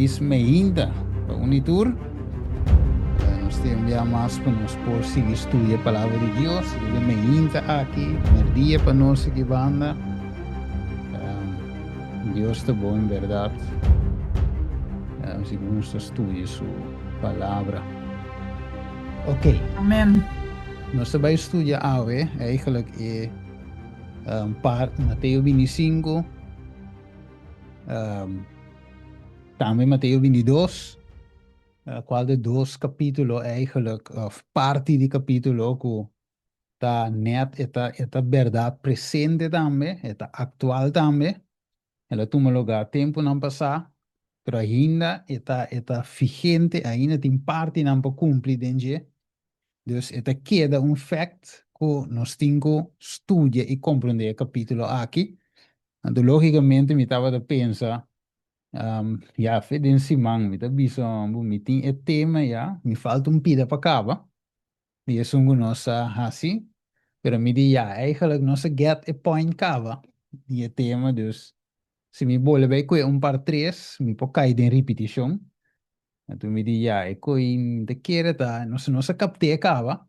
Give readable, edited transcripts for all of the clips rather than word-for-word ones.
Felis meinta pa un i tur. Nos tin un bia mas pa nos por sigui studia Palabra di Dios. Riba meinta aki, merdia pa nos aki banda. Dios ta bon en berdad. Sigur nos ta studia su Palabra. Ok. Amen. Nos ta bai studia awe eigenlijk e par Mateo 25. Tambe Mateo 22, cual de dos capítulo eigenlijk, of parti di capítulo cu ta net, e ta, e ta berdad presente tambe, e ta actual tambe. El a tuma lugar temponan pasá, pero ainda e ta, e ta vigente, ainda tin partinan pa cumpli den dje. Dus e ta keda un fact cu nos tin cu studia y comprende e capítulo aki. Anto lógicamente mi tabata pensa, ya fe den siman mi ta bisa bo mi tin e tema ya, mi falta un pida pa caba di esun cu nos a haci, pero mi di ya, eigenlijk nos a get e point caba di e tema, dus si mi bolbe bay cue un par tres mi por cay den ripiticion. Anto mi di ya, e coi mi ta kere ta, nos nos a capte caba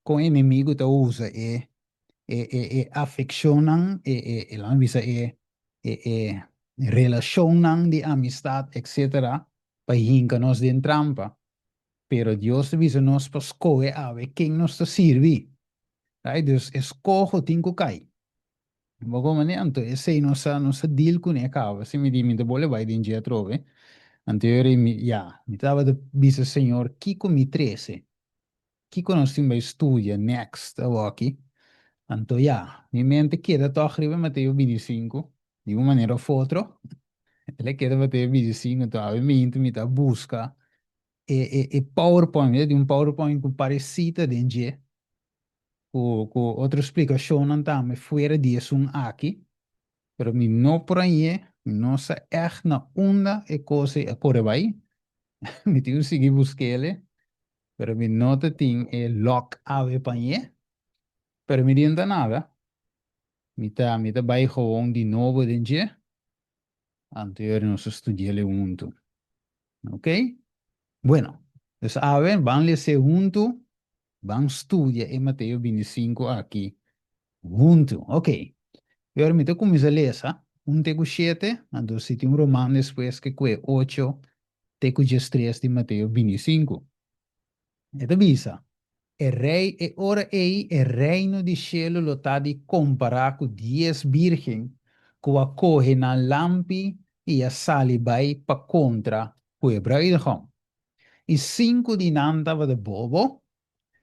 con enemigo ta usa e e e e afeccionnan, e e e laat bisa e e e relacionnan di amistad etcetera pa hinca nos den trampa. Pero Dios ta bisa nos pa scoge awe ken nos ta sirbi. Right? Dus e scoho tin cu cay. Bo como ne? Anto esey nos a nos a deal cune caba. Si mi di mi ta bole bay den dje atrobe. Anto yo mi ya, mi tabata bisa Señor kico mi trece? Kiko nos tin bai studia next awoki? Anto ya, mi mente keda tòg riba Mateo 25, di un manera òf otro. El a keda Mateo 25, anto awe mintu mi ta buska e e e powerpoint, mi ta tin un powerpoint ku paresita den dje, ku ku otro splikashonnan tambe fuera di esun aki, pero mi no por hañ'é, mi no sa ègt na unda e kos ei a kore bai, mi tin ku sigui busk'el. Pero mi no ta tin e lòk awe pañé. Pero mi di no ta nada. Mi ta mi ta bai gewoon di nobo den dje. Anto yori nos a studi'el huntu. Ok? Bueno, dus awe ban les'é huntu, ban studia e Mateo 25 aki huntu. Ok. Yori mi ta kuminsá lesa un te ku shete, anto si tin un roman despues ke kue ocho te ku diestres di Mateo 25. E ta bisa, E rei, e ora ei e reino di shelu lo ta di kompará ku dies bírgen ku a kohe nan lampi i a sali bai pa kontra ku e brùidegòm. I sinku di nan tabata bobo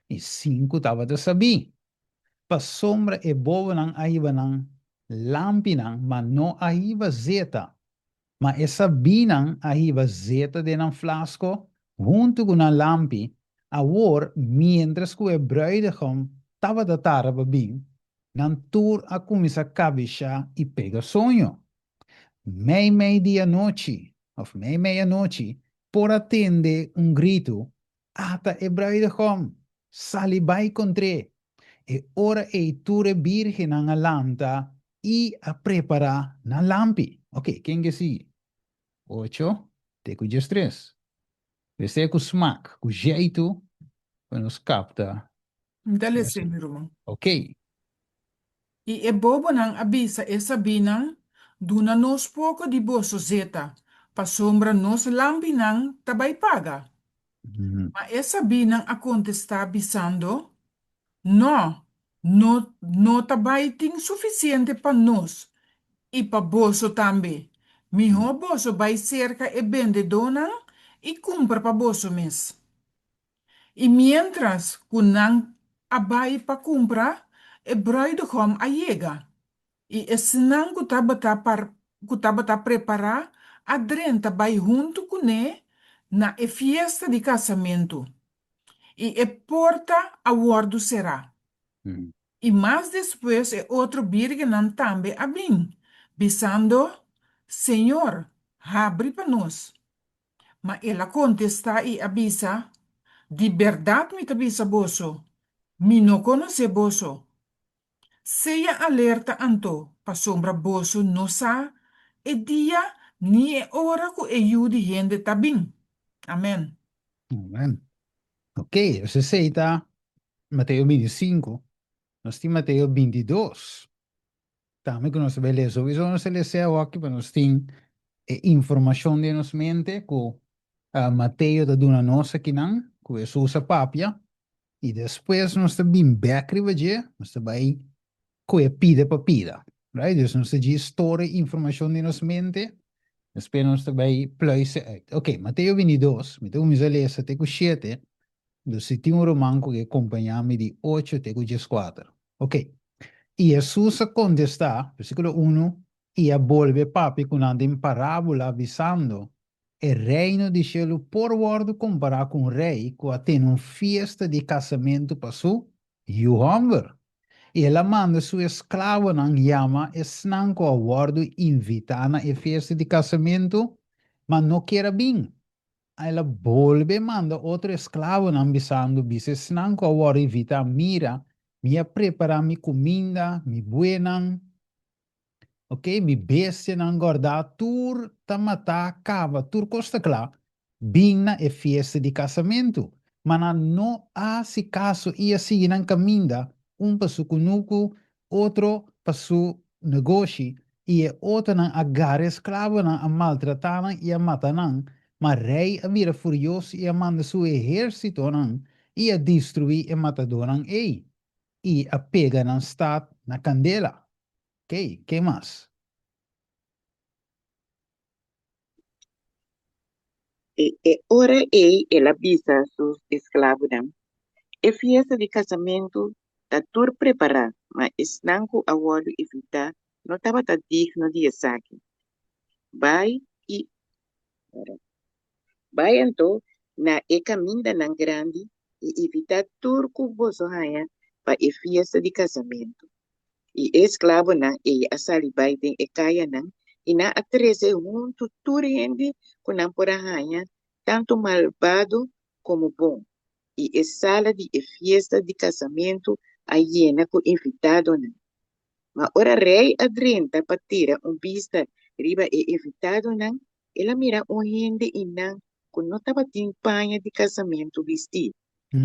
i sinku tabata sabí. Pasobra e bobonan a hiba nan lampinan, ma no a hiba zeta. Ma e sabínan a hiba zeta den nan flasko huntu ku nan lampi. Awor, miéntras ku e brùidegòm tabata tarda pa bin, nan tur a kuminsá kabishá i pega soño. Meimei di anochi, òf meimei anochi, por a tende un gritu, Ata e brùidegòm! Sali bai kontr'é! E ora ei tur e bírgennan a lanta i a prepará nan lampi. Oké, ken ke sigui? Ocho te ku diestres. Mester ku smak, ku zjeitu pa nos kapta. Mi ta lese, mi ruman. Oké. I e bobonan a bisa e sabínan, Duna nos poko di boso zeta, pasobra nos lampinan ta bai paga. Ma e sabínan a kontestá, bisando, Nò, no no ta bai tin sufisiente pa nos i pa boso tambe. Mihó boso bai serka e bendedónan i kumpra pa boso mes. I miéntras ku nan a bai pa kumpra, e brùidegòm a yega, i esnan ku tabata ku tabata prepará a drenta bai huntu kuné na e fiesta di kasamentu, i e porta a wòrdu será. I mas despues e otro bírgennan tambe a bin, bisando, Señor, habri pa nos. Ma el a kontestá i a bisa, Di bèrdat mi ta bisa boso, mi no konosé boso. Sea alerta anto, pasobra boso no sa e dia ni e ora ku e Yu di hende ta bin. Amèn. Amèn. Ok, dus esei ta Mateo 25. Nos tin Mateo 22. Tambe ku nos ta bai lesa. Souiso nos ta lesa awaki pa nos tin e informashon den nos mente ku Mateo ta duna nos akinan, ku Hesus a papia, i despues nos ta bin bèk riba dje, nos ta bai ku e pida pa pida. Right? Dus nos ta djis store informashon den nos mente, despues nos ta bai pluis e uit. Ok, Mateo 22, mi ta kuminsá lesa te ku shete, Dus si tin un ruman ku ke kompañá mi di ocho te ku dieskuater. Ok. I Hesus a kontestá, versíkulo unu, i a bolbe papia ku nan den parábola, bisando, E reino di shelu por wòrdu kompará ku un rei ku a tene un fiesta di kasamentu pa su yu hòmber. I el a manda su esklabonan yama esnan ku a wòrdu invitá na e fiesta di kasamentu, ma no kier a bin. El a bolbe manda otro esklabonan, bisando, Bisa esnan ku a wòrdu invitá, Mira, mi a prepará mi kuminda, mi buenan, ok, mi bestianan gòrdá, tur ta matá, kaba, tur kos ta kla, bin na e fiesta di kasamentu. Ma nan no a hasi kaso i a sigui nan kaminda, un pa su kunuku, otro pa su negoshi, i e otronan a gara e sklabonan, a maltratá nan i a mata nan. Ma rei a bira furioso i a manda su ehérsitonan i a destruí e matadónan ei, i a pega nan stat na kandela. Kei, ke mas? I e ora ei el a bisa su esklabonan, E fiesta di kasamentu ta tur prepará, ma esnan ku a wòrdu invitá no tabata digno di esaki. Bai i Bai anto na e kamindanan grandi i invitá tur ku boso haña pa e fiesta di kasamentu. I e esklabonan ei a sali bai den e kayanan, i nan a trese huntu tur hende ku nan por a haña, tantu malbado komo bon, i e sala di e fiesta di kasamentu a yena ku invitadonan. Ma ora rei a drenta pa tira un bista riba e invitadonan, el a mira un hende einan ku no tabatin paña di kasamentu bistí,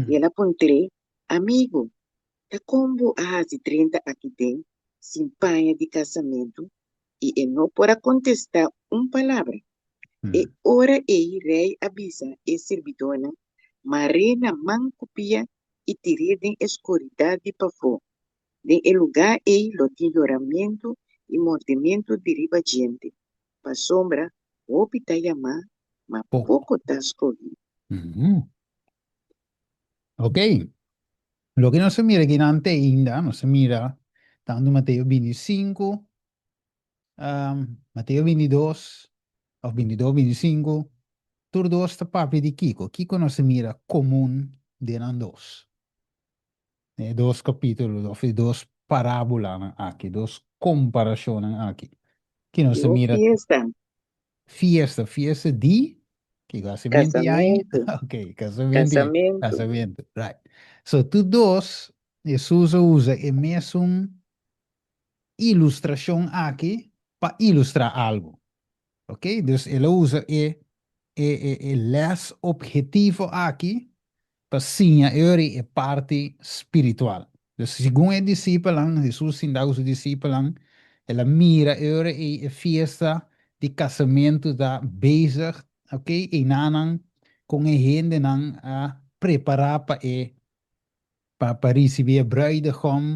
i el a puntr'é, Amigu, Ta kon bo a hasi drenta aki den sin paña di kasamentu? I e no por a kontestá un palabra. E ora ei rei a bisa e sirbidónan, Mar'é na man ku pia i tir'é den e skuridat di pafó. Den e lugá ei lo tin yoramentu i mordementu di riba djente, pasobra hopi ta yamá, ma poko ta skohí. Ok. Loke nos a mira akinan te ainda, nos a mira tantu Mateo 25, Mateo 22, of 22, 25, tur dos ta papia di kiko? Kiko nos a mira komun den nan dos? E dos kapítulo, of e dos parábolanan aki, dos komparashonnan aki. Ki nos a mira? Fiesta. Fiesta, fiesta di? Kiko hasi 20 aña? Kasamentu. Ok, kasamentu. Kasamentu. Kasamentu, right. So tur dos, Hesus a usa e mesun ilustrashon aki pa ilustrá algu. Ok, dus el a usa e e e e lès ophetivo aki pa siña Uri e parti spiritual. Dus segun e disipelnan, Hesus sinta ku su disipelnan, el a mira Uri ei e fiesta di kasamentu ta bezig, ok, einanan kon e hendenan a prepará pa e pa pa risibí e bruidegom,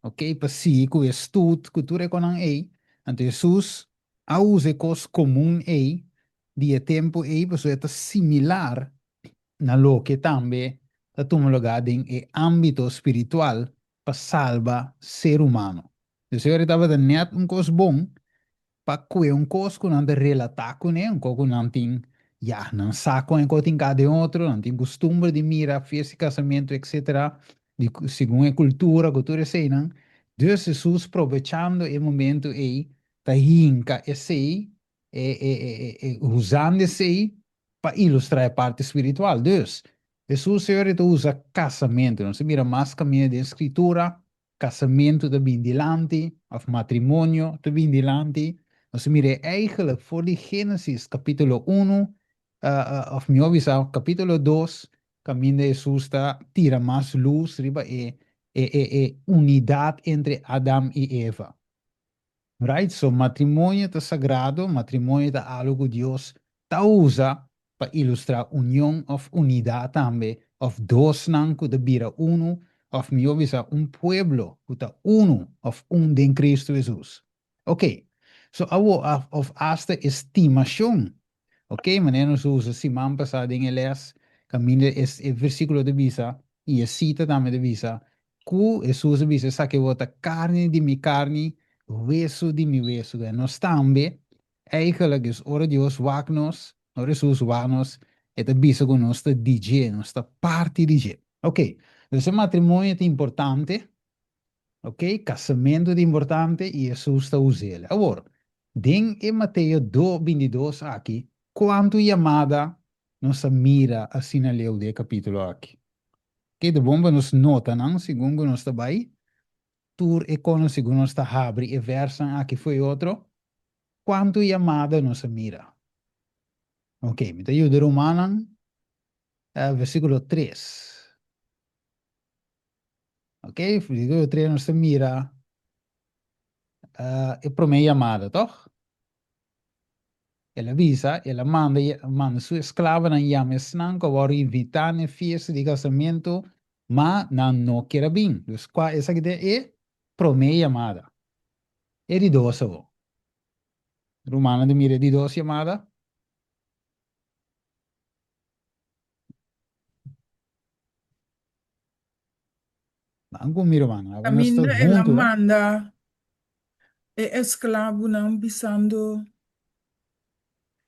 ok, pa sigui ku e stoet, ku tur e konan ei. Anto Hesus a usa e kos komun ei di e tempu ei pasobra e ta similar na loke tambe ta tuma lugá den e ámbito spiritual pa salba ser humano. Dus e ora tabata nèt un kos bon pa kue un kos ku nan ta relatá kuné, un kos ku nan tin, ya, nan sa kon e kos tin ka den otro, nan tin kustumber di mira fiesta di kasamentu etcetera, di segun e kultura ku tur eseinan. Dus Hesus probechando e momentu ei ta hinka esei, e e e usando esei pa ilustrá e parti spiritual. Dus, Hesus Señor ta usa kasamentu. Nos ta mira mas kaminda den Skritura, kasamentu ta bin dilanti, òf matrimonio ta bin dilanti. Nos a mir'é eigenlijk for di Génesis kapítulo unu, òf mihó bisa kapítulo dos, kaminda Hesus ta tira mas lus riba e e e e unidat entre Adam i Eva. Right? So matrimonio ta sagrado, matrimonio ta algu ku Dios ta usa pa ilustrá union òf unidat tambe, òf dosnan ku ta bira unu, òf mihó bisa un pueblo ku ta unu òf un den Kristu Hesus. Ok, so awo òf asta e stimashon, ok, manera nos a usa siman pasá den e lès kaminda e versíkulo ta bisa i e sita tambe ta bisa ku Hesus a bisa esaki bo ta karni di mi karni, wesu di mi wesu. Nos tambe Eigenlijk dus ora Dios wak nos, ora Hesus wak nos, e ta bisa ku nos ta di dje, nos ta parti di dje. Ok, dus e matrimonio ta importante, ok, kasamentu ta importante i Hesus ta us'el. Awor, den e Mateo do bintidos aki, kuantu yamada nos a mira asina leu den e kapítulo aki? Ok, ta bon pa nos nota nan segun ku nos ta bai, tur e kono segun nos ta habri e vèrsnan aki fo'i otro, Kuantu yamada nos a mira? Ok, mi ta yuda rumannan, versíkulo tres. Ok, versíkulo tres nos ta mira e promé yamada, tòg? El a bisa, el a manda manda su esklabonan yama esnan ku a wòrdu invitá na e fiesta di kasamentu, ma nan no kier a bin. Dus kua esaki ta e promé yamada? E di dos awor. Rumannan ta mira e di dos yamada. Ban ku mi rumannan. Awe nos ta Kaminda el a huntu, eh. manda e esklabunan bisando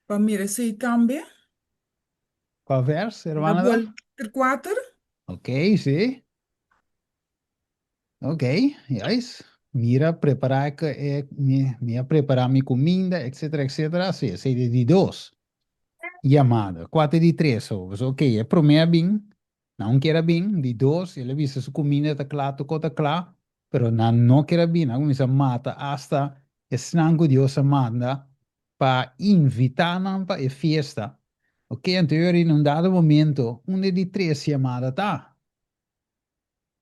pa mira esei tambe. Kua vers, El a hermana ta? bol kuater. Ok, sí. Ok, juist. Mira, prepará e, e, mi, mi a prepará mi kuminda, etcétera, etcétera. Sí, esei di di dos yamada. Kua ta di tres? So, so, ok, e promé a bin, nan kier a bin, di dos, el a bisa su kuminda ta kla, tur kos ta kla, pero nan no kier a bin, nan a kuminsá mata asta esnan ku Dios a manda pa invitá nan pa e fiesta. Ok, anto e ora in un dado momento, unda e di tres yamada ta?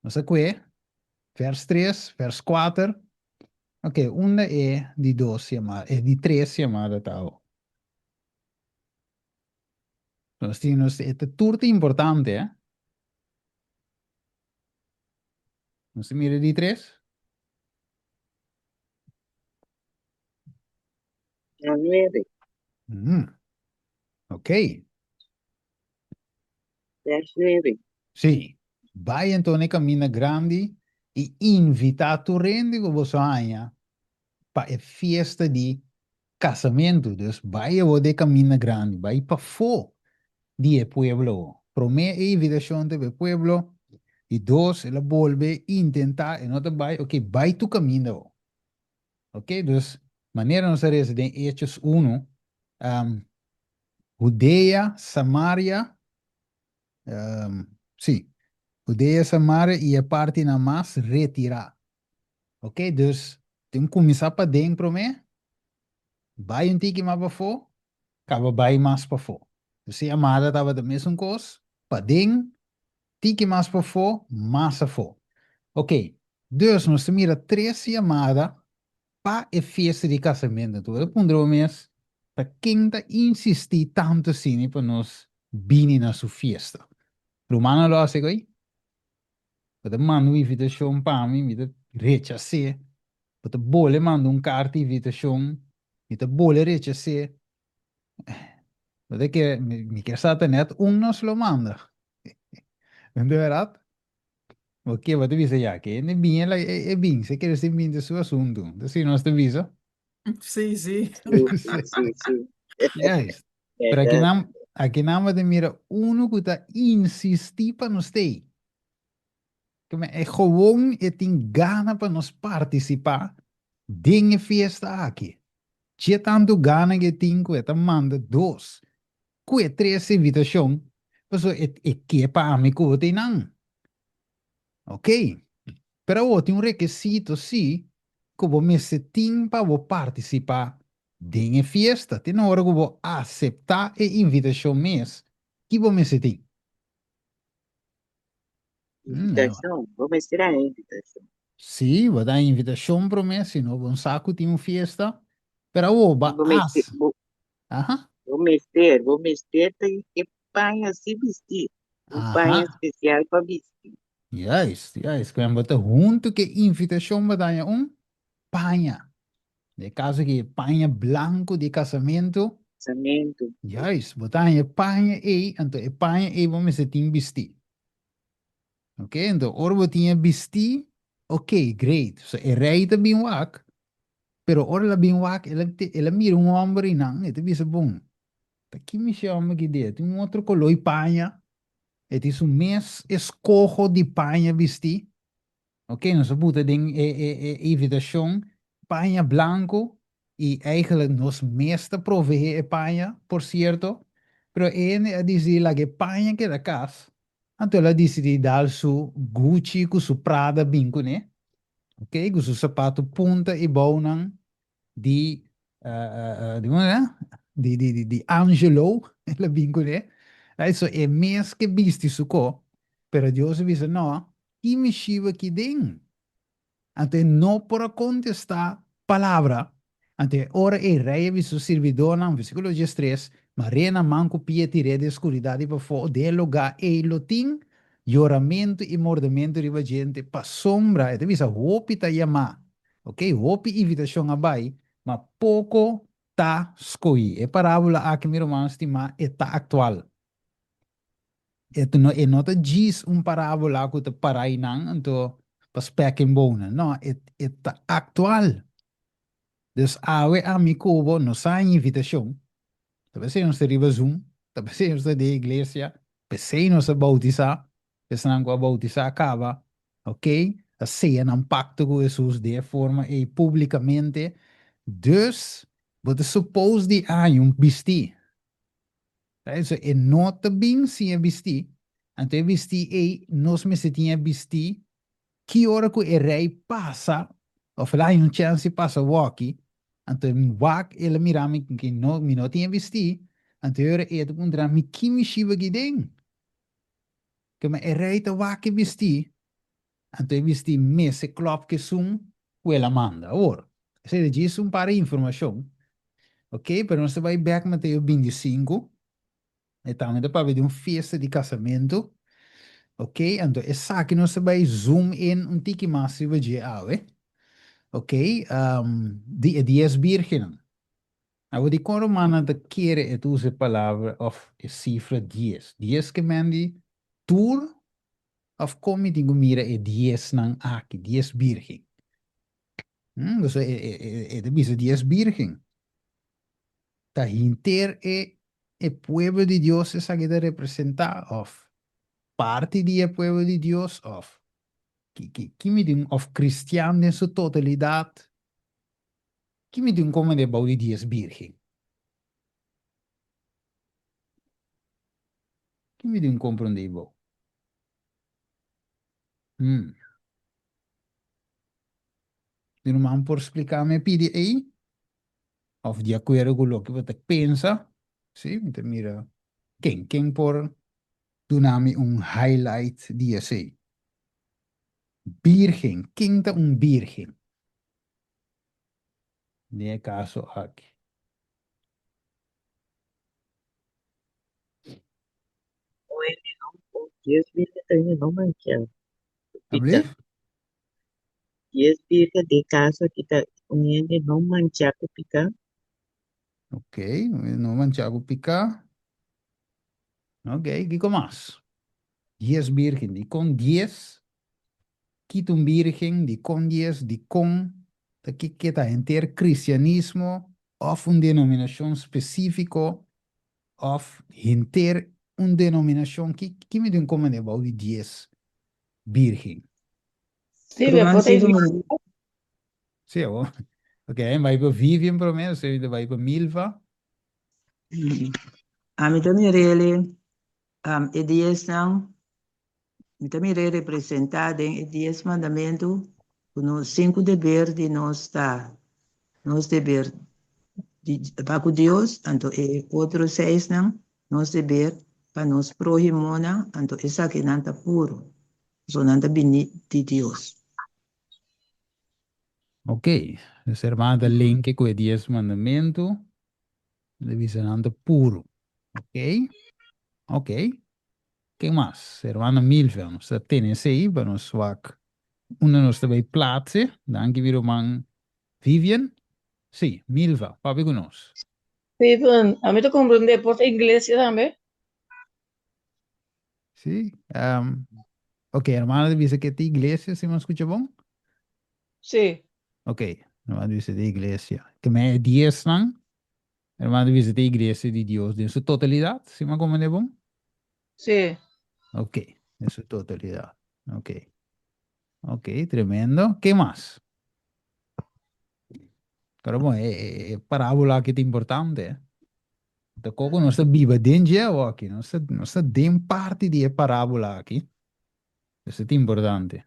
Nos a kue vers tres, vers kuater. Ok, unda e di dos yamada, e di tres yamada ta awo? Nos tin, nos, e ta tur ta importante, eh? Nos ta mira di tres? Na nuebe. Mm. Ok. Vers nuebe. Sí. Bai anto na e kaminda grandi i invitá tur hende ku boso haña pa e fiesta di kasamentu. Dus bai awor den e kaminda grandi, bai pafó di e pueblo awor. Promé e invitashon ta pa e pueblo, di dos el a bolbe intentá, e no ta bai, oke, bai tur kaminda awor. Oke, dus manera nos a resa den Hechos unu, Hudea, Samaria, sí, Hudea, Samaria i e partinan mas retirá. Ok, dus tin kuminsá paden promé, bai un tiki mas pafó, kaba bai mas pafó. Dus e yamada tabata mesun kos, paden, tiki mas pafó, mas afó. Ok, dus nos ta mira tres yamada Pa e fiesta di kasamentu. Anto bo ta puntra bo mes, Ta ken ta insistí tantu asina pa nos bini na su fiesta? Rumannan lo hasi ko'i? Bo ta manda un invitashon pa mi, mi ta rechas'é. Bo ta bole manda un karta di invitashon, mi ta bole rechas'é. Bo ta kere, mi kier sa ta nèt un nos lo manda. Di bèrdat? Bo ke bo ta bisa ya ke hende bin e e bin se kere sin bin ta su asuntu ta si nos ta bisa. Sí, sí. Sí, sí, sí, sí. Juist. Pero aki Berdad. nan aki nan bo ta mira unu ku ta insistí pa nos stay. Ke men e gewoon e tin gana pa nos partisipá den e fiesta aki. Dje tantu gana ke e tin ku e ta manda dos Ku e tres invitashon, pasobra e e ke pa ami ku bo ta einan. Ok, pero awor tin un rekisito sí ku bo mester tin pa bo partisipá. Den e fiesta, te na ora ku bo aseptá e invitashon mes, ki bo mester tin? Invitashon, bo mester haña invitashon. Sí, bo ta haña invitashon promé, si no bo no sa ku tin un fiesta. Pero awor bo Bo mester, as. bo, Aha. bo mester, bo mester ta e paña así bistí, un paña spesial pa bisti. Juist, juist. Kwen bo ta huntu ku e invitashon bo ta haña un paña. Den e kaso aki e paña blanku di kasamentu. Kasamentu. Juist, bo ta haña e paña ei, anto e paña ei bo mester tin bistí. Ok, anto ora bo tin e bistí, ok, great. So e rei ta bin wak, pero ora el a bin wak, el a el a mira un hòmber einan, e ta bisa, Bon, ta ki mishi hòmber aki dea? Tin un otro koló di paña, e tin su mes eskoho di paña bistí. Ok, nos a buta den e e e invitacion paña blanco y eigenlijk nos mes ta proveé e paña, por cierto, pero e hende a dicidi laga e paña keda cas, anto el a dicidi dal su Gucci cu su Prada bin cune, ok, cu su zapato punta y bounan di di di di di di Angelo el a bin kuné right so e mes ke bisti su ko pero Dios a bisa no ki mi shiba ki den anto e no por a kontestá palabra anto e ora ei rei a bisa su sirbidónan versíkulo diestres mar'é na man ku pia tir'é den skuridat di pafó den e lugá ei lo tin yoramentu i mordementu riba djente pasobra e ta bisa hopi ta yamá Ok, hopi invitashon a bai, ma poko ta skohí. E parábola aki, mi ruman stimá, e ta aktual. E no, e no ta djis un parábola ku ta pará einan anto pa spèk en bonen. No, e, e ta aktual. Dus awe ami ku bo no sa e invitashon. Ta p'esei nos ta riba Zoom, ta p'esei nos ta den iglesia, p'esei nos a boutisá, esnan ku a boutisá kaba, Ok, a seya nan pacto cu Hesus den e forma ey publicamente, dus bo ta suppose di haña un bisti. Right? So e no ta bin sin e bisti, anto e bisti ey nos mester tin e bisti ki ora cu e rey pasa of el a haña un chance di pasa woki, anto e wak el a mira mi cu no mi no tin e bisti, anto e ora ey e ta puntra mi ki mi shiba aki den? Kema e rei ta wak e bistí, anto e bistí mester klòp ku esun ku el a manda. Awor, esei ta djis un par di informashon, oke, pero nos ta bai bèk Mateo bintisinku, e tambe ta papia di un fiesta di kasamentu, oke, anto esaki nos ta bai zoom in un tiki mas riba dje awe, oke, di e dies bírgennan. Awor dikon rumannan ta kere e ta usa e palabra òf e sifra dies? Dies ke men di tur òf kon mi tin ku mira e diesnan aki, dies bírgen? Pasobra e e e ta bisa dies bírgen. Ta hinter e e pueblo di Dios esaki ta representá òf parti di e pueblo di Dios òf ki ki ki mi tin òf kristian den su totalidat? Ki mi tin komende bou di dies birgen? Ki mi tin komprondé bou? Hmm. Mi ruman por spliká mi e pidi ei? Òf di akuerdo ku loke bo ta pensa? Sí, mi ta mira ken, ken por duna mi un highlight di esei? Birgen, ken ta un birgen? Den e kaso aki. Un hende no por dies birgen ta hende no mancha ku pika. Ablief? Dies birgen den e kaso aki ta un hende no mancha ku pika. Ok, un hende no mancha ku pika. Ok, kiko mas? Dies birgen, dikon dies? Kita un birgen, dikon dies, dikon ta ke ke ta henter kristianismo òf un denominashon spesífiko òf henter un denominashon? Ki ki mi tin komende bou di dies birgen? Silvia, Ruman bo ta Silvia invitá. Sí, awor. Ok, bai pa Vivian promé, despues mi ta bai pa Milva. Ami ta mir'el e diesnan Mi ta mir'é representá den e Dies Mandamentu ku nos sinku deber di nos ta nos deber di pa ku Dios, anto e otro seisnan nos deber pa nos próhimonan, anto esakinan ta puru, pasobra nan ta bini di Dios. Ok, dus hermano ta linke ku e dies mandamentu, ta bisa nan ta puru. Ok, ok. Ken mas? Hermana Milvia, nos ta tene esei pa nos wak unda nos ta bai plaatse. Danki mi ruman Vivian. Sí, Milva, papia ku nos. Steven, ami ta comprende por ta iglesia tambe. Sí, ok, hermana ta bisa ke ta iglesia, si mi a skucha bon? Sí. Ok, hermana ta bisa ta iglesia. Ke men e diesnan, hermana ta bisa ta iglesia di Dios den su totalidat, si mi a comprende bon? Sí. Ok, den su totalidat. Ok. Ok, tremendo. Ke mas? Pero bon, e, e, e parábola aki ta importante, eh. Ta koko nos ta biba den dje awoki. Nos ta, nos ta den parti di e parábola aki. Esei ta importante.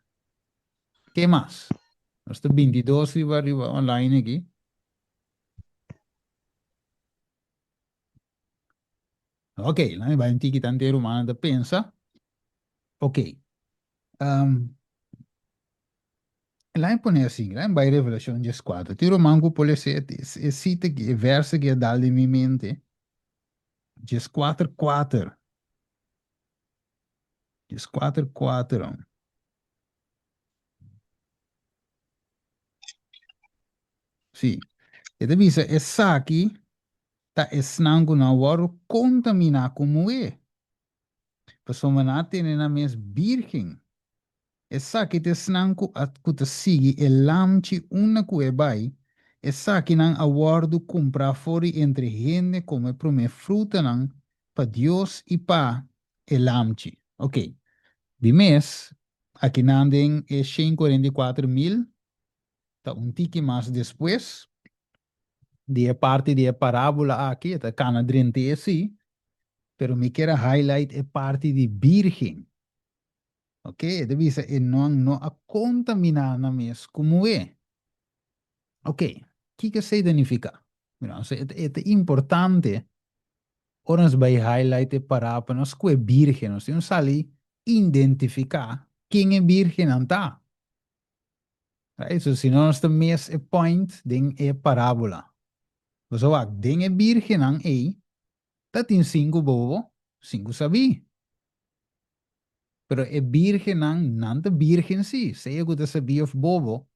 Ke mas? Nos ta 22 riba riba online aki. Ok, laat mi bai un tiki tante rumannan ta pensa. Ok. Um, laat mi pone asin, laat mi bai Revelacion 14. Tin ruman ku por lesa e, e cita aki, e verso aki a dal den mi mente. 14 kuater. 14 kuater. Sí. E ta bisa esaki ta esnan ku no a wòrdu kontaminá ku muhé, pasobra nan a tene nan mes bírgen. Esaki ta esnan ku a ku ta sigui e Lamchi unda ku e bai, esakinan a wòrdu kumprá for di entre hende komo e promé frutanan pa Dios i pa e Lamchi. Oké, di mes, akinan den e 144.000 ta un tiki mas despues di e parti di e parábola aki, e ta kana drent'é sí, pero mi kier a highlight e parti di bírgen. Ok, e ta bisa e nan no a kontaminá nan mes ku muhé. Ok, kiko esei ta nifiká? Mira, e ta, e ta importante ora nos bai highlight e pará pa nos ku e bírgen, nos tin un sali identifiká ken e bírgennan ta. Right? So si no nos ta mis e point den e parábola. Pasobra wak, den e bírgennan ei ta tin sinku bobo, sinku sabí. Pero e bírgennan, nan ta bírgen sí, sea ku ta sabí òf bobo,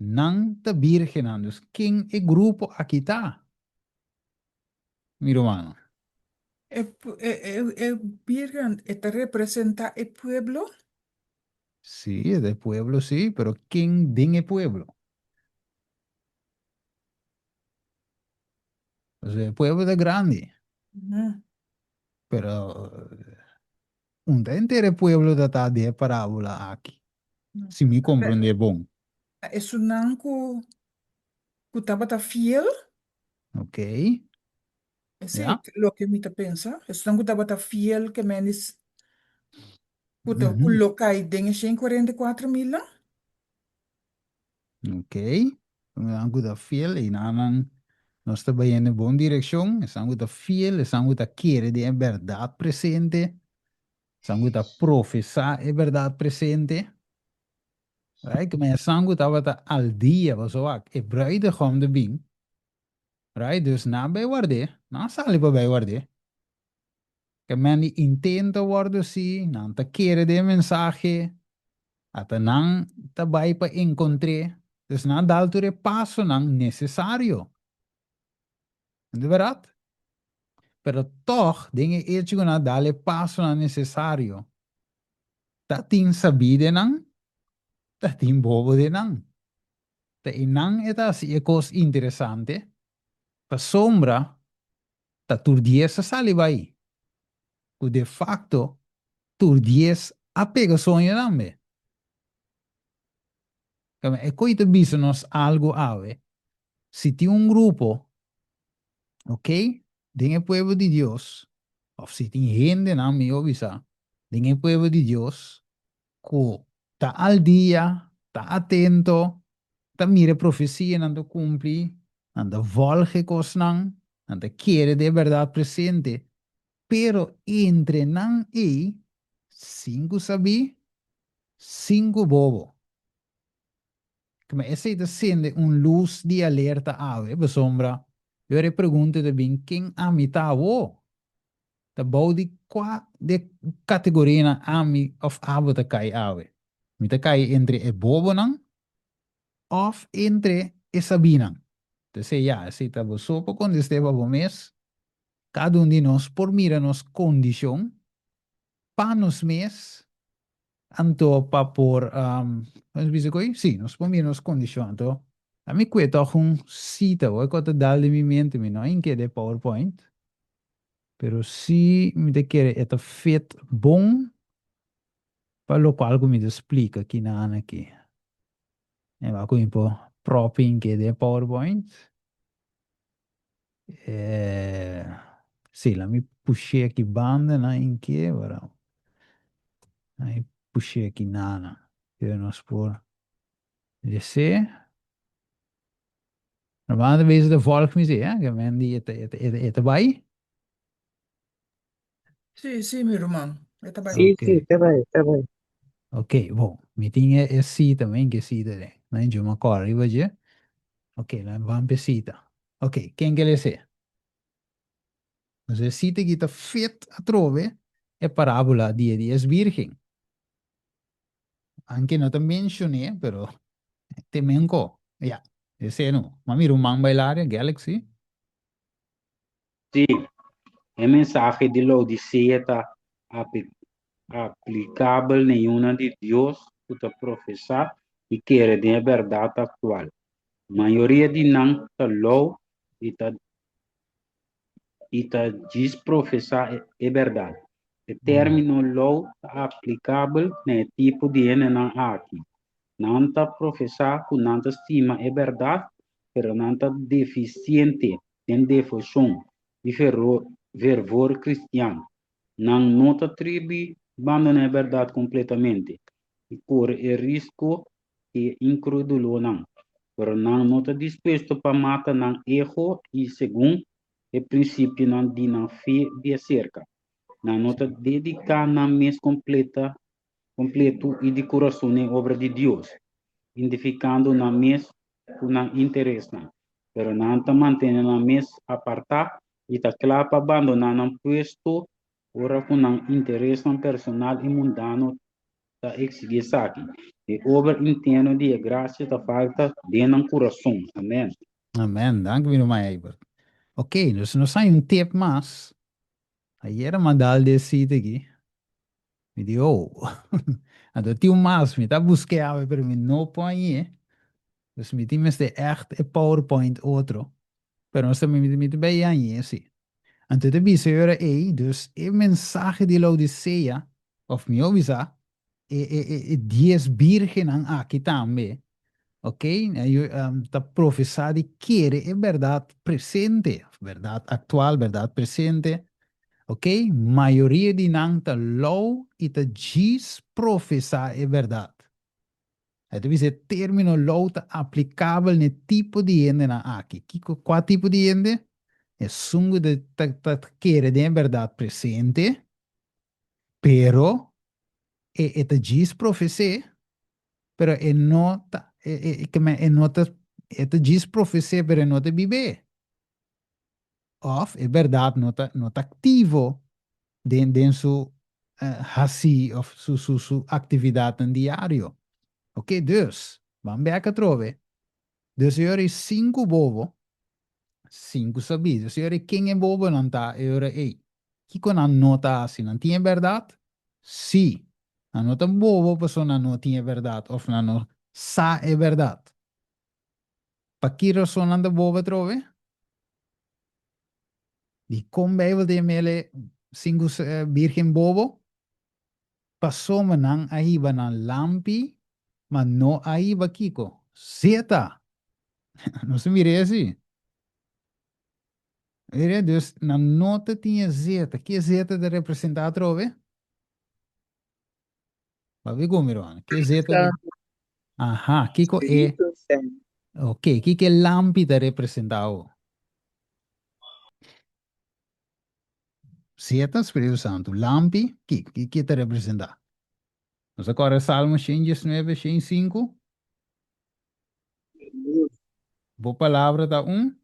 nan ta bírgennan. Dus ken e grupo aki ta, mi rumannan? E, e, e, e bírgen e ta representá e pueblo? Sí, e ta e pueblo sí, pero ken den e pueblo? Pasobra e pueblo ta grandi, pero un ta henter e pueblo ta ta den e parábola aki, si mi komprendé bon. Esunnan ku ku tabata fiel. Ok. Esei Ja. ta loke mi ta pensa. Esunnan ku tabata fiel ke menis ku ta ku Mhm. lo kai den e 144.000 nan. Ok. Esnan ku ta fiel, einanan nos ta bai den e bon direkshon. Esnan ku ta fiel, esnan ku ta kere den e bèrdat presente, esnan ku ta profesá e bèrdat presente. Right? Kuma esnan ku tabata al dia, pasobra wak, e bruidegom ta bin, Right? Dus nan bai ward'é, nan a sali pa bai ward'é. Ke men di intento wòrdu si, nan ta kere den e mensahe, ata nan ta bai pa enkontr'é. Dus nan a dal tur e pasonan nesesario. No ta bèrdat? Pero tòg, den e echo ku nan a dal e pasonan nesesario, ta tin sabí den nan, ta tin bobo den nan. Ta einan e ta hasi e kos interesante, pasobra ta tur dies a sali bai, ku de fakto tur dies a pega soño tambe. Kaba e koi ta bisa nos algu awe, si tin un grupo, ok, den e pueblo di Dios, òf si tin hendenan, mihó bisa, den e pueblo di Dios, ku ta al dia, ta atento, ta mira e profesianan ta kumpli. Nan ta volg e kosnan, nan ta kere den e bèrdat presente, pero entre nan ei, sinku sabí, sinku bobo. Kuma esei ta sende un lus di alerta awe, pasobra e ora e pregunta ta bin, Ken ami ta awo? Ta bou di kua di e kategorianan ami òf abo ta kai awe? Mi ta kai entre e bobonan òf entre e sabínan? P'esei ya, esei ta bo so pa kontest'é pa bo mes. Kada un di nos por mira nos kondishon pa nos mes, anto pa por, nos bisa ku ei? Sí, nos por mira nos kondishon. Anto, ami kue tòg un sita, bo e ta dal den mi mente, mi no a inkeda e PowerPoint, pero sí mi ta kere e ta fit bon pa lokual ku mi ta splika kinan aki. E wak ku mi por propi inkeda e PowerPoint. Eh, sí, la mi push'é aki banda na inke, pero mi push'é aki nana. Pero nos por les'é. Normal ta bezig ta volg mi sí, eh, ke men di e ta, e ta, e ta bai. Sí, sí, mi ruman. E ta bai. Sí, Ok. sí, ta bai, ta bai. Ok, bon. Mi tin e, e cita, mi ke cita den. Na yo me acorda riba dje. Ok, la ban pe cita. Ok, ken ke lese? Dus e cita aki ta fit atrobe e parabola di e dies birgen. Anke no ta mencion'é, pero te menko. Ya, esei no. Ma mi ruman bailaria, Galaxy. Sí, e mensahe di Laodisea ta aplikabel na yunan di Dios ku ta profesá i kere den e bèrdat aktual. Mayoria di nan ta lou i ta i ta djis profesá e bèrdat. E término lou ta aplikabel na e tipo di hendenan aki. Nan ta profesá ku nan ta stima e bèrdat, pero nan ta defisiente den devoshon i fervor kristian. Nan no ta tribi bandoná e bèrdat kompletamente i kore e risko di e inkredulonan, pero nan no ta dispuesto pa mata nan ego i segun e prinsipionan di nan fe di aserka. Nan no ta dediká nan mes kompletu i di kurason na e obra di Dios, identifikando nan mes ku nan interesnan, pero nan ta mantene nan mes apartá i ta kla pa bandoná nan puesto ora ku nan interesnan personal i mundano ta eksigí esaki. E obra interno di e grasia ta falta den nan kurason. Amèn. Amèn. Danki mi ruman Eibert. Ok, dus nos hay un tip mas. Ayer a manda al de sita aki. Mi di, oh. Anto tin un mas, mi ta busk'é awe, pero mi no por hañ'é. Dus mi tin mester ègt e PowerPoint otro. Pero nos ta, mi, mi ta bay hañ'é sí. Anto ta bisa e ora ei, dus e mensahe di Laodicea, òf mihó bisa, e, e, e, e dies bírgennan aki tambe, ok, ta profesá di kere e bèrdat presente, bèrdat aktual, bèrdat presente, ok, mayoria di nan ta lou i ta djis profesá e bèrdat. E ta bisa e término lou ta aplikabel na e tipo di hendenan aki. Kiko, kua tipo di hende? Esun ku ta, ta, ta kere den e bèrdat presente, pero e, e ta djis profes'é, pero e no ta, e, e, ke men, e no ta, e ta djis profes'é, pero e no ta bib'é. Òf e bèrdat no ta, no ta aktivo den, den su hasí òf su, su, su aktividatnan diario. Oké, dus, ban bèk atrobe. Dus e ora ei sinku bobo, sinku sabí. Dus e ora ei ken e bobonan ta e ora ei? Kiko nan no ta hasi? Nan tin e bèrdat? Sí. Nan no ta bobo pasobra nan no tin e bèrdat òf nan no sa e bèrdat. Pa ki rason nan ta bobo atrobe? Dikon Beibel ta yama el e sinku bírgen bobo? Pasobra nan a hiba nan lampi, ma no a hiba kiko? Zeta! Nos ta mira esi. Mira, dus nan no ta tin e zeta. Ke zeta ta representa atrobe? Papia ku mi, ruman. Ke zeta? Aha, kiko e? Spiritu Santu. Ok, kiko e lampi ta representá awo? Zeta, Spiritu Santu. Lampi, kiko? Kiko e ta representá? Nos a kòrda Salmo 119, 105? Luz. Bo palabra ta un?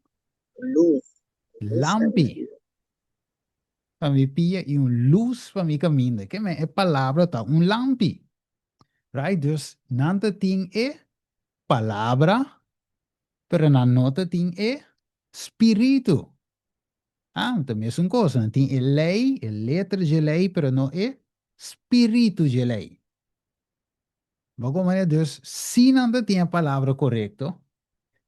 Luz. Lampi pa mi pia i un luz pa mi kaminda. Ke men e palabra ta un lampi. Right? Dus nan ta tin e palabra, pero nan no ta tin e spiritu. Ah, ta mesun kos. Nan tin e lei, e letra dje lei, pero no e spiritu dje lei. Bo komprende? Dus si nan ta tin e palabra korekto,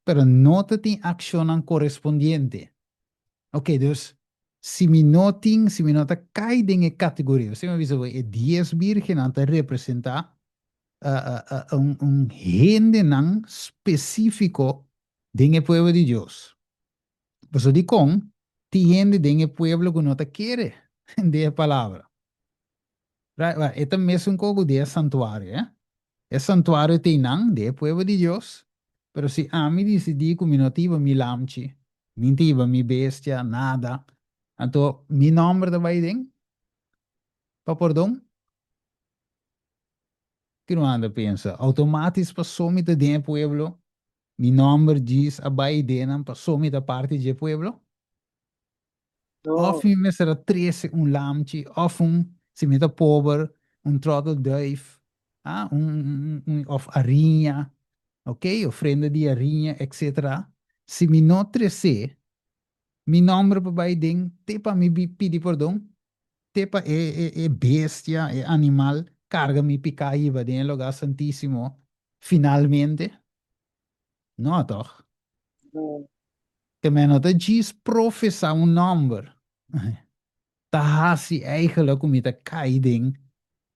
pero no ta tin akshonnan korespondiente. Ok, dus si mi no tin, si mi no ta kai den e kategoria, si mi bisa bo e dies birgennan ta representá un un hendenan spesífiko den e pueblo di Dios. Pasobra dikon tin hende den e pueblo ku no ta kere den e palabra? Right, right. E ta mesun ko ku den e santuario, eh? E santuario ta einan, den e pueblo di Dios, pero si ami disidí ku mi no ta hiba mi lamchi, mi no ta hiba mi bestia, nada, anto mi nòmber ta bai den pa pordon? Ki no anda pensa? Outomatis paso mi ta den e pueblo, mi nòmber djis a bai den nan paso mi ta parti dje pueblo? Of mi mester a trese un lamchi, of un, si mi ta pober, un trotelduif, ah, un, un, of ariña, ok, ofrenda di ariña, etcetera. Si mi no tres'é, mi nòmber por bai den te pa mi pidi pordon, te pa e, e, e bestia, e animal, karga mi piká hiba den e lugá santísimo finalmente. No, tòg? No. Ke men no ta djis profesá un nòmber. Ta hasi eigenlijk ku mi ta kai den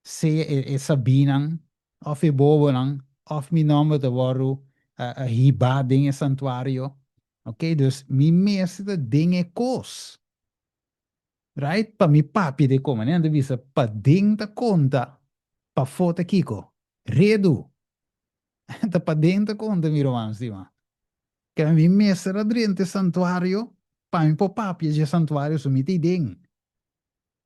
sea e e sabínan òf e bobonan òf mi nòmber ta wòrdu hibá den e santuario. Oké, dus mi mester ta den e kos. Right? Pa mi papia di kome. Nan ta bisa paden ta konta, pafó ta kiko? Redu. Ta paden ta konta mi ruman stima. Ke mi mester a drenta e santuario pa mi por papia dje santuario so mi ta iden.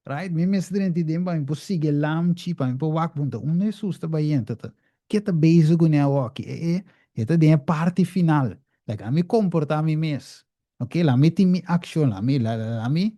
Right? Mi mester drenta iden pa mi por sigui e lamchi, pa mi por wak punta unda Hesus ta bai yenta ta ke ta bezig kuné awoki. E e e ta den e parti final. Laga mi komportá mi mes. Ok, laga mi tin mi akshon, laga mi laga mi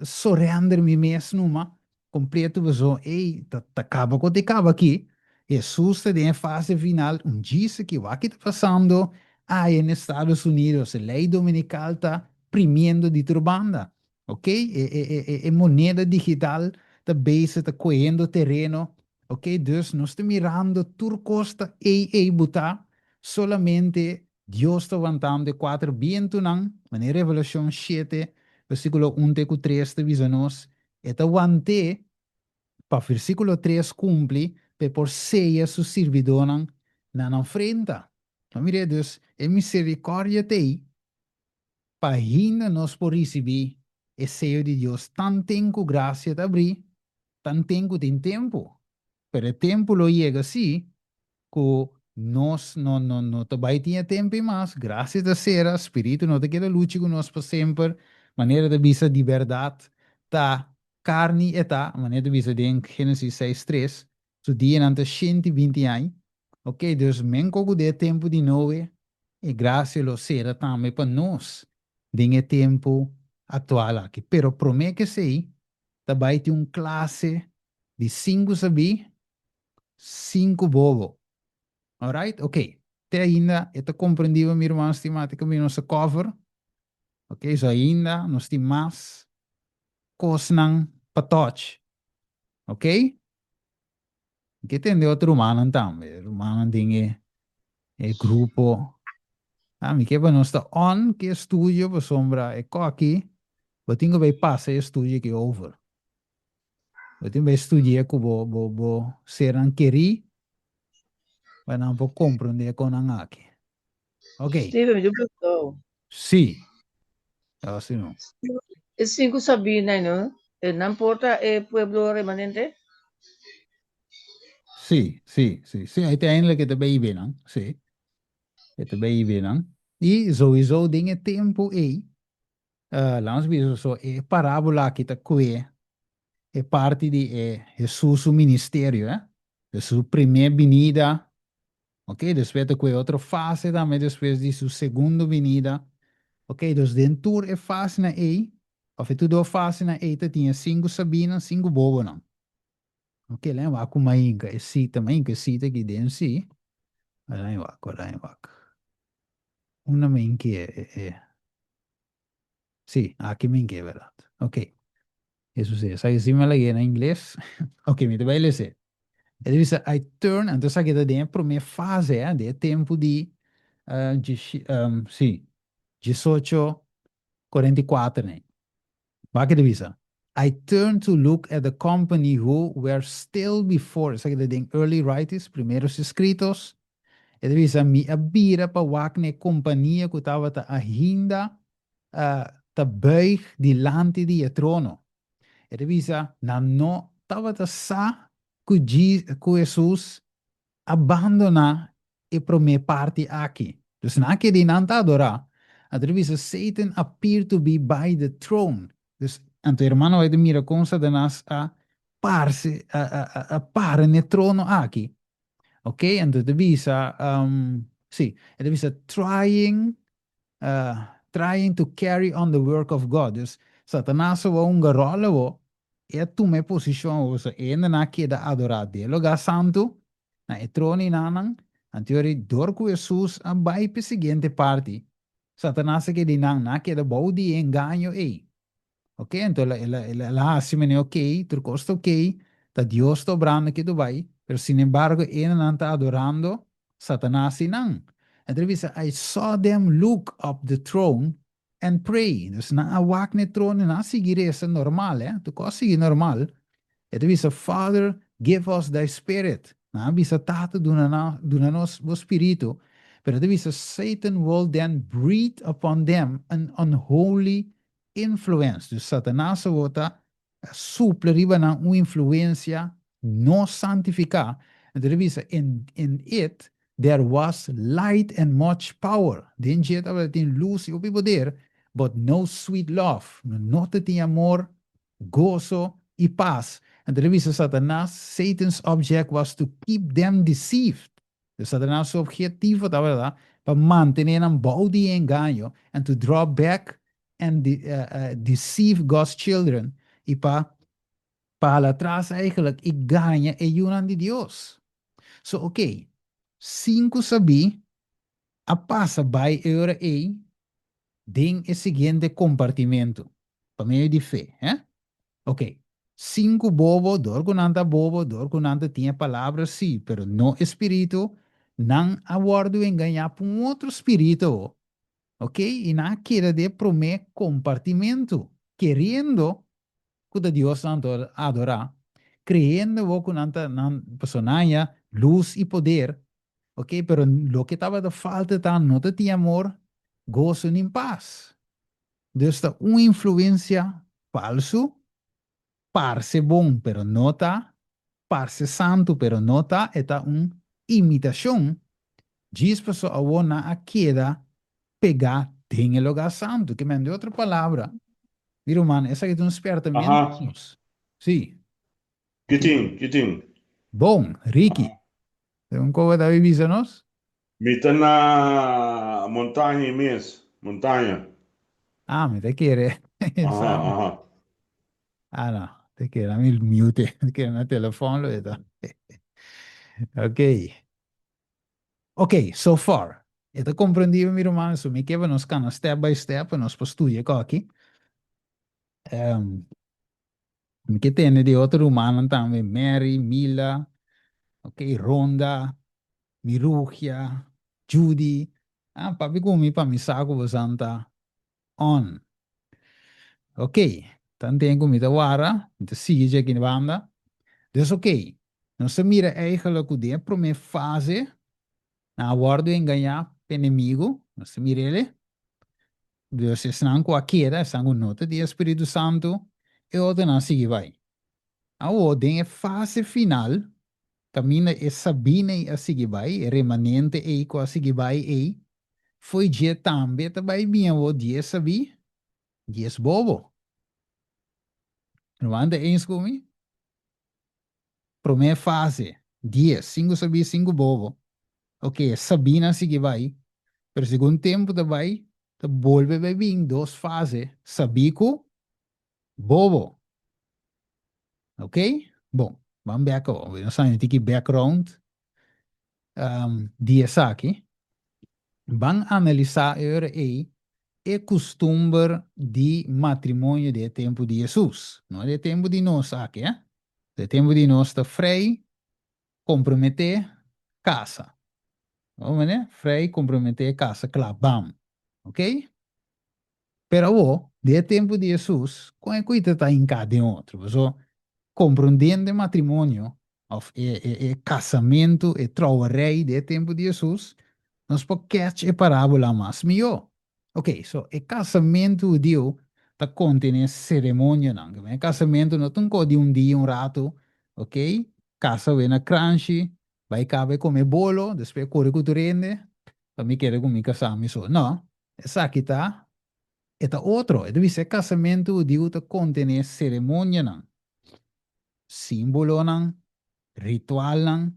surrender mi mes numa Completo paso ey ta ta caba cu te caba aki. Hesus ta den e fase final un djis aki wak ki ta pasando aya en Estados Unidos e ley dominical ta primiendo di tur banda ok e e e e moneda digital ta bezig ta cohendo tereno ok dus nos ta mirando tur cos ta ey ey buta solamente Dios ta wantando e cuater bientonan manera Revelacion shete versiculo un te cu tres ta bisa nos E ta want'é pa versíkulo tres kumpli pa e por seya su sirbidónan na nan frenta. No mir'é, dus, e miserikòrdia t'ei pa hinda nos por risibí e seyo di Dios tanten ku grasia ta abrí, tanten ku tin tempu. Pero e tempu lo yega sí ku nos no no no ta bai tin e tempu ei mas, grasia ta sera, spiritu no ta keda luchi ku nos pa semper, manera ta bisa di bèrdat ta karni e ta, manera ta bisa den Génesis seis tres, su dianan ta shenti binti aña, ok, dus men ko ku den e tempu di Noe e grasia lo sera tambe pa nos den e tempu aktual aki, pero promé ke esei ta bai tin un klase di sinku sabí Sinku bobo. Alright? Ok. Te ainda e ta comprendibel mi ruman stima te kaminda nos a cover. Ok, so ainda nos tin mas kosnan pa touch. Ok? Mi ke tende otro rumannan tambe. Rumannan den e e grupo. Ah, mi ke pa nos ta on ke estudio pasobra e koki bo tin ku bai pasa e estudio aki over. Bo tin bai studia ku bo bo bo sernan kerí pa nan por komprondé kon nan aki. Ok. Steven, mi ta preguntá bo. Sí. Así no. E sinku sabina no, e nan por ta e pueblo remanente? Sí, sí, sí. Sí, uiteindelijk e ta bay nan, sí. E ta bay be nan. I souiso den e tempu ei, laat nos bisa so, e parabola aki ta kue e parti di e Hesus su ministerio, eh. De su primer binida, ok, despues ta kue otro fase tambe despues di su segundo binida. Ok, dus den tur e fasenan ei, of e tur dos fasenan ei ta tin e sinku sabinan, sinku bobonan. Ok, laat wak ku mainka e sita, mainka e sita aki den si. Laat wak, laat wak. Unda mainka e, e, e. Si, aki mainka e, verdad. Ok. Eso sí, esaki sí me lag'é na ingles. Ok, mi ta bai les'é. E ta bisa, I turn, anto esaki ta den e promé fase, eh, den e tempu di, uh, si, diesocho 44 nei. Wak e ta bisa, I turned to look at the company who were still before, esaki ta den early writings, primeros escritos, e ta bisa, mi a bira pa wak na e kompania ku tabata ainda ta buig dilanti di e trono. E ta bisa, nan no tabata sa ku ku Hesus a bandoná e promé parti aki. Dus nan a keda i nan ta adorá. Anto ta bisa, Satan appeared to be by the throne. Dus, anto e hermano bai ta mira kon Satanas a parse, a, a, a, a para n'e trono aki. Ok, anto ta bisa, um, sí, e ta bisa trying, uh, trying to carry on the work of God. Dus, Satanas a wou hunga ròl awo, e a tuma e posishon awo, so e hendenan a keda adorá den e lugá santu, na e trono i nanan, anto dor ku Hesus a bai p'e siguiente parti, Satanas a keda i nan, nan a keda bou di e engaño ei. Ok, anto el a, el a, el a hasi manera ok, tur kos ta ok, ta Dios ta obrando kitu bai, pero sinembargo e nan ta adorando Satanas i nan. Anto el a bisa, I saw them look up the throne and pray. Dus nan a wak na e trono i nan a sigui resa normal, eh, tur kos a sigui normal. E ta bisa, Father, give us thy spirit. Nan a bisa, Tata, duna nan, duna nos bo spiritu. Pero e ta bisa, Satan will then breathe upon them an unholy influence. Dus Satanas awor ta supla riba nan un influencia no santificá. Enton e bisa, In, in it there was light and much power. Den dje tabata tin lus i hopi poder, but no sweet love. No, no ta tin amor, goso i pas. Enton e bisa Satanas, Satan's object was to keep them deceived. Dus Satanas su objetivo tabata pa mantené nan bou di e engaño and to draw back and deceive God's children i pa pa hala atras eigenlijk i gaña e yunan di Dios. So ok, sin ku sabí a pasa bai e ora ei den e siguiente kompartimentu pa medio di fe, hè? Ok, sin ku bobo, dor ku nan ta bobo, dor ku nan ta tin e palabra sí, pero no e spiritu, nan a wòrdu engañá pa un otro spiritu, ok, i nan a keda den e promé kompartimentu, keriendo ku ta Dios nan ta adorá, kreyendo bo ku nan ta nan pasobra nan haña lus i poder, ok, pero loke tabata falta ta no ta tin amor, goso nin pas. Dus ta un influencia falsu, parse bon pero no ta, parse santu pero no ta, e ta un imitacion, djis paso awor nan a keda pega den e lugar santu. Ke men di otro palabra, mi ruman, esaki ta un spertamiento pa nos. Si. Kitin, kitin. Bon, Ricky. Un koba ta bisa nos? Mi ta na montaña ei mes, montaña. Ah, mi ta kere. Aha, aha. Ah, no. Ta kere mi mute. Ta kere na telefon lo e ta. Ok. Ok, so far. E ta komprendí mi ruman, so mi ke pa nos kana step by step pa nos por studia koki. Um, Mi ke tende di otro rumannan tambe, Mary, Mila, ok, Ronda, Mirugia, Judy. Ah, papia ku mi pa mi sa ku bosan ta on. Ok, tanten ku mi ta wara, mi ta sigui dje aki banda. Dus ok, nos ta mira eigenlijk ku den e promé fase nan a wòrdu engañá pa enemigu, nos ta mira el'e. Dus esnan ku a keda, esnan ku no ta di e Spiritu Santu, e otronan a sigui bai. Awor, den e fase final, kaminda e sabina ei a sigui bai, e remanente ei ku a sigui bai ei. Fo'i dje tambe ta bai bin awor dies sabí, dies bobo. Ruman ta eens ku mi? Promé fase, dies, sinku sabí, sinku bobo. Ok, e sabínan sigui bai, pero segun tempu ta bai, ta bolbe bai bin dos fase, sabí ku bobo. Ok? Bon, ban bek awor. Nos haña un tiki background di esaki. Ban analisá e ora ei e kustumber di matrimonio di e tempu di Hesus. No di e tempu di nos aki, eh. Di e tempu di nos ta frei komprometé kasa. Bo mende? Frei komprometé kasa kla, bam. Ok? Pero awor, den e tempu di Hesus, kon e kuita ta hinká den otro? Pasobra komprondendo e matrimonio òf e e e kasamentu, e trouwerij den e tempu di Hesus, nos por kèch e parábola mas mihó. Oké, so e kasamentu hudiu ta kontené seremonionan. E kasamentu no ta un kos di un dia, un ratu, oké, kasa wei na kranshi, bai kaba e kome bolo, despues kore ku tur hende, pa mi kere ku mi kasá mi so. No, Esaki ta e ta otro. E ta bisa e kasamentu hudiu ta kontené seremonianan, símbolonan, ritualnan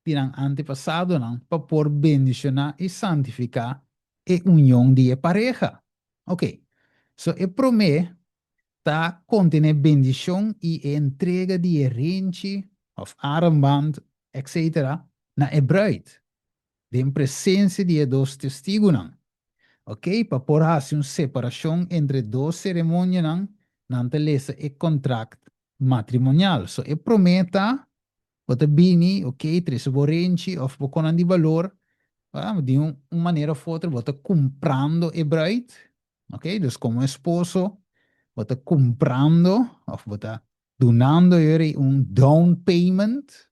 di nan antepasadonan pa por bendishoná i santifiká e union di e pareha. Oke, so e promé ta kontené bendishon i e entrega di e renchi òf armband, etcetera, na e bruid. Den presensia di e dos testigunan. Ok, pa por hasi un separashon entre dos seremonianan, nan ta lesa e kontrakt matrimonial. So e promé ta, bo ta bini, ok, trese bo renchi òf bo konan di balor, di un manera òf otro bo ta kumprando e bruid, ok, dus komo esposo bo ta kumprando òf bo ta dunando e rei un down payment.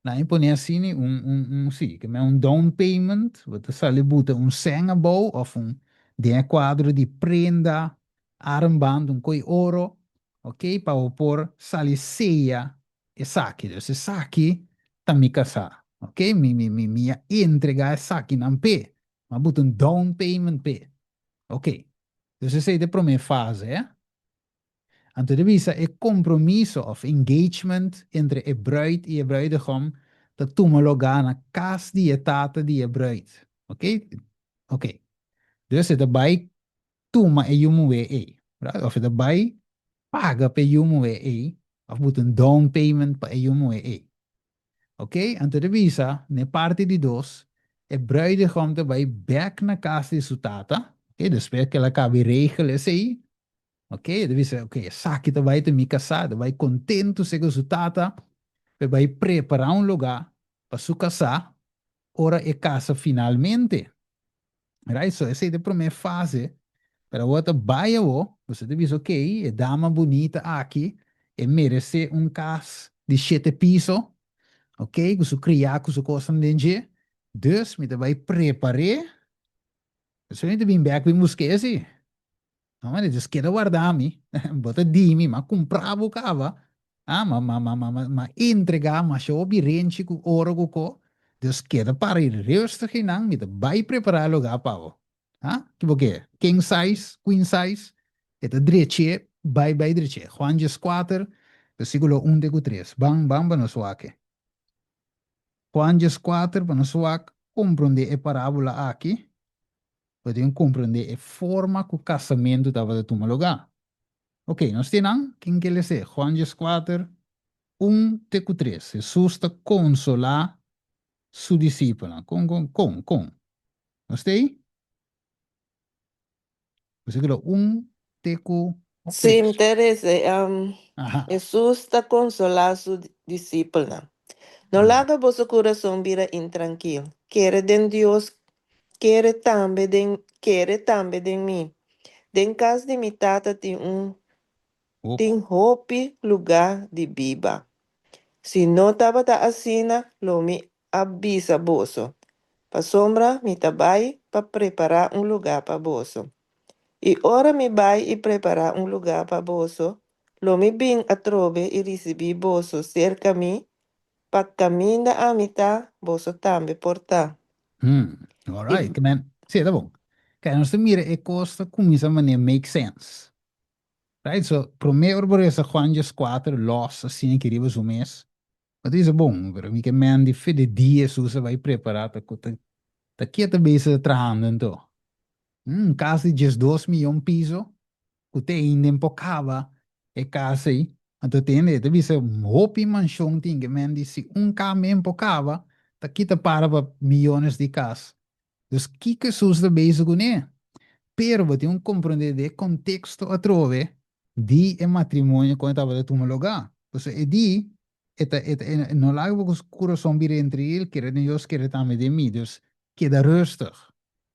Nan e pone asina un un un si, ke men un down payment, bo ta sali buta un sèn abou òf un den e kuadro di prenda, armband, un koi oro, ok, pa bo por sali seya esaki. Dus esaki ta mi kasá, ok, mi mi mi mi a entregá esakinan p'e, mi a buta un down payment p'e, ok. Dus esei ta e promé fase, eh. Anto ta bisa e kompromiso òf engagement entre e bruid i e bruidegom ta tuma lugá na kas di e tata di e bruid. Ok? Ok. Dus e ta bai tuma e yu muhé ei, right? Òf e ta bai paga pa e yu muhé ei, òf buta un down payment pa e yu muhé ei. Ok? Anto ta bisa, na e parti di dos, e bruidegom ta bai bèk na kas di su tata, ok, despues ku el a kaba di regel esei, Ok, e ta bisa, ok, esaki ta bai ta mi kasá, ta bai kontentu segun su tata, pa e bai prepará un lugá pa su kasá ora e kasa finalmente. Right? So esei ta e promé fase, pero awor ta bai awor, boso ta bisa, ok, e dama bunita aki, e meresé un kas di shete piso, ok, ku su kriá, ku su kosnan den dje, dus mi ta bai prepar'é, esei mi ta bin bèk bin busk'é si. No, mane, dus keda warda mi. Bo ta di mi, m'a kumpra bo kaba. Ah, m'a, m'a, m'a, m'a, m'a entregá masha hopi renchi ku oro ku ko. Dus keda para i rustig einan, mi ta bai prepará e lugá pa bo. Ah, ki bo ke? King size, queen size? E ta drech'é, bai bai drech'é. Juan 14, versíkulo un te ku tres. Ban, ban pa nos wak e. Juan 14, pa nos wak komprondé e parábola aki. Bo tin comprende e forma cu casamentu tabata tuma lugar. Ok, nos tin nan, ken ke les'é? Juan 14, un te cu tres. Jesus ta consola su discipelnan. Con, con, con, con? Nos ta ei? Versículo un te cu Sí, tres. mi ta reza, Aha. Jesus ta consola su discipelnan. No laga boso kurason bira intrankil. Kere den Dios, kere tambe den kere tambe den mi. Den kas di mi Tata tin un tin hopi lugá di biba. Si no tabata asina, lo mi a bisa boso, pasobra mi ta bai pa prepará un lugá pa boso. I ora mi bai i prepará un lugá pa boso, Lo mi bin atrobe i risibí boso serka mi, pa kaminda ami ta, boso tambe por ta. Hmm, alright. I Ke men, Sí, ta bon. Kaya nos ta mira e kos ta kuminsá manera make sense. Right? So, promé ora bo resa Juan 14 lòs asina aki riba su mes, bo ta bisa, bon, pero mi ke men di fe di dia Hesus a bai prepará ta ku ta ta ke ta bisa trahando anto? Un kas di 12 miyon piso ku te ainda por kaba e kas ei. Anto tende e ta bisa hopi manshon tin ke men di si un kas men por kaba ta kita para pa miyones di kas. Dus kiko Hesus ta bezig kuné? Pero bo tin un komprondé di e konteksto atrobe di e matrimonio kon e tabata tuma lugá. Pasobra e di e ta e ta e no laga bo kurason bira intrigil, kere den Dios, kere tambe den mi. Dus keda rustig,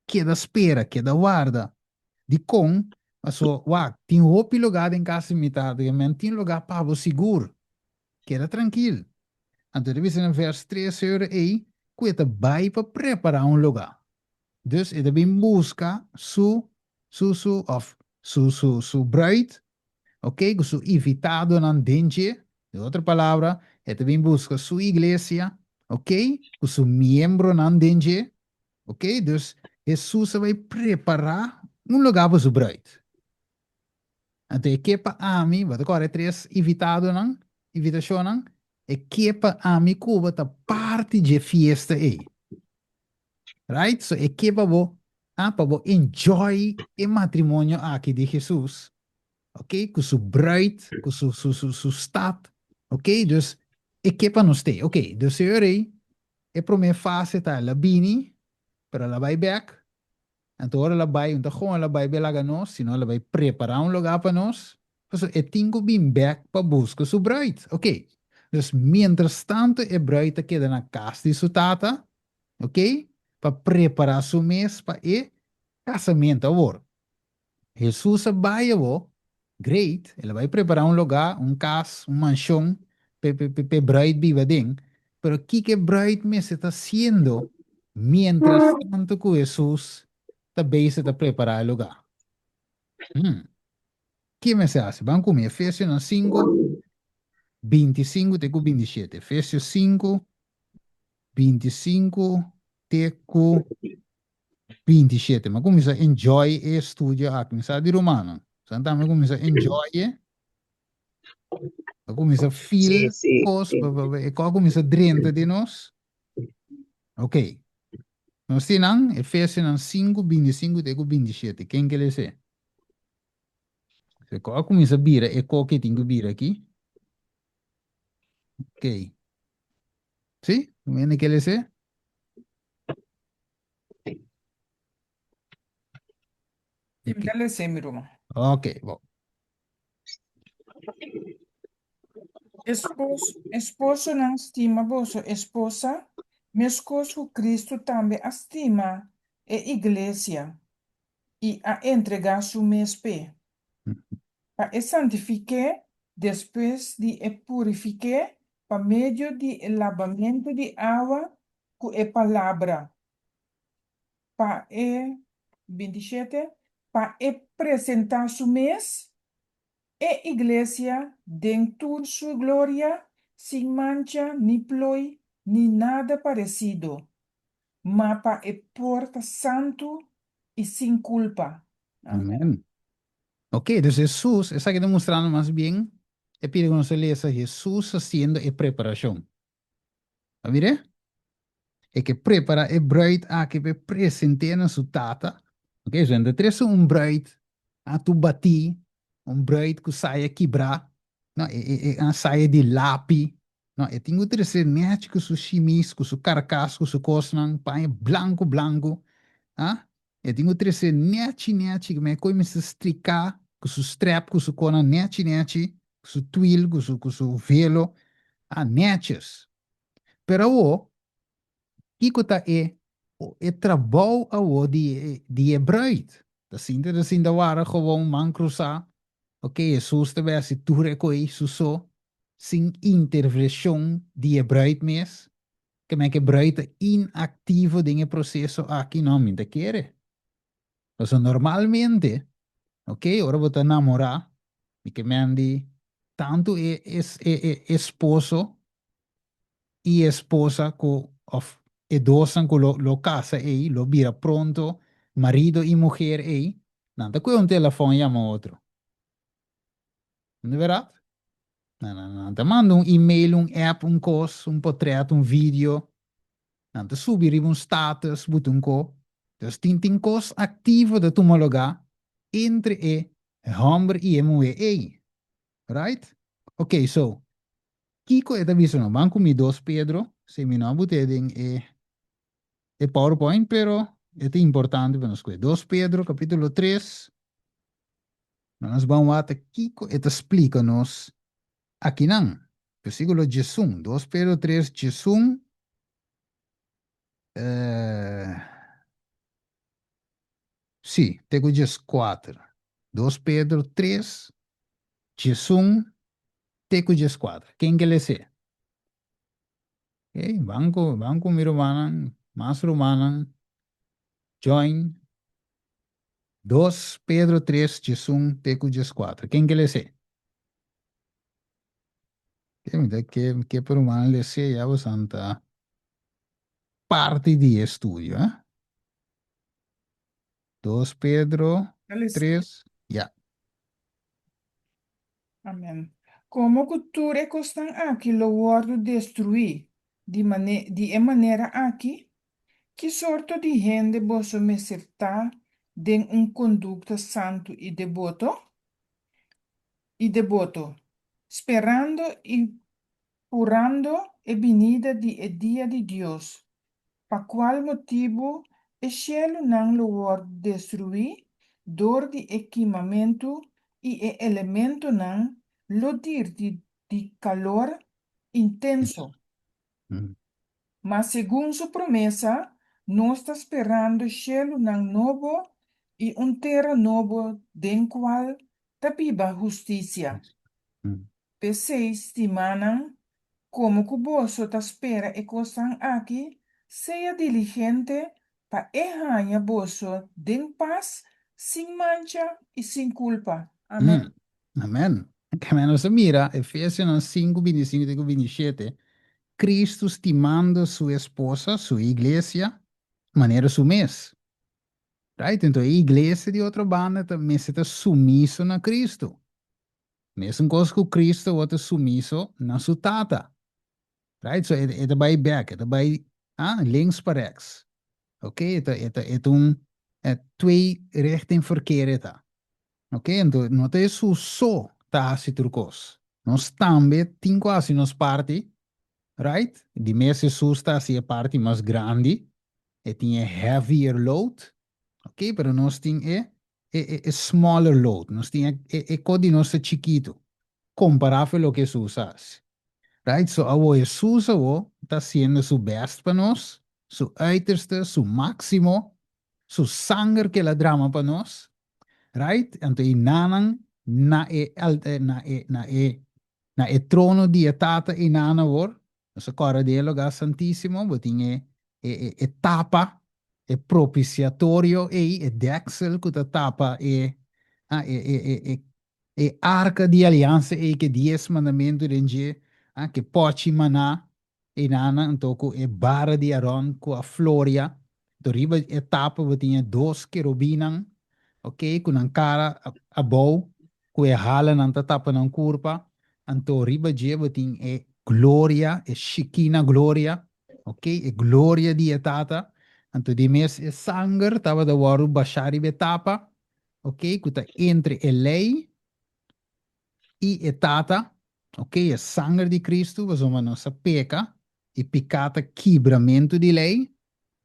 keda spera, keda warda. Dikon? Paso, wak, tin hopi lugá den kas di mi tata, i men tin lugá pa bo sigur. Keda trankil. Anto e ta bisa na vèrs tres ora ei ku e ta bai pa prepará un lugá. Dus e ta bin buska su, su, su, òf su, su, su brùit, oke, ku su invitadonan den dje. Den otro palabra, e ta bin buska su iglesia, oke, ku su miembronan den dje. Ok, dus Hesus a bai prepará un lugá pa su bruid. Anto e ke pa ami, bo ta kòrda e tres invitadonan, invitashonnan? E ke pa ami ku bo ta parti dje fiesta ei. Right? So e ke pa bo, ah, pa bo enjoy e matrimonio aki di Hesus, ok, ku su bruid, ku su, su, su, su stad, ok, dus e ke pa nos te. Ok, dus e ora ei, E promé fase ta el a bini, pero el a bai bèk. Anto ora el a bai, un ta kon el a bai belaga nos, sino el a bai prepará un lugá pa nos. Pasobra e tin ku bin bèk pa buska su bruid. Oké. Dus mientrastantu e bruid ta keda na kas di su tata, oké, pa prepará su mes pa e kasamentu. Awor, Hesus a bai awor, great, el a bai prepará un lugá, un kas, un manshon p'e p'e bruid biba aden, pero kiko e bruid mester ta hasiendo mientras tanto ku Hesus ta bezig ta prepará e lugá? Hmm. Ki mester hasi? Ban ku mi, Efesionan sinku, 25 te ku 27. Efesio sinku, 25 te ku 27. Mi a kuminsá enjoy e estudio aki. Mi sa di rumannan. Sa tambe kuminsá enjoy e. A kuminsá feel Sí, sí, kos, sí. e kos a kuminsá drenta den nos. Ok. Nos tin nan, Efesionan 5, 25 te ku 27. Ken ke lesa e? E kos a kuminsá bira e kos ke tin ku bira aki. Ok. Sí? Un hende ke lesa e? Sí, mi ta lese, mi ruman. Ok, bon. Espos, esposonan stima boso esposa, meskos ku Kristu tambe a stima e iglesia i a entregá su mes p'e, pa e santifik'é despues di e purifik'é pa medio di e labamentu di awa ku e palabra, pa e, 27, pa e presentá su mes, e iglesia, den tur su gloria, sin mancha ni ploi ni nada paresido, ma pa e por ta santu i sin kulpa. Amen. Ok, dus Hesus, esaki ta mustrando mas bien e pida ku nos a lesa, Hesus hasiendo e preparashon. A mir'é? E ke prepará e bruid aki p'e present'é na su tata. Ok, so nan ta trese un bruid a tur batí, un bruid ku saya kibrá, no, e, e, e a saya di lapi, no, e tin ku trese nèchi ku su shimis, ku su karkas, ku su kosnan, paña blanku blanku, ah, e tin ku trese nèchi nèchi, ku e mester striká ku su strèp, ku su konan nèchi nèchi, ku su twil, ku su, ku su velo, ah, nèches. Pero awor, kiko ta e e trabou awor di e di e bruid? Ta sinta ta sinta wara gewoon man krusá, ok, Hesus ta bai hasi tur e koi su so, sin intervenshon di e bruid mes, ke men ke bruid ta inaktivo den e proseso aki, no, mi ta kere. Pasobra normalmente, ok, ora bo ta namorá, mi ke men di tantu e e e esposo i esposa ku òf e dosnan ku lo lo kasa ei lo bira pronto. marido i muher ei, nan ta kue un telefòn yama otro. No ta bèrdat? Nan, nan, nan ta manda un email, un app, un kos, un potrèt, un video. Nan ta subi riba un status, buta un ko. Dus tin tin kos aktivo ta tuma lugá entre e hòmber i e muhé ei. Right? Ok, so, kiko e ta bisa no? Ban ku mi dos Pedro, si mi no a but'é den e e PowerPoint, pero e ta importante pa nos kue. Dos Pedro kapítulo tres, nos ban wak kiko e ta splika nos akinan. Versíkulo diesun, dos Pedro tres diesun, eh, sí, te ku dieskuater. Dos Pedro tres diesun te ku dieskuater. Ken ke les'é? Oké, ban ku, ban ku mi rumannan, mas rumannan, join. Dos Pedro tres diesun te ku dieskuater. Ken ke les'é? Oké, mi ta ke, ke pa rumannan les'é ya bosan ta parti di e studio, eh. Dos Pedro tres, ya. Amen. Komo ku tur e kosnan aki lo wòrdu destruí di mane di e manera aki, ki sorto di hende boso mester ta den un kondukta santu i deboto? I deboto, sperando i purando e binida di e dia di Dios, pa kual motibu e shelunan lo wòrdu destruí dor di e kimamentu i e elementonan lo dirti di kalor intenso. Ma segun su promesa, nos ta sperando shelunan nobo i un tera nobo den kual ta biba hustisia. P'esei, stimánan, komo ku boso ta spera e kosnan aki, sea diligente pa e haña boso den pas, sin mancha i sin kulpa. Amèn. Amèn. Keme nos a mira Efesionan sinku binti i sinku te ku binti i shete, Kristu stimando su esposa, su iglesia, manera su mes. Right? Enton e iglesia di otro banda ta mester ta sumiso na Kristu. Mesun kos ku Cristo awor ta sumiso na su Tata. Right? So e, e ta bai bek, e ta bai ah, links pa rechts. Ok, e ta, e ta, e ta un e twee richting verkeer e ta. Ok, entonces no ta Hesus so ta hasi tur kos. Nos tambe tin ku hasi nos parti, right? Di mes Hesus ta hasi e parti mas grandi, e tin e heavier load, ok, pero nos tin e e, e, e smaller load. Nos tin e, e, e kos di nos ta chikitu kompará ku loke Hesus a hasi. Right? So awo Hesus awo ta hasiendo su best pa nos, su uiterste, su máksimo, su sanger ku el a drama pa nos. Right? Anto e nanan na e, na e, na e, na e trono di e Tata e nan awor, Nos a kòrda di e lugá santísimo, bo tin e e e tapa, e propiciatorio ei, e deksel ku ta tapa e ah e e e e e arka di aliansa ei ku e dies mandamentu den dje, ah ku e pòchi maná einan anto ku e bara di Aron ku a floria. Anto riba e tapa bo tin e dos kerubinnan, ok, ku nan kara abou ku e halanan ta tapa nan kurpa, anto riba dje bo tin e gloria, e Shekina gloria, ok, e gloria di e Tata, anto di mes e sanger tabata wòrdu bashá riba e tapa, ok, ku ta entre e lei i e Tata, ok, e sanger di Kristu, pasobra nos a peka, i piká ta kibramentu di lei,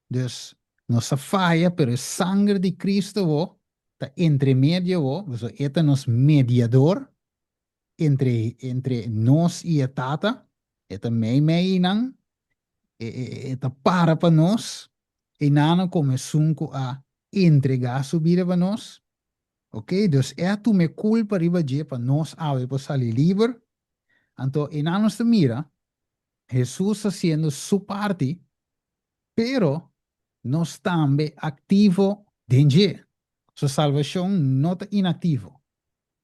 dus nos a faya, pero e sanger di Kristu awor ta entre medio awor, pasobra e ta nos mediador entre entre nos i e Tata, e ta meimei einan, e e e ta para pa nos, einan komo esun ku a entregá su bida pa nos, ok, dus e a tuma e kulpa riba dje pa nos awe por sali liber, anto einan nos ta mira Hesus hasiendo su parti, pero nos tambe aktivo den dje. Su salbashon no ta inaktivo.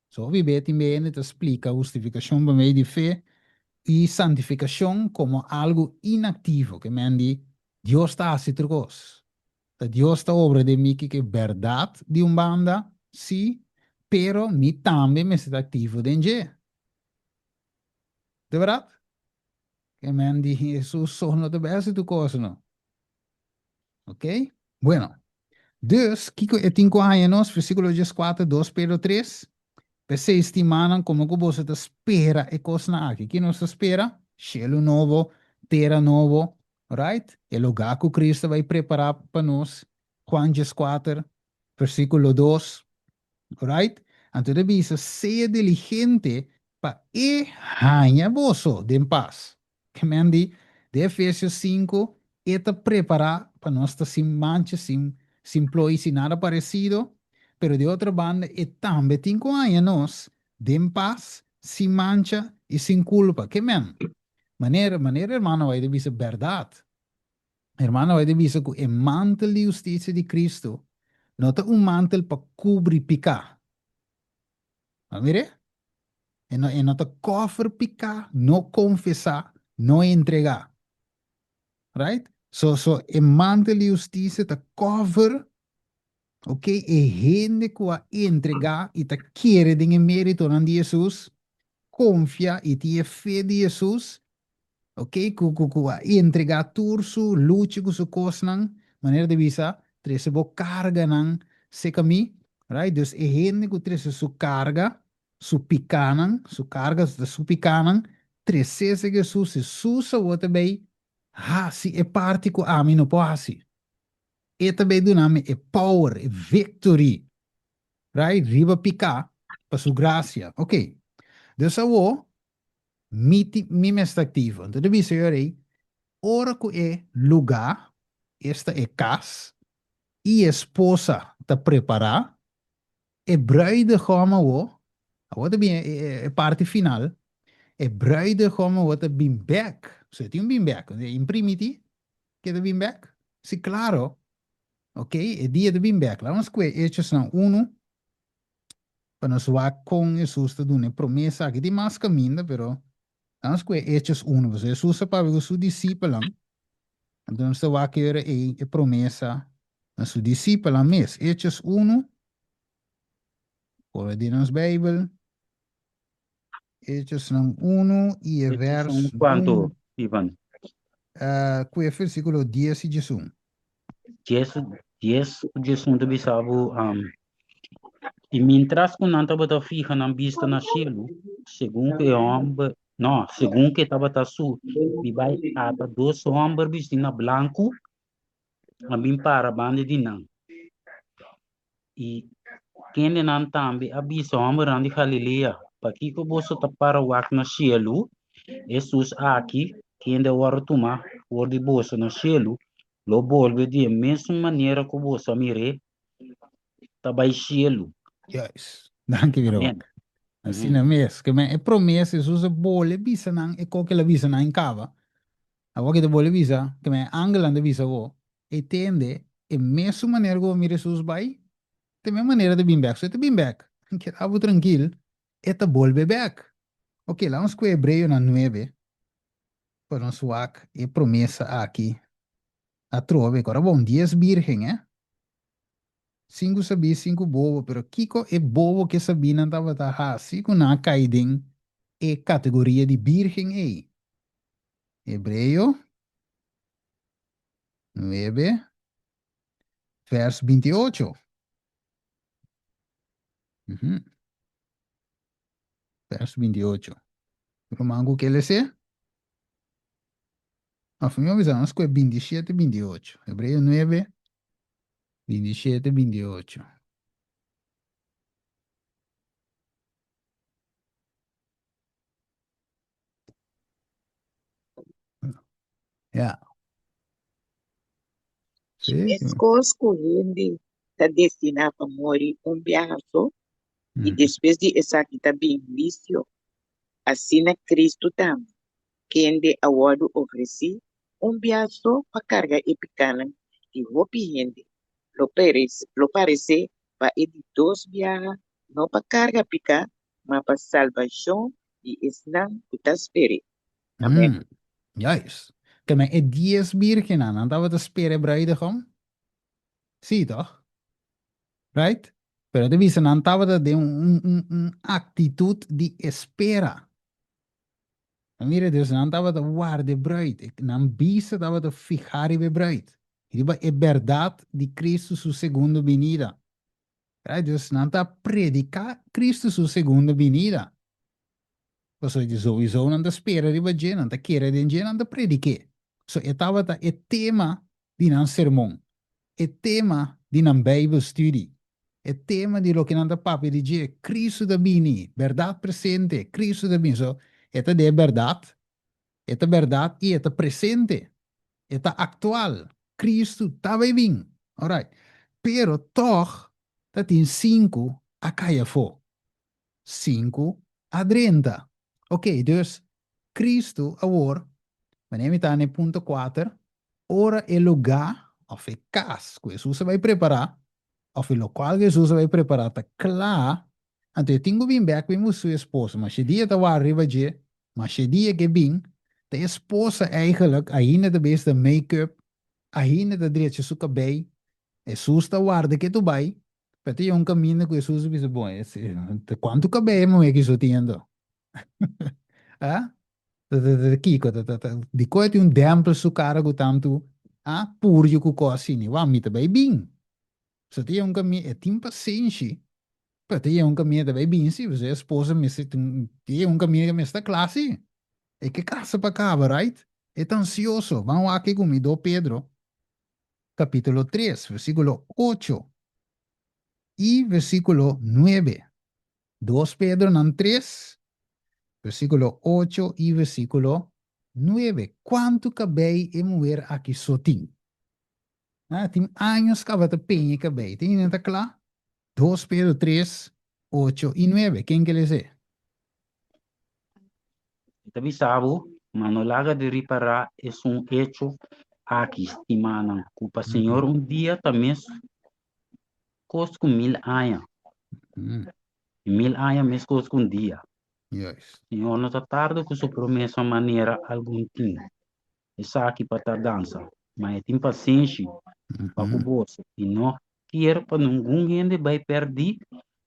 So hopi be tin be hende ta splika hustifikashon pa medio di fe i santifikashon komo algu inaktivo, ke men di Dios ta hasi tur kos. Ta Dios ta obra den mi kiko e bèrdat di un banda, sí, pero mi tambe mester ta aktivo den dje. Ta bèrdat? Ke men di Hesus so no ta bai hasi tur kos no. Ok? Bueno. Dus, kiko e tin ku haña nos? Versíkulo dieskuater, dos Pedro tres, P'esei, stimánan, komo ku boso ta spera e kosnan aki? Ki nos ta spera? Shelu nobo, tera nobo, right? E lugá ku Kristu a bai prepará pa nos, Juan dieskuater, versíkulo dos, right? Anto e ta bisa, Sea diligente pa e haña boso den pas. Kemen di, den Efesios sinku, e ta prepará pa nos ta sin mancha, sin sin ploi, sin nada paresido, pero di otro banda e tambe tin ku haña nos den pas, sin mancha i sin kulpa. Kemen, manera manera hermano White a bisa bèrdat. Hermano White a bisa ku e mantel di hustisia di Kristu no ta un mantel pa kubri piká. A mir'é? E no, e no ta kòfer piká, no konfesá, no entregá. Right? So, so e mantel di hustisia ta kòfer, ok, e hende ku a entregá i ta kere den e méritonan di Hesus, konfia i tin e fe di Hesus, Ok, ku ku ku a entregá tur su lucha ku su kosnan, manera di bisa, trese bo karganan seka mi, right? Dus e hende ku trese su karga, su pikánan, su karga ta su pikánan, tres'é seka Hesus, Hesus awor ta bay hasi e parti ku ami no por hasi. E ta bay duna mi e power, e victory, right, riba piká pa su grasia. Ok, dus awor Mi ti, mi mes ta aktivo. Anto ta bisa yo rei, ora ku e lugá, esta e kas, i e esposa ta prepará, e bruidegom awo, awo ta bin e, e, e parti final, e bruidegom awo ta bin bèk. So e tin un bin bèk. E imprimiti ke ta bin bèk? Si, klaro. Ok, e dia ta bin bèk. Laga nos kue Hechosnan unu. Pa nos wak kon Hesus ta duna e promesa aki. Tin mas kaminda, pero nos ku e Hechos unu. Pasobra Hesus a papia ku su disipelnan, anto nos ta wak e ora ei e promesa na su disipelnan mes. Hechos unu, por den nos Beibel, Hechosnan unu i e Hechos vers unu kuantu, un, Ivan? ku e versíkulo dies i diesun. Dies, dies ku diesun ta bisa bo, um, i mientras ku nan tabata fiha nan bista na shelu, segun ku e hòmber, no, segun ku e tabata subi bai, ata dos hòmber bistí na blanku a bin para banda di nan. I kendenan tambe a bisa hòmbernan di Galilea, Pakiko boso ta para wak na shelu? Hesus aki, kende a wòrdu tumá for di boso na shelu, lo bolbe di e mesun manera ku boso a mir'é ta bai shelu. Juist. Danki, mi Amèn. ruman. Asina mes. Ke men e promesa Hesus a bole bisa nan e kos ku el a bisa nan kaba. Awor ke ta bole bisa, ke men e angelnan ta bisa bo, E tende e mesun manera ku bo mira Hesus bai, ta e mes manera ta bin bèk. So e ta bin bèk. Keda bo trankil, e ta bolbe bèk. Oke, laga nos kue Hebreonan nuebe pa nos wak e promesa aki atrobe. Ku ora bon, dies bírgen, eh? Sinku sabí, sinku bobo. Pero kiko e bobo ku e sabínan tabata hasi ku nan a kai den e kategoria di bírgen ei? Hebreo 9, vers 28. Uhum. Vers 28. Ruman ku ke lese? Of mi bisa nos kue 27, 28. Hebreo 9, 27, 28. Ja. Sí. Meskos ku hende ta destiná pa muri un biaha so i despues di esaki ta bin huisio, asina Kristu tambe, kende a wòrdu ofresí un biaha so pa karga e pikánan di hopi hende, lo paresé pa e di dos biaha, no pa karga piká, ma pa salbashon di esnan ku ta sper'é. Amèn. Mm, juist. Keme e dies bírgennan, nan tabata spera e bruidegom? Sí, tòg? Right? Pero e ta bisa nan tabata den un, un, un aktitut di espera. Mira, dus nan tabata warda e bruid. Nan bista tabata fihá riba e bruid, riba e bèrdat di Kristu su segundo binida. Right? Dus nan ta prediká Kristu su segundo binida. Pasobra souiso nan ta spera riba dje, nan ta kere den dje, nan ta predik'é. So e tabata e tema di nan sermon, e tema di nan Bijbelstudie, e tema di loke nan ta papia di dje, Kristu ta bini, bèrdat presente, Kristu ta bini. So e ta den e bèrdat, e ta bèrdat i e ta presente, e ta aktual, Kristu ta bai bin. Alright. Pero tòg ta tin sinku a kai afó. 5 a drenta. Ok, dus Cristo awor, wanneer mi ta na e punto 4, ora e lugá of e kas ku Hesus a bai prepará, of e lokual ku Hesus a bai prepará ta kla, anto e tin ku bin bèk bin buska su esposa. Masha dia ta wak riba dje, masha dia ke bin, ta e esposa eigenlijk ainda ta bes ta make-up, ainda ta drecha su kabei, Hesus ta warda ke tu bai, Pero tin un kaminda ku Hesus a bisa, bon, kuantu kabei e muhé ki so tin anto? Ah? Ta kiko? Dikon e tin un dèmpel su kara ku tantu ah puryo ku kos asina? Wou, mi ta bai bin. So tin un kaminda, e tin pasenshi, pero tin un kaminda ta bai bin si, pasobra e esposa mester tin un kaminda ku mester ta kla si. E ke kasa pa kaba, right? E ta ansioso. Ban wak ku mi, do Pedro. capítulo 3, versículo 8 i versículo 9. Dos Pedronan 3, versículo 8 i versículo 9. Kuantu kabei e muher aki so tin? Ah, tin años kaba ta peña e kabei. Tin hende ta kla? Dos Pedro 3, 8 i 9. Ken ke les'é? Mi ta bisa bo, ma no laga di ripará esun echo aki, stimánan, ku pa Señor un dia ta mes kos ku mil aña, i mil aña mes kos ku un dia. Señor no ta tarda ku su promesa manera algun tin. Esaki pa tardansa, ma e tin pasenshi pa ku boso i no kier pa ningun hende bai pèrdí,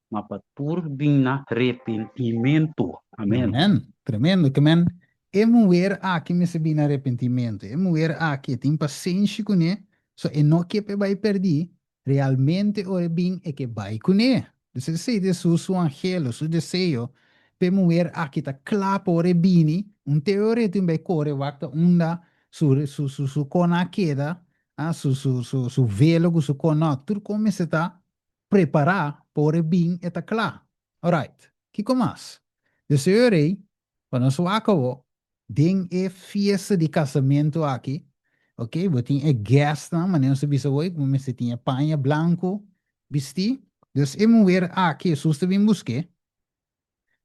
ma pa tur bin na repentimentu. Amen. Amen. Tremendo. Ke men e muher aki mester bin na repentimentu. E muher aki e tin pasenshi kuné, so e no ke pa e bai pèrdí, Realmente ora e bin e ke bai kuné. Dus esei ta Hesus su anhelo, su deseo p'e muher aki ta kla pa ora e bini, un te ora e tin bai kore wak ta unda su su su su kona a keda, ah su su su su velo ku su kona, tur kon mester ta prepará pa ora e bin e ta kla. Alright, kiko mas? Dus e ora ei, pa nos wak awo, Den e fiesta di kasamentu aki, ok, bo tin e guestnan, manera nos a bisa hoy, ku bo mester tin e paña blanku bistí. Dus e muher aki Hesus ta bin busk'é,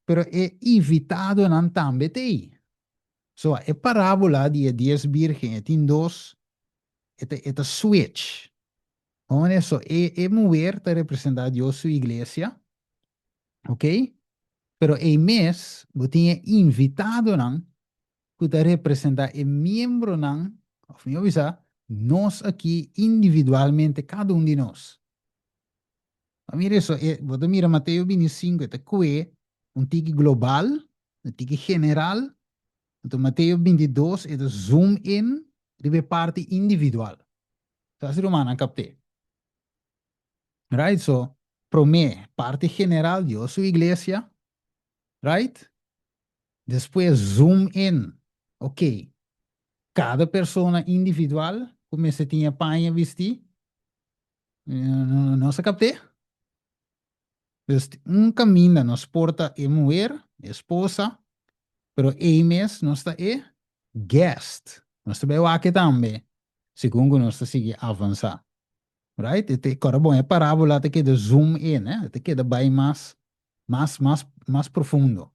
pero e invitadonan tambe ta ei. So, e parábola di e dies bírgen, e tin dos, e ta e ta switch. Hoor, so e e muher ta representá Dios su iglesia, ok? Pero ei mes bo tin e invitadonan ku ta representá e miembronan, òf mihó bisa, nos aki individualmente, kada un di nos. Bo mira eso, e, bo ta mira Mateo 25, e ta kue un tiki global, un tiki general, anto Mateo 22 e ta zoom in riba e parti individual. Sa si rumannan kapt'é? Right? So, promé, parti general, Dios su iglesia. Right? Despues zoom in. Ok, kada persona individual ku mester tin e paña bistí. Nos a kapt'é? Dus un kaminda nos por ta e muher, e esposa, pero ei mes nos ta e guest. Nos ta bai wak tambe, segun ku nos ta sigui avansá. Right? E te, kòrda bon, e parábola ta keda zoom in, eh? E ta keda bai mas, mas, mas, mas profundo.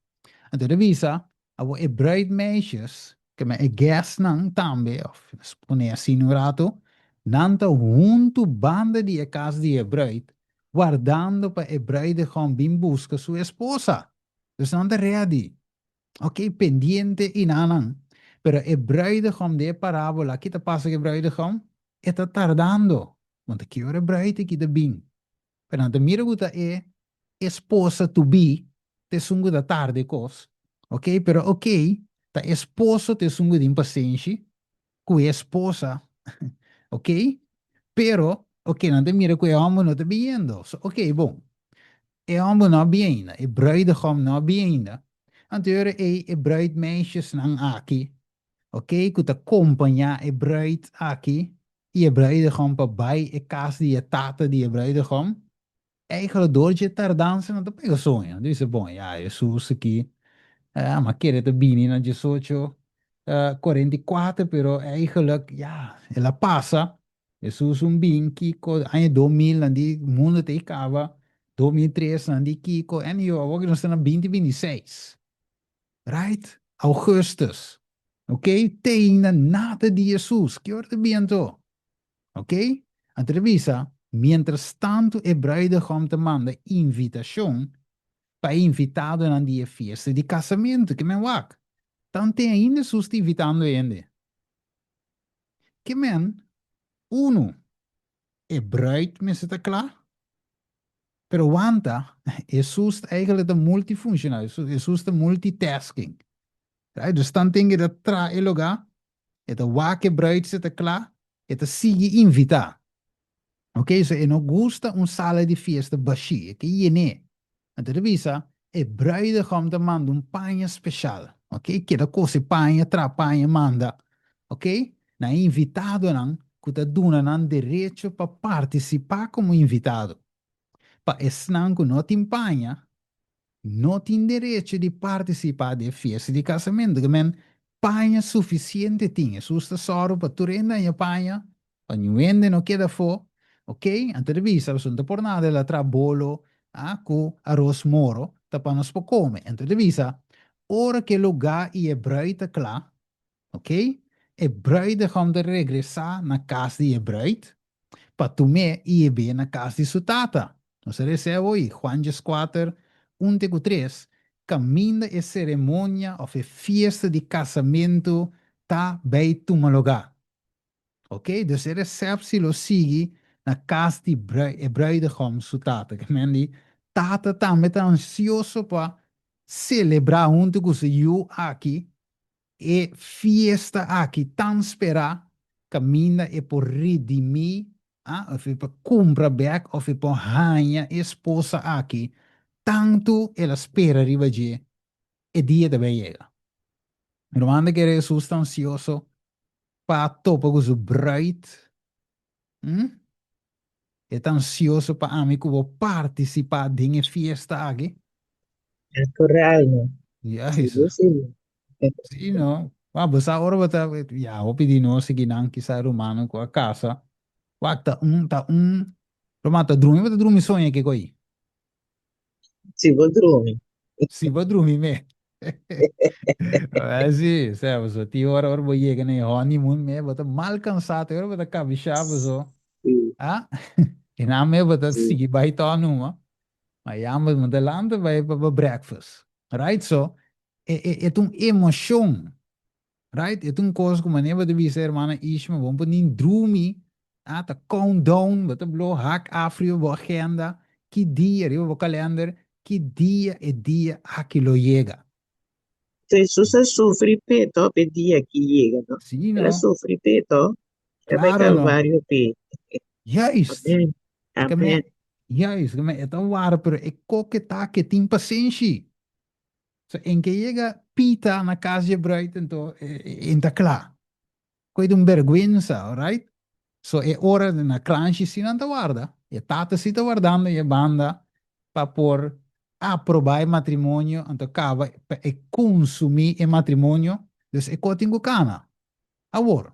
Anto e ta bisa, awor e bruidmeisjes, ke men e guestnan tambe, òf nos pone asina un ratu, nan ta huntu banda di e kas di e bruid, wardando pa e bruidegom bin buska su esposa. Dus nan ta ready. Ok, pendiente i nanan. Pero e bruidegom di e parábola, ki ta pasa ku e bruidegom? E ta tardando. Bon, ta ki ora e bruid aki ta bin? Pero nan ta mira ku ta e esposa to be ta esun ku ta tarda e kos. Ok, pero ok, ta esposo ta esun ku tin pasenshi ku e esposa, ok, pero ok, nan ta mira ku e hòmber no ta biniendo. So, ok, bon, e hòmber no a bin ainda, e bruidegom no a bin ainda. Anto e ora ei e bruidmeisjesnan aki, ok, ku ta kompañá e bruid aki i e bruidegom pa bai e kas di e tata di e bruidegom, Eigenlijk door dje tardansa nan ta pega soño. Nan ta bisa, bon, ya, Hesus aki, a kere ta bini na diesocho 44, pero eigenlijk, ya, el a pasa. Hesus un bin kiko, aña 2000 nan di mundo ta ei kaba, 2003 nan di kiko, anyhow, awor ki nos ta na 2026, right? Augustus, ok? Te ainda nada di Hesus, ki ora ta bin anto? Ok? Anto ta bisa, mientras tantu e bruidegom ta manda invitashon pa e invitadonan di e fiesta di kasamentu. Ke men wak? Tanten ainda Hesus ta invitando hende. Ke men, unu, e bruid mester ta kla, pero wanta, Hesus eigenlijk ta multifunshonal, Hesus ta multitasking. Right? Dus tanten e ta traha e lugá, e ta wak e bruid si e ta kla, e ta sigui invitá. Ok, so e no gusta un sala di fiesta bashí, e ke yen'é. Anto e ta bisa, e bruidegom ta manda un paña speshal. Ok, keda kose paña, traha paña, manda. Ok, na e invitadonan ku ta duna nan derecho pa partisipá komo invitado. Pa esnan ku no tin paña, no tin derecho di partisipá den e fiesta di kasamentu. Ke men paña sufisiente tin. Hesus ta sòru pa tur hende haña paña, pa niun hende no keda afó. Oke, anto ta bisa, pasobra no ta por nada el a traha bolo ku aros moro, ta pa nos por kome. Anto ta bisa, ora ku e lugá i e brùit ta kla, Ok, e bruidegom ta regresá na kas di e bruid pa tum'é i hib'é na kas di su tata. Nos a res'é awor, Juan 14, un te ku tres, kaminda e seremonia òf e fiesta di kasamentu ta bai tuma lugá. Ok, dus e resèpsi lo sigui na kas di e bruidegom su tata. Ke men di tata tambe ta ansioso pa selebrá huntu ku su yu aki E fiesta aki tan sperá kaminda e por redimí, a, òf e por kumpra bèk òf e por haña e esposa aki tantu el a spera riba dje, e dia ta bai yega. Mi ruman ta kere Hesus ta ansioso pa topa ku su bruid? Hm? E ta ansioso pa ami ku bo partisipá den e fiesta aki? Natural, no? Ya, Sí, Hesus. sí. Sí, no? Wak, bo sa ora bo ta, ya, hopi di nos aki nan kisa rumannan ku a kasa, wak, ta un, ta un, ruman, ta drumi bo ta drumi soña kiko ei? Si bo drumi. Si bo drumi me. Wel si, sea, paso tin ora ora bo yega na e honeymoon me, bo ta mal cansá, te ora bo ta cabishá, paso, Sí, ah, i nan me bo ta sí. sigui bai tò numa, ma ya bo ta lanta bai pa bo breakfast. Right? So, e, e, e ta un emocion. Right? E ta un kos ku manera bo ta bisa hermana Ishma, bo no por ni drumi, ah, ta count down, bo ta blo hak af riba bo agenda, ki dia riba bo kalender, ki dia e dia aki lo yega. Jesus a sufri p'e to p'e dia ki yega, no? Sí, El a no? sufri p'e to, el a bai Claro, no? Calvario p'e. Juist! Amen, E ke me, amen. juist, ke me, e ta wara, pero e koke ta ke tin pasenshi. So en ke yega pita na kas dje bruid ento en ta kla. Koe ta un bergwensa, alright? So e ora na kranshi si nan ta warda. E tata si ta wardando e banda pa por aproba e matrimonio anto kaba pa e konsumi e matrimonio. Dus e ko tin ku kana. Awor,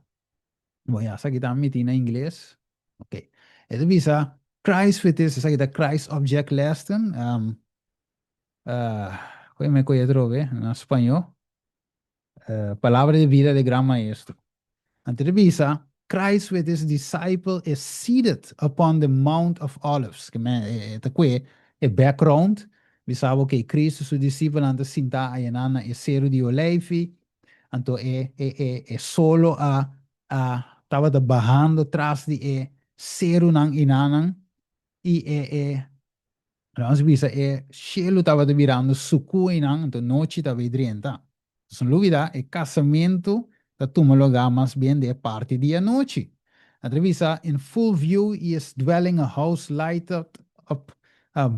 bo ya esaki ta miti na ingles. Ok. E ta bisa Christ with his, esaki ta Christ Object Lesson. Um, Koe me koe atrobe na spañó. Palabra de vida de gran maestro. Anto ta bisa, Christ with his disciple is seated upon the Mount of Olives. Ke men e ta koe e background. Bisa bo ke Cristo su disipelnan ta sintá ayanan na e seru di Oleifi. Anto e e e e solo a a tabata bahando tras di e. serunan enanan i e e nos bisa e shelu tabata birando suku einan, anto nochi ta bay drenta. Nos no lubida e kasamentu ta tuma lugá mas bien den e parti di anochi. A ta bisa in full view he is dwelling a house lighted up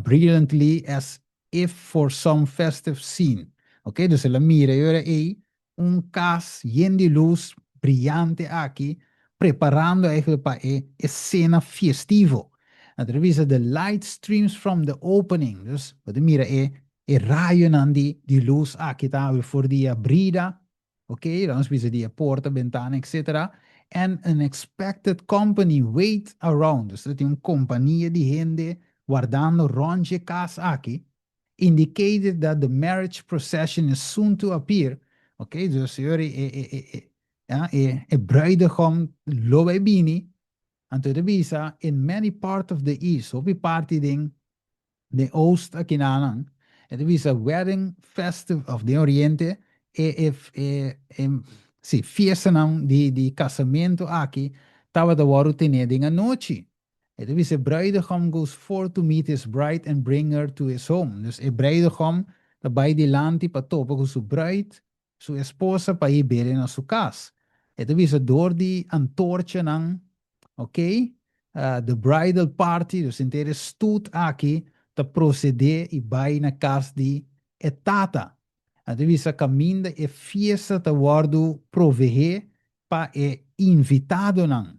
brilliantly as if for some festive scene. Ok, dus el a mira e ora ei un kas yen di lus briyante aki preparando eigenlijk pa e esena fiestivo. A ta bisa the light streams from the opening, dus bo ta mira e e rayonan di di lus aki ta habri for di e abrida, ok, laga nos bisa di e porta, bentana, etcetera, and an expected company wait around, dus ta tin un kompania di hende wardando rond dje kas aki, indicated that the marriage procession is soon to appear, ok, dus señor e e e e ya e e bruidegom lo bai bini, anto e ta bisa in many part of the east, hopi parti den Den oost akinanan e ta bisa wedding festive of den oriente e e e e si fiestanan di di kasamentu aki tabata wòrdu tené den anochi. E ta bisa e bruidegom goes forth to meet his bride and bring her to his home. Dus e bruidegom ta bai dilanti pa topa ku su bruid, su esposa pa i bere na su kas. E ta bisa dor di antorchanan, ok, the bridal party, dus henter e stoet aki ta procede i bai na kas di e tata. A ta bisa kaminda e fiesta ta wòrdu proveé pa e invitadonan.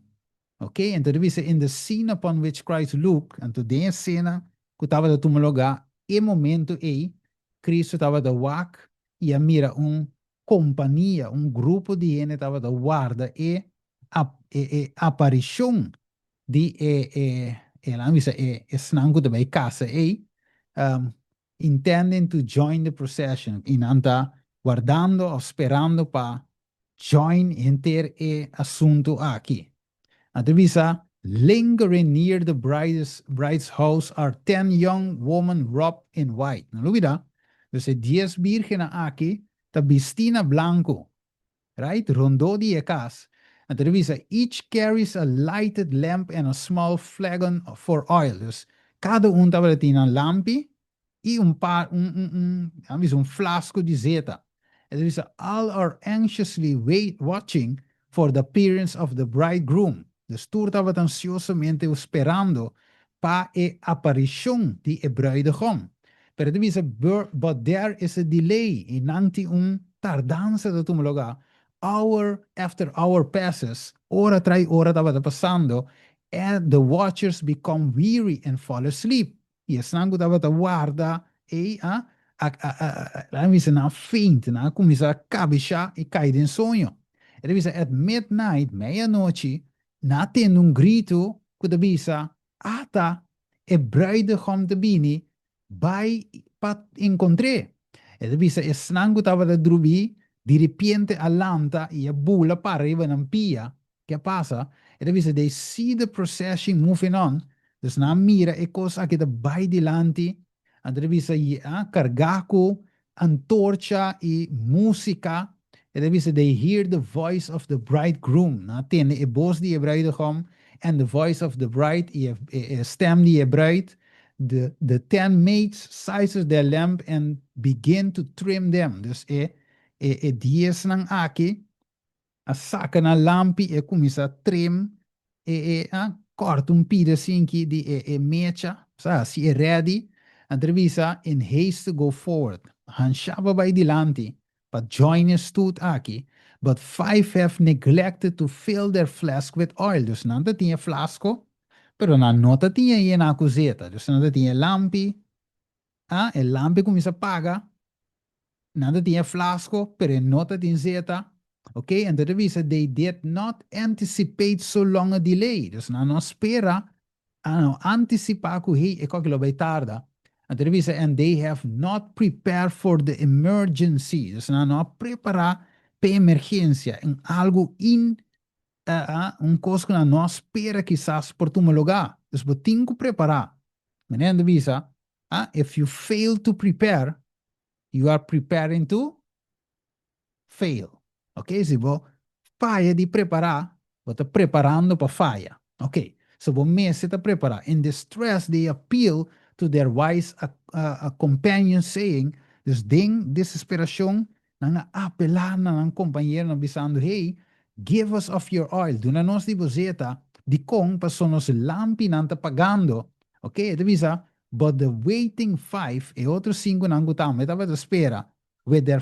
Ok, anto ta bisa in the scene upon which Christ look, anto den e sena ku tabata tuma lugá e momento ei, Cristo tabata wak i a mira un kompania, un grupo di hende tabata warda e e e aparishon di e e e laga bisa e esnan ku ta bai kasa ei, intending to join the procession, i nan ta wardando òf sperando pa join henter e asuntu aki. Nan ta bisa, Lingering near the bride's bride's house are ten young women robed in white. No lubida, dus e dies birgennan aki ta bistí na blanku, right, rondó di e kas. Nan ta bisa, Each carries a lighted lamp and a small flagon for oil. Dus kada un tabata tin nan lampi i un par, un, un, un, nan bisa un flasco di zeta. E ta bisa, All are anxiously wait, watching for the appearance of the bridegroom. Dus tur tabata ansiosamente sperando pa e aparishon di e bruidegom. Pero e ta bisa, But there is a delay, i nan tin un tardansa ta tuma lugá. Hour after hour passes, ora trai ora tabata pasando, and the watchers become weary and fall asleep. I esnan ku tabata warda ei a a bisa nan a faint, nan a kuminsá kabeshá i kai den soño. E ta bisa at midnight, meianochi, nan a tende un gritu ku ta bisa, Ata, e bruidegom ta bini, bai pa enkontr'é. E ta bisa esnan ku tabata drumí, diripiente a lanta i a bula para riba nan pia. Ke a pasa? E ta bisa, They see the procession moving on. Dus nan a mira e kos aki ta bai dilanti. Anto ta bisa, a kargá ku antorcha i músika. E ta bisa, They hear the voice of the bridegroom. Nan a tende e bos di e bruidegom and the voice of the bride, i e stem di e bruid. The the ten maids sizes their lamp and begin to trim them. Dus e e e diesnan aki a saka nan lampi i a kuminsá trim e e a kòrta un pida sinki di e e mecha, sa hasi e ready, nan ta bisa in haste to go forward, hanshá pa bai dilanti pa join e stoet aki, but five have neglected to fill their flask with oil, dus nan ta tin e flasko, pero nan no ta tin e yená ku zeta, dus nan ta tin e lampi, a e lampi kuminsá paga, Nan ta tin e flasko, pero e no ta tin zeta. Ok, anto ta bisa they did not anticipate so long a delay. Dus nan no spera, a no anticipa ku hey, e koki lo bai tarda. Anto ta bisa and they have not prepared for the emergency. Dus nan no a prepara p'e emergencia, un algo in, un kos ku nan no a spera kisas por tuma lugar. Dus bo tin ku prepara. Manera nan ta bisa, if you fail to prepare, You are preparing to fail. Ok, si bo faya di prepará, bo ta preparando pa faya. Ok, So bo mester ta prepará. In distress they appeal to their wise companions saying, dus den desesperacion nan a apelá na nan kompañeronan bisando, Hey, give us of your oil, duna nos di bo zeta, dikon? Paso nos lampinan ta pagando. Ok, e ta bisa, But the waiting five, e otro sinkunan ku tambe tabata spera, with their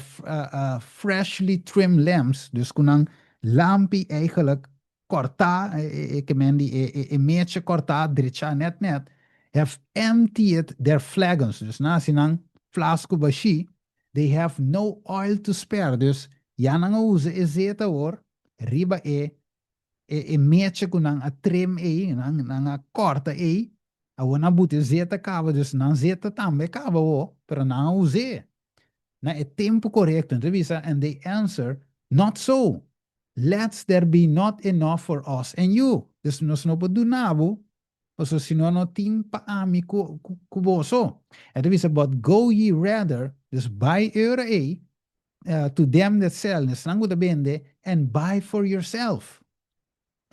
freshly trimmed lamps, dus ku nan lampi eigenlijk kòrtá, e ke men di e mecha kòrtá, drechá nèt nèt, have emptied their flagons, dus nan hasi nan flasku bashí, they have no oil to spare, dus ya nan a usa e zeta awor riba e e mecha ku nan a trim ei, nan a kòrta ei, awor nan a buta e zeta kaba, dus nan zeta tambe kaba awor, pero nan a us'é na e tempu korekto. Nan ta bisa, and they answer, not so, Lets there be not enough for us and you. Dus nos no por duna bo, pasobra si no no tin pa ami ku ku boso. E ta bisa, but go ye rather, dus bai e ora ei, to them that sell, na esnan ku ta bende, and buy for yourself.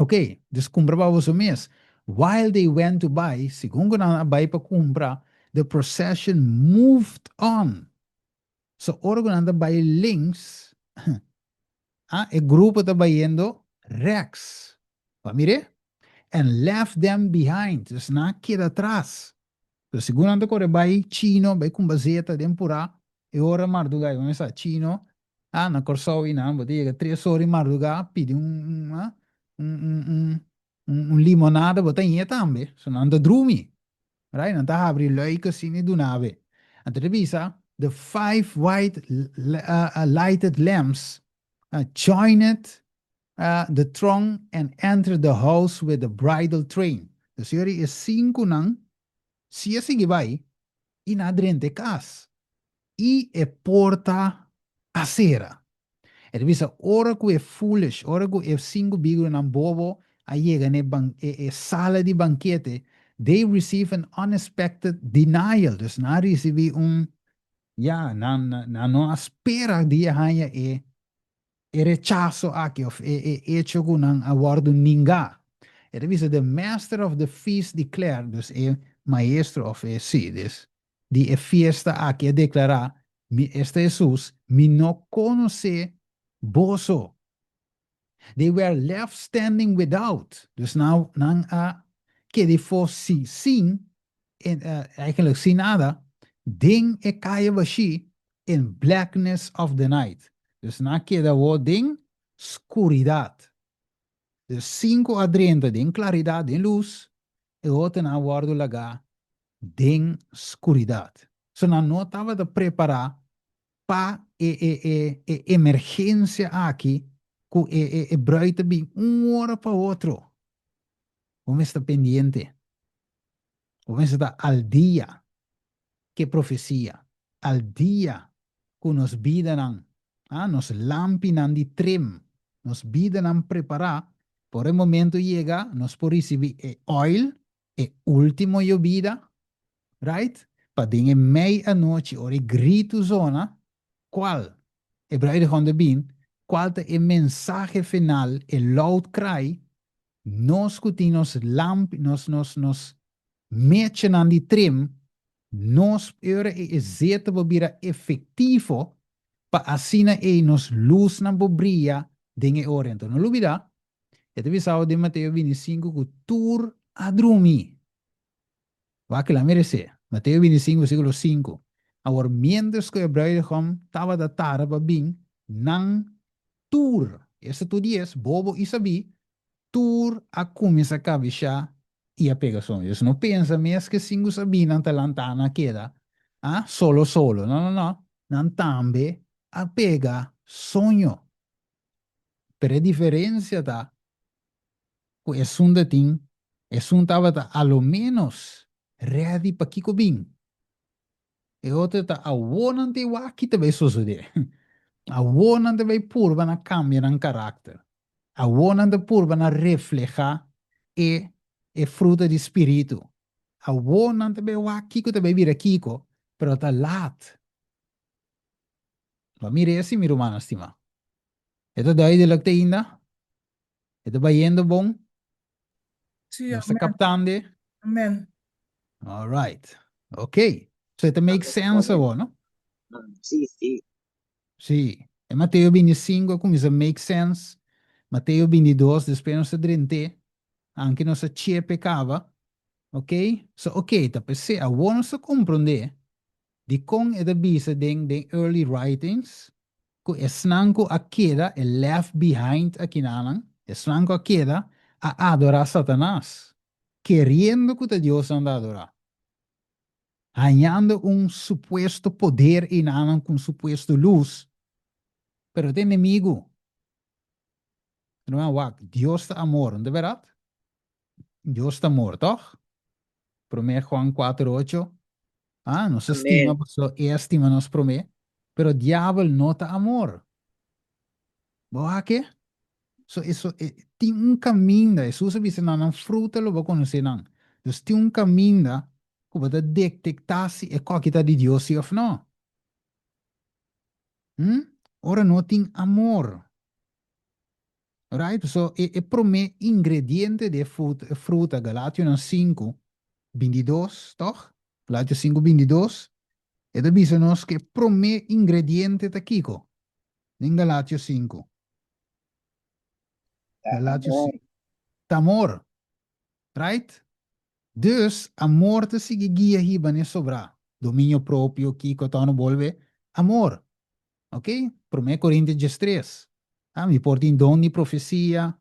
Ok, dus kumpra pa boso mes. While they went to buy, segun ku nan a bai pa kumpra, the procession moved on. So ora ku nan ta bai links, ah, e grupo ta bayendo rechts. Bo a mir'é? And left them behind. Dus nan a keda atras. So segun nan ta kore bai chino, bai kumba zeta den purá, e ora mardugá, bo mester sa chino, ah, na Kòrsou i nan, bo ta yega tres ora di mardugá, pidi un, un, ah, un, un, un, un, un limonada, bo ta ñe tambe. So nan ta drumi. Right? Nan ta habri luik asina i duna be. Anto ta bisa, the five white lighted lamps joined the throng and entered the house with the bridal train. Dus yori e sinkunan si a sigui bai i nan a drenta e kas. I e porta a sera. E ta bisa ora ku e foolish, ora ku e sinku biguronan bobo a yega na e ban e e sala di bankete, they receive an unexpected denial. Dus nan a risibí un, ya, nan nan no a spera di a haña e e rechaso aki òf e e echo ku nan a wòrdu ningá. E ta bisa the master of the feast declared, dus e maestro òf e, sí, dus di e fiesta aki a deklará, Mi, esta Hesus, mi no konosé boso. They were left standing without. Dus nan, nan a keda afó sin, sin, eigenlijk sin nada, den e kaya bashí, in blackness of the night. Dus nan a keda awor den skuridat. Dus sinku a drenta den klaridat, den lus, e otronan a wòrdu lagá den skuridat. So nan no tabata prepará pa e e e e emergensia aki ku e e e brùit ta bin un ora pa otro. Bo mester ta pendiente. Bo mester ta al dia ku e profesia, al dia ku nos bidanan, ah, nos lampinan di trim, nos bidanan prepará, pa ora e momento yega nos por risibí e oil, e último yobida, right? Pa den e mei anochi ora e gritu zona, kual e bruidegom ta bin, kual ta e mensahe final, e loud cry, nos ku tin nos lampi, nos, nos, nos mechanan di trim, nos e ora ei e zeta por bira efektivo pa asina ei nos lusnan por bria den e ora. Enton no lubida, e ta bisa den Mateo 25 ku tur a drumi. Wak kila meresé. Mateo 25 versíkulo 5. Awor miéntras ku e bruidegom tabata tarda pa bin, nan tur, esta tur dies, bobo i sabí, tur a kuminsá kabishá i a pega soño. Dus no pensa mes ku e sinku sabínan ta lantá nan a keda ah solo solo. No, no, no. Nan tambe a pega soño. Pero e diferensia ta ku esun ta tin, esun tabata a lo ménos ready pa kiko bin. E otro ta awor nan ta e wak ta bai sosodé. Awor nan ta bai purba na kambia nan karakter. Awor nan ta purba na reflehá e e fruta di spiritu. Awor nan ta bai wak kiko ta bai bira kiko, pero ta lat. Bo a mira esi, mi rumannan stimá. E ta duidelijk te ainda? E ta bayendo bon? Sí, Nos ta amen. kaptando? Amen. All right. Ok. So it make sense awor, no? Sí, sí. Sí. E Mateo 25 a kuminsá make sense. Mateo 22, despues nos a drent'é. Anke nos a chepe kaba. Ok? So, ok, ta p'esei awor nos ta komprondé dikon e ta bisa den den early writings ku esnan ku a keda, e left behind akinanan, esnan ku a keda, a adorá Satanas, keriendo ku ta Dios nan ta adorá. Hañando un supuesto poder einanan ku un supuesto lus, pero ta enemigu. Ruman, wak, Dios ta amor, no ta bèrdat? Dios ta amor, tòg? Promé Juan kuater ocho, Ah, nos a stima Amén. pasobra E a stima nos promé, pero diabel no ta amor. Bo wak e? So, eso, e, tin un kaminda, Hesus a bisa nan, nan fruta lo bo konosé nan. Dus tin un kaminda ku bo ta detektá si e kòki ta di Dios si òf nò. Hm? Ora no tin amor. Right? So, e, e promé ingrediente di e fruta, e fruta, Galationan sinku, bintidos, tòg? Galatio sinku, bintidos, e ta bisa nos ku e promé ingrediente ta kiko? Den Galatio sinku. Ta Galatio amor. sinku. Ta amor. Right? Dus, amor ta sigui guia hiba n'e sobrá. Dominio propio, kiko, ta no bolbe. Amor. Ok? Promé Korintio diestres. Ah, mi por tin don di profesia,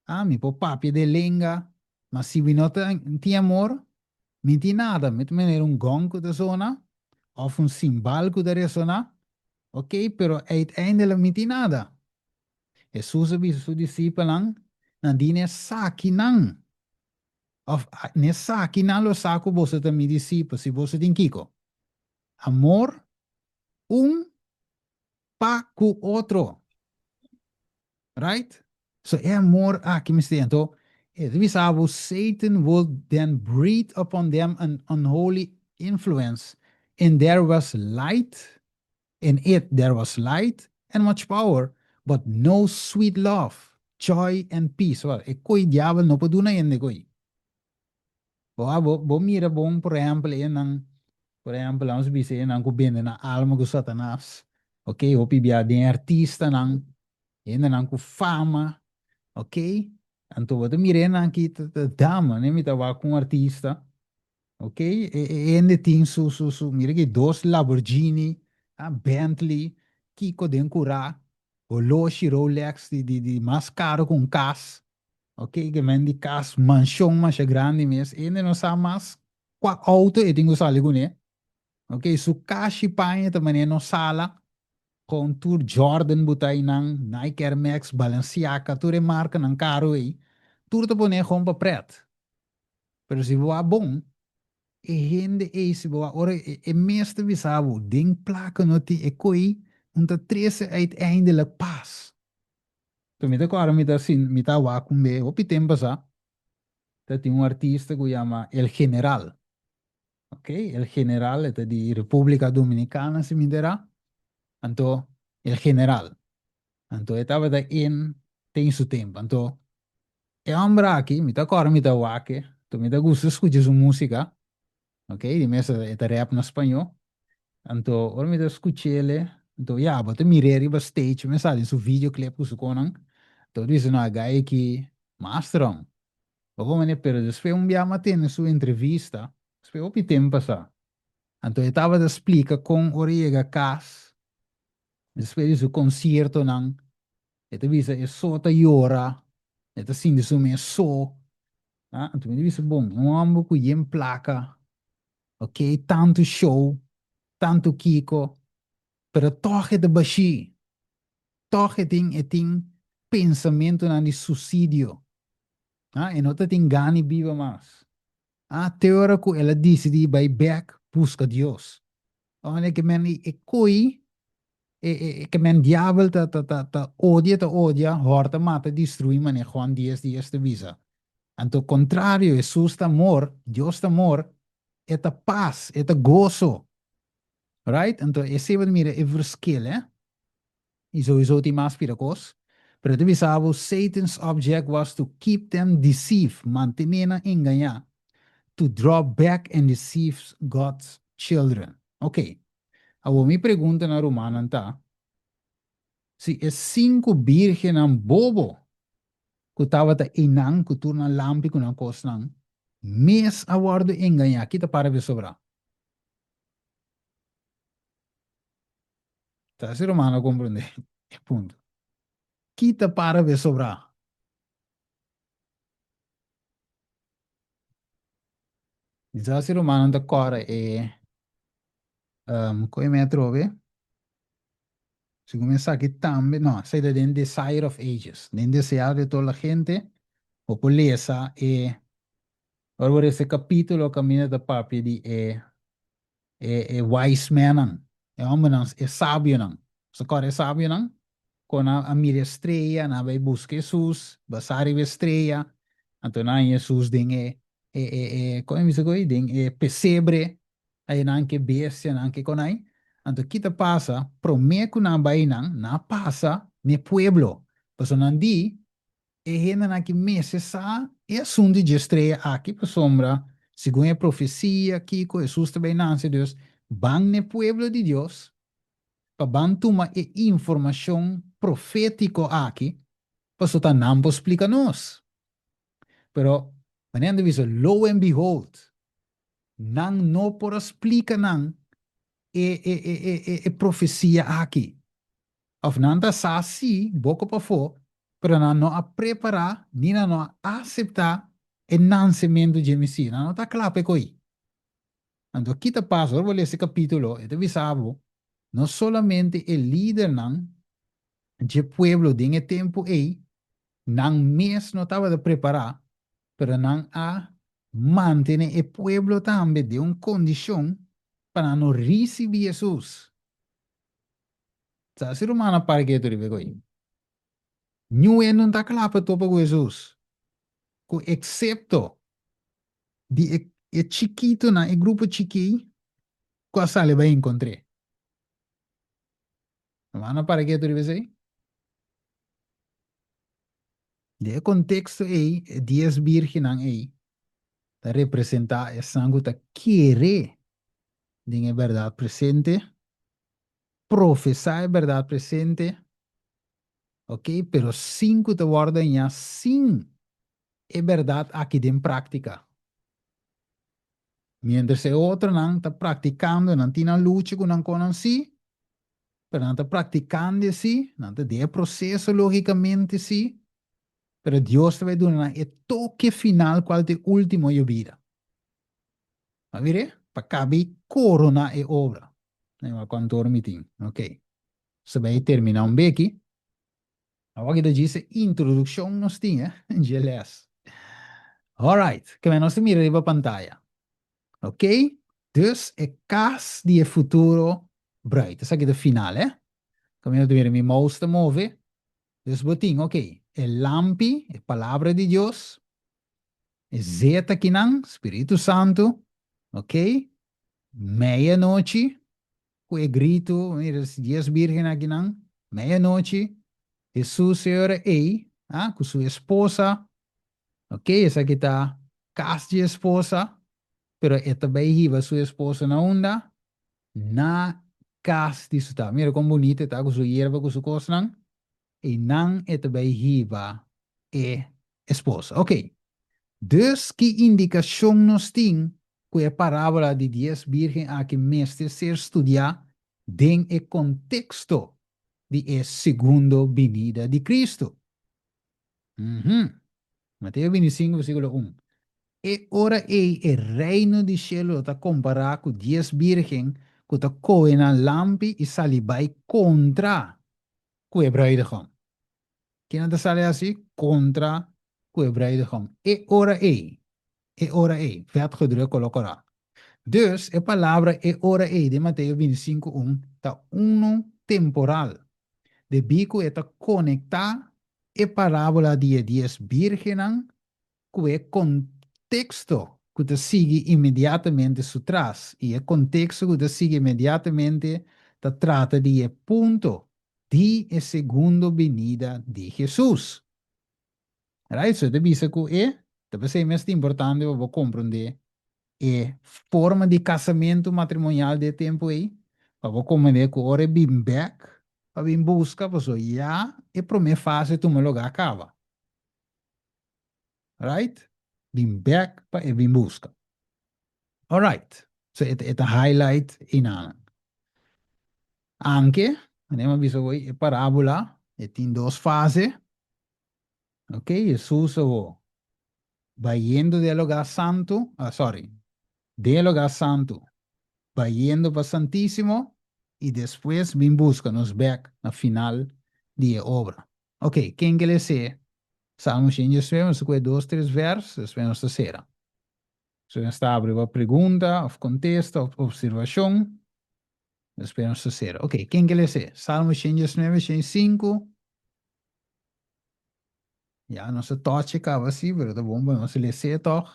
ah, mi por papia den lenga, ma si mi no ta tin amor, mi tin nada. Mi ta manera un gong ku ta sona, òf un simbal ku ta resoná, ok, pero uiteindelijk mi tin nada. Hesus a bisa su disipelnan, Nan di n'esakinan, òf n'esakinan lo sa ku boso ta mi disipel, si boso tin kiko? Amor un pa ku otro. Right? So e amor aki mester. Anto e ta bisa bo, Satan will then breathe upon them an unholy influence, and there was light in it there was light and much power, but no sweet love, joy and peace. Well, e koe diabel no por duna hende koe. Bo a bo bo mira bon por ehempel e nan por ehempel vamos bisa e nan ku bende nan alma ku satanas ok hopi bia den artistanan hendenan ku fama ok anto bo ta mira e nan ki ta ta dama ne mi ta wak un artista ok e e hende tin su su su mira ki dos Lamborghini a Bentley kiko den kura holoshi Rolex di di di mas karo ku un kas Ok, ke men di kas, manshon masha grandi mes, hende no sa mas kua outo e tin ku sali kuné. Ok, su kashi paña ta manera no sala, kon tur Jordan buta einan, Nike Air Max, Balenciaga, tur e markanan karu ei, tur ta pone kon pa pret. Pero si bo a bon, e hende ei si bo a ora e mes ta bisa bo, den plaka no tin e koi, un ta trese uiteindelijk pas. So mi ta kòrda mi ta sin mi ta wak un be hopi tempu pasá ta tin un artista ku yama El General ok El General e ta di República Dominicana si mi ta era anto El General anto e tabata in ten su tempu anto e hòmber aki mi ta kòrda mi ta wak e anto mi ta gusta skucha su músika. Ok, di mes e ta rap na spañó. Anto ora mi ta skuch'el, anto ya, bo ta mir'é riba stage, mi a sa den su videoclip ku su konan. Anto bo ta bisa, no, e guy aki mas strong. Bo por manera, pero despues un bia mi a tende su entrevista, despues hopi tempu pasá. Anto e tabata splika kon ora e yega kas, despues di su konsiertonan, e ta bisa e so ta yora, e ta sinti su mes so. Ah, anto mi ta bisa, bon, un hòmber ku yen plaka, ok, tantu show, tantu kiko, pero tòg e ta bashí, tòg e tin e tin pensamentunan di susidio, ah, e no ta tin gana di biba mas. Ah, te ora ku el a disidí bai bèk buska Dios. Ora ke men e koi E e ke men diabel ta ta ta ta odia ta odia, hòrta mata destruí manera Juan dies dies ta bisa. Anto kontrario Hesus ta amor, Dios ta amor, e ta pas, e ta goso. Right? Anto esei bo ta mira e verschil eh. I souiso tin mas pida kos. Pero e ta bisa bo, Satan's object was to keep them deceived, mantené nan engañá, to draw back and deceive God's children. Ok. Awor mi pregunta na rumannan ta, si e sinku bírgennan bobo ku tabata einan ku tur nan lampi ku nan kosnan mes a wòrdu engañá, ki ta para be sobrá? Ta si ruman a komprondé e punto. Ki ta para be sobrá? Sa si rumannan ta kòrda e koe mi atrobe. Segun mi esaki tambe, no, esei ta den Desire of Ages, den Deseado de Toda la Gente, bo por lesa e, ora bo lesa e kapítulo kaminda ta papia di e e e wise mennan, e hòmbernan, e sabionan. Bo sa kòrda e sabionan? Kon nan a mira e strea, nan a bai buska Hesus, basá riba e strea, anto nan haña Hesus den e e e e kon e bisa ku ei? Den e pesebre, Einan ke bestianan ke konai. Anto ki ta pasa? Promé ku nan bai einan, nan a pasa n'e pueblo. Pasobra nan di, E hendenan aki mester sa e asuntu dje strea aki, pasobra segun e profesia kiko Hesus ta bai nase, dus ban n'e pueblo di Dios pa ban tuma e informashon profétiko aki, pasobra ta nan por splika nos. Pero manera nan ta bisa, lo and behold, Nan no por a splika nan e e e e e e profesia aki. Of nan ta sa si, boko pafó, pero nan no a prepará ni nan no a aseptá e nansementu dje Mesías. Nan no ta kla pa e ko'i. Anto ki ta pasa? Ora bo lesa e kapítulo, e ta bisa bo, no solamente e lidernan dje pueblo den e tempu ei, nan mes no tabata prepará, pero nan a mantene e pueblo tambe den un kondishon pa nan no risibí Hesus. Sa si rumannan para ketu riba e koi. Niun hende no ta kla pa topa ku Hesus, ku eksepto di e e chikitunan, e grupo chikí ku a sali bai enkontr'é. Rumannan para ketu riba esei? Den e konteksto ei, e dies bírgennan ei ta representá esnan ku ta kere den e bèrdat presente, profesá e bèrdat presente, oke, pero sin ku ta wòrdu dañá sin e bèrdat aki den práktika. Miéntras e otronan ta praktikando, nan tin nan lucha ku nan konan sí, pero nan ta praktikando sí, nan ta den e proseso lógikamente sí, pero Dios ta bai duna nan e toke final kual ta e último yobida. A mir'é? Pa kabi koroná e obra. Nan wak kuantu ora mi tin. Oké. Nos ta bai terminá un beki. Awor aki ta djis e introdukshon nos tin, eh, dje lès. Alright, keme nos ta mira riba pantaya. Ok, dus e kas di e futuro bruid. Esaki ta final, eh. Keme nos ta mira mi mouse ta move. Dus bo tin, ok, e lampi, e palabra di Dios, e zeta kinan, Spiritu Santu, ok, meianochi, Ku e gritu, mira, dies bírgen akinan, meianochi, Hesus e ora ei, ah, ku su esposa, ok, esaki ta kas di esposa, pero e ta bai hiba su esposa na unda? Na kas di su tata. Mira kon bunita e ta ku su yerba, ku su kosnan. Einan e ta bai hiba e esposa. Ok. Dus ki indikashon nos tin ku e parábola di dies bírgen aki mester ser studiá den e konteksto di e segundo binida di Kristu? Uhum. Mateo 25 versíkulo un. E ora ei e Reino di shelu lo ta kompará ku dies bírgen ku ta kohe nan lampi i sali bai kontra ku e bruidegom. Kinan ta sali hasi? Kontra ku e bruidegom. E ora ei, e ora ei, vet gedruk kolo kòrá. Dus, e palabra e ora ei den Mateo 25 un ta unu temporal, debí ku e ta konektá e parábola di e dies bírgennan ku e konteksto ku ta sigui inmediatamente su tras, i e konteksto ku ta sigui inmediatamente ta trata di e punto. di e segundo binida di Hesus. Right? So e ta bisa ku e ta p'esei mes ta importante pa bo komprondé e forma di kasamentu matrimonial di e tempu ei, pa bo komprondé ku ora e bin bèk pa bin buska, pasobra ya e promé fase tuma lugá kaba. Right? Bin bèk pa e bin buska. Alright. So e ta highlight einanan. Anke, manera mi a bisa hoy, e parábola e tin dos fase. Ok, Hesus awor bayendo den e lugá santu, ah sorry, den e lugá santu, bayendo pa Santísimo i despues bin buska nos bèk na final di e obra. Ok, ken ke les'é Salmo 119? Nos ta kohe dos, tres vèrs, despues nos ta sera. Despues nos ta abri pa pregunta òf kontesta òf opservashon, despues nos ta sera. Ok, ken ke les'é Salmo 119, 105? Ya, nos a tochi kaba si, pero ta bon pa nos les'é tòg.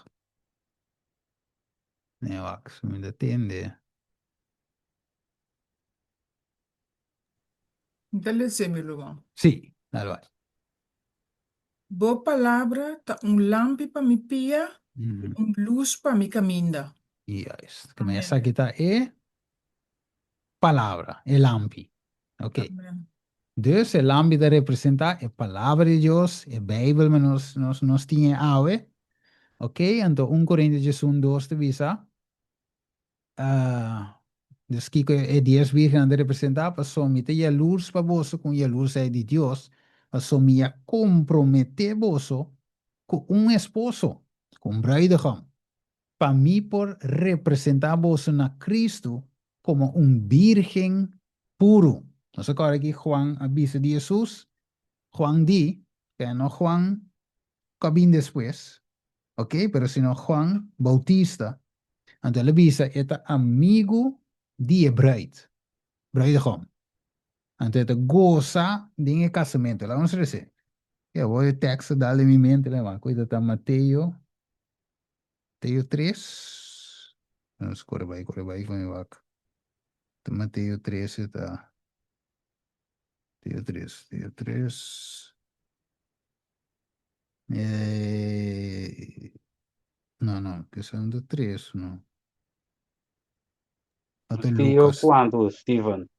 Nee, wak, si mi ta tende. Mi ta les'é, mi ruman. Sí, dal bai. Bo palabra ta un lampi pa mi pia i un lus pa mi kaminda. Juist. Ke men esaki ta e palabra, e lampi. Ok. Amen. Dus e lampi ta representá e Palabra di Dios, e Beibel men nos nos nos tin e awe. Ok, anto un Korintio diesun dos ta bisa, Dus kiko e dies virgennan ta representá? Pasobra mi ta yalurs pa boso ku un yalursheid di Dios, pasobra mi a komprometé boso ku un esposo, ku un bruidegom, pa mi por representá boso na Kristu komo un bírgen puru. Nos a kòrda ki Juan a bisa di Hesus? Juan di, ke no Juan ku a bin despues, ok, pero sino Juan Bautista. Anto el a bisa e ta amigu di e bruid, bruidegom. Anto e ta gosa den e kasamentu. Laga nos rese. E awor e tekst a dal den mi mente, laga wak, ku ta Mateo, Mateo tres. Nos kore bai, kore bai ku mi wak. Ta Mateo tres e ta. Mateo tres, Mateo tres. Eh, no, no, que son de tres, no. Ata Mateo Lucas. cuanto, Steven?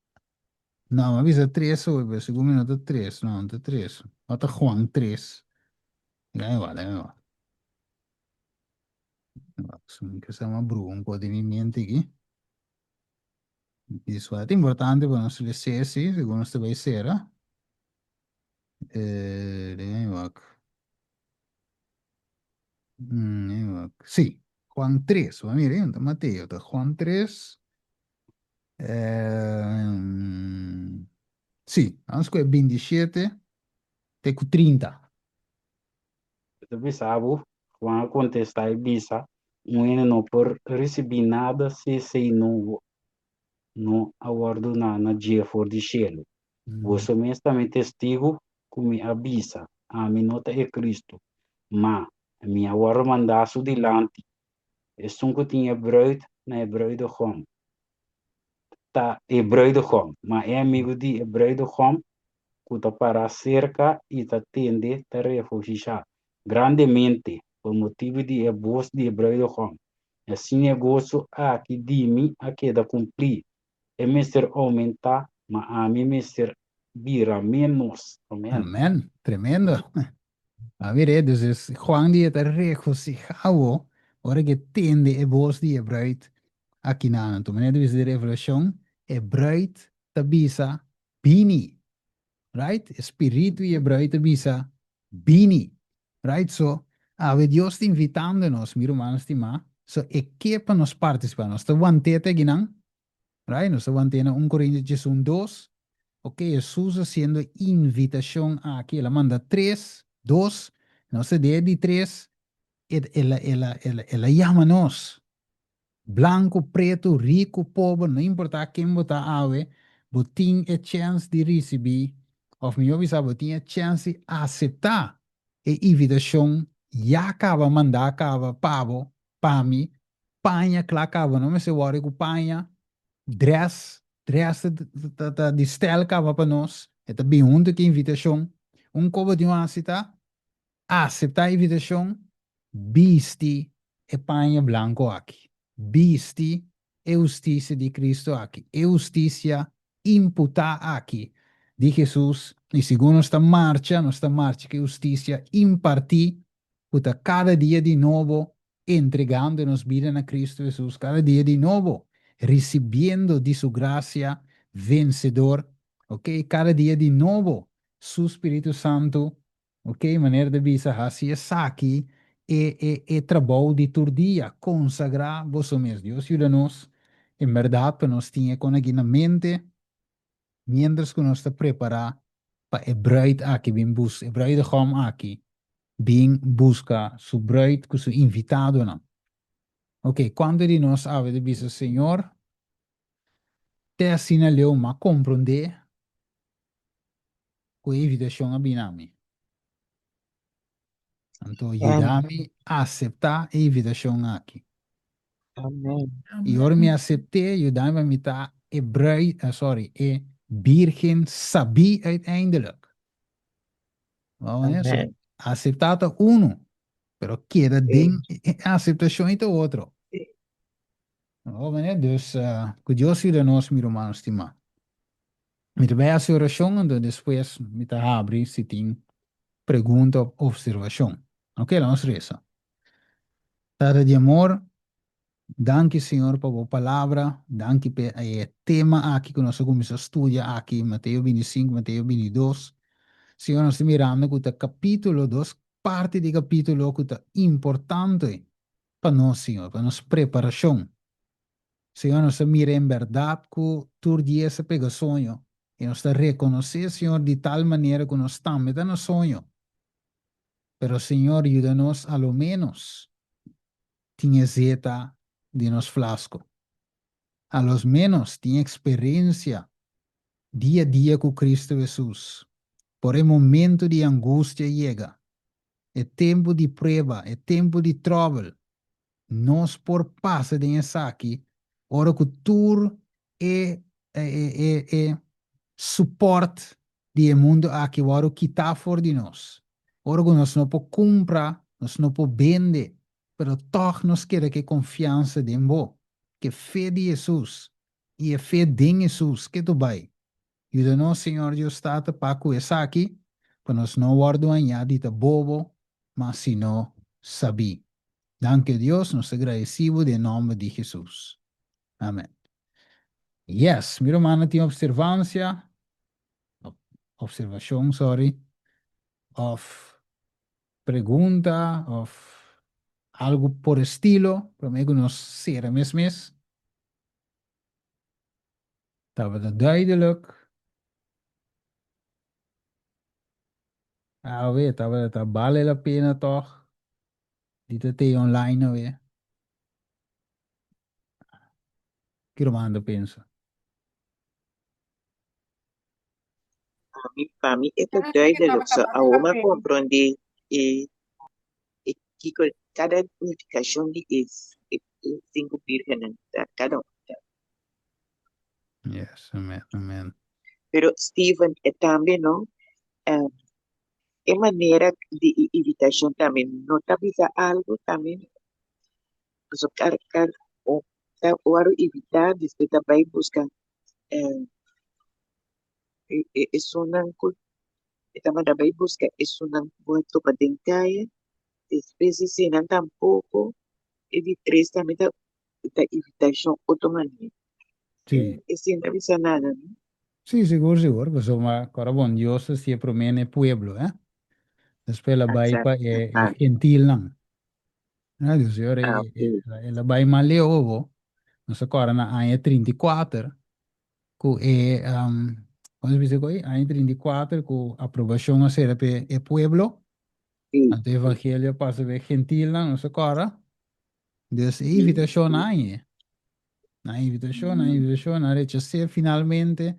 No, ma bisa tres hoy, pero segun mi no ta tres, no, no ta tres. Ata Juan tres. Déjame ver, déjame ver. Que se llama Bruno, un de mi mente aquí. Y eso es importante para nos leer, sí, según nos te va a ser, ¿eh? Eh, déjame wak. Déjame wak. Sí, Juan 3. Wa mira, ta Mateo, ta Juan 3. Eh, sí, vamos ku 27 te ku 30. E ta bisa bo, Juan a kontestá i bisa, Un hende no por risibí nada si esei no no a wòrdu duna na dje for di shelu. Boso mes ta mi testigu ku mi a bisa, Ami no ta e Kristu, ma mi a wòrdu mandá su dilanti. Esun ku tin e bruid na e bruidegom ta e bruidegom, ma e amigu di e bruidegom ku ta pará serka i ta tende ta regosihá grandemente pa motibu di e bos di e bruidegom. Asina e goso aki di mi a keda kumplí. E mester oumentá, ma ami mester bira ménos. Amèn. Amèn. Tremendo. A mir'é, dus es Juan di e ta regosihá bo ora ku e tende e bos di e bruid akinan. Anto manera di bisa di Revelashon, e bruid ta bisa, Bini. Right? E spiritu i e bruid ta bisa, Bini. Right? So, awe Dios ta invitando nos, mi rumannan stimá, so e ke pa nos partisipá. Nos ta want'é te akinan, right? Nos ta want'é na un Korintios diesun dos. Ok, Hesus hasiendo e invitashon aki, el a manda tres, dos, nos ta den e di tres, el a, el a, el a, el a yama nos. Blanku, pretu, riku, pober, no importá ken bo ta awe, bo tin e chèns di risibí, òf mihó bisá bo tin e chèns di aseptá e invitashon ya kaba mandá kaba pa bo, pa mi, paña kla kaba, no mester wòri ku paña, drès, drès ta di stèl kaba pa nos. E ta bin huntu ku e invitashon. Un koba di un hasi ta aseptá e invitashon, bisti e paña blanku aki, bisti e hustisia di Kristu aki, e hustisia imputá aki di Hesus, i segun nos ta marcha, nos ta marcha ku e hustisia impartí ku ta kada dia di nobo entregando nos bida na Kristu Hesus, kada dia di nobo risibiendo di Su grasia vensedor, ok, kada dia di nobo Su Spiritu Santu, ok, manera ta bisa, hasi esaki e e e trabou di tur dia, konsagrá boso mes. Dios yuda nos, en bèrdat, pa nos tin e kon aki na mente. Miéntras ku nos ta prepará pa e bruid aki bin bus, e bruidegom aki bin buska su bruid ku su invitadonan. Oke, kuantu di nos awe ta bisa, Señor, te asina leu m'a komprondé ku e invitashon a bini na mi. Anto yuda mi aseptá e invitashon aki. Amen. I ora mi asept'é, yuda mi pa mi ta e bruid, sorry, e bírgen sabí uiteindelijk. Wou so, Amen. aseptá ta unu, pero keda den e aseptashon ei ta otro. Wou manera? Dus, ku Dios yuda nos, mi ruman stimá. Mi ta bai hasi orashon, anto despues mi ta habri si tin pregunta of observashon. Ok, laga nos resa. Tata di amor, danki Señor pa bo palabra, danki pa e tema aki ku nos a kuminsá studia aki, Mateo bintisinku, Mateo bintidos. Señor, nos ta mirando ku ta kapítulo, dos parti di kapítulo ku ta importante pa nos, Señor, pa nos preparashon. Señor, nos ta mira en berdad cu tur dia sa pega soño, y nos ta reconoce, Señor, di tal manera cu nos tambe ta na soño. Pero, Señor, yuda nos a lo menos tin e zeta den nos flasco. A los menos tin experiencia dia dia cu Cristo Jesus. Por e momento di angustia yega, e tempo di prueba, e tempo di trouble, Nos por pasa den esaki ora ku tur e e e support di e mundu aki wòrdu kitá for di nos. Ora ku nos no por kumpra, nos no por bende, pero tòg nos keda ku e konfiansa den Bo, ku e fe di Hesus i e fe den Hesus ke tu bai. Yuda nos, Señor Dios Tata, pa ku esaki, pa nos no wòrdu hañá di ta bobo, ma sino sabí. Danki, Dios, nos ta gradesí bo den nòmber di Hesus. Amèn. Yes, mi rumannan tin opservansia, opservashon, sorry, òf pregunta òf algu por estilo, promé ku nos sera mes mes. Tabata duidelijk. Awe tabata ta bale la pena tòg di ta tei online awe. Ki ruman ta pensa? Pa mi, pa mi e ta Ah, que duidelijk. tabata So bale awor la mi a pena. komprondé e e kiko kada nifikashon di e e e sinku bírgennan ta kada un ta. Yes, amen, amen. Pero Steven e tambe no eh, e manera di e invitashon tambe no ta bisa algu tambe pasobra kar kar o ta wòrdu invitá despues ta bai buska eh e e esunnan ku e ta manda bai buska esunnan ku a topa den kaya despues di eseinan tampoko e di tres tambe ta ta invitashon otro manera. Sí. Esei no ta bisa nada, no? Sí, sigur, sigur. Pasobra kora bon Dios ta si'e promé na e pueblo, eh. Despues el a bai pa e e gentilnan. Ah, Dios, señor, Ah, ok. el a bai mas leu obo. Nos a kòrda na aña 34 ku e, kon se bisa ku ei? Aña 34 ku aprobashon a sera pa e pueblo. Sí. Anto evangelio a pasa pa e gentilnan, nos a kòrda. Dus e invitashon a hañ'é. Nan invitashon, nan invitashon, nan rechas'é finalmente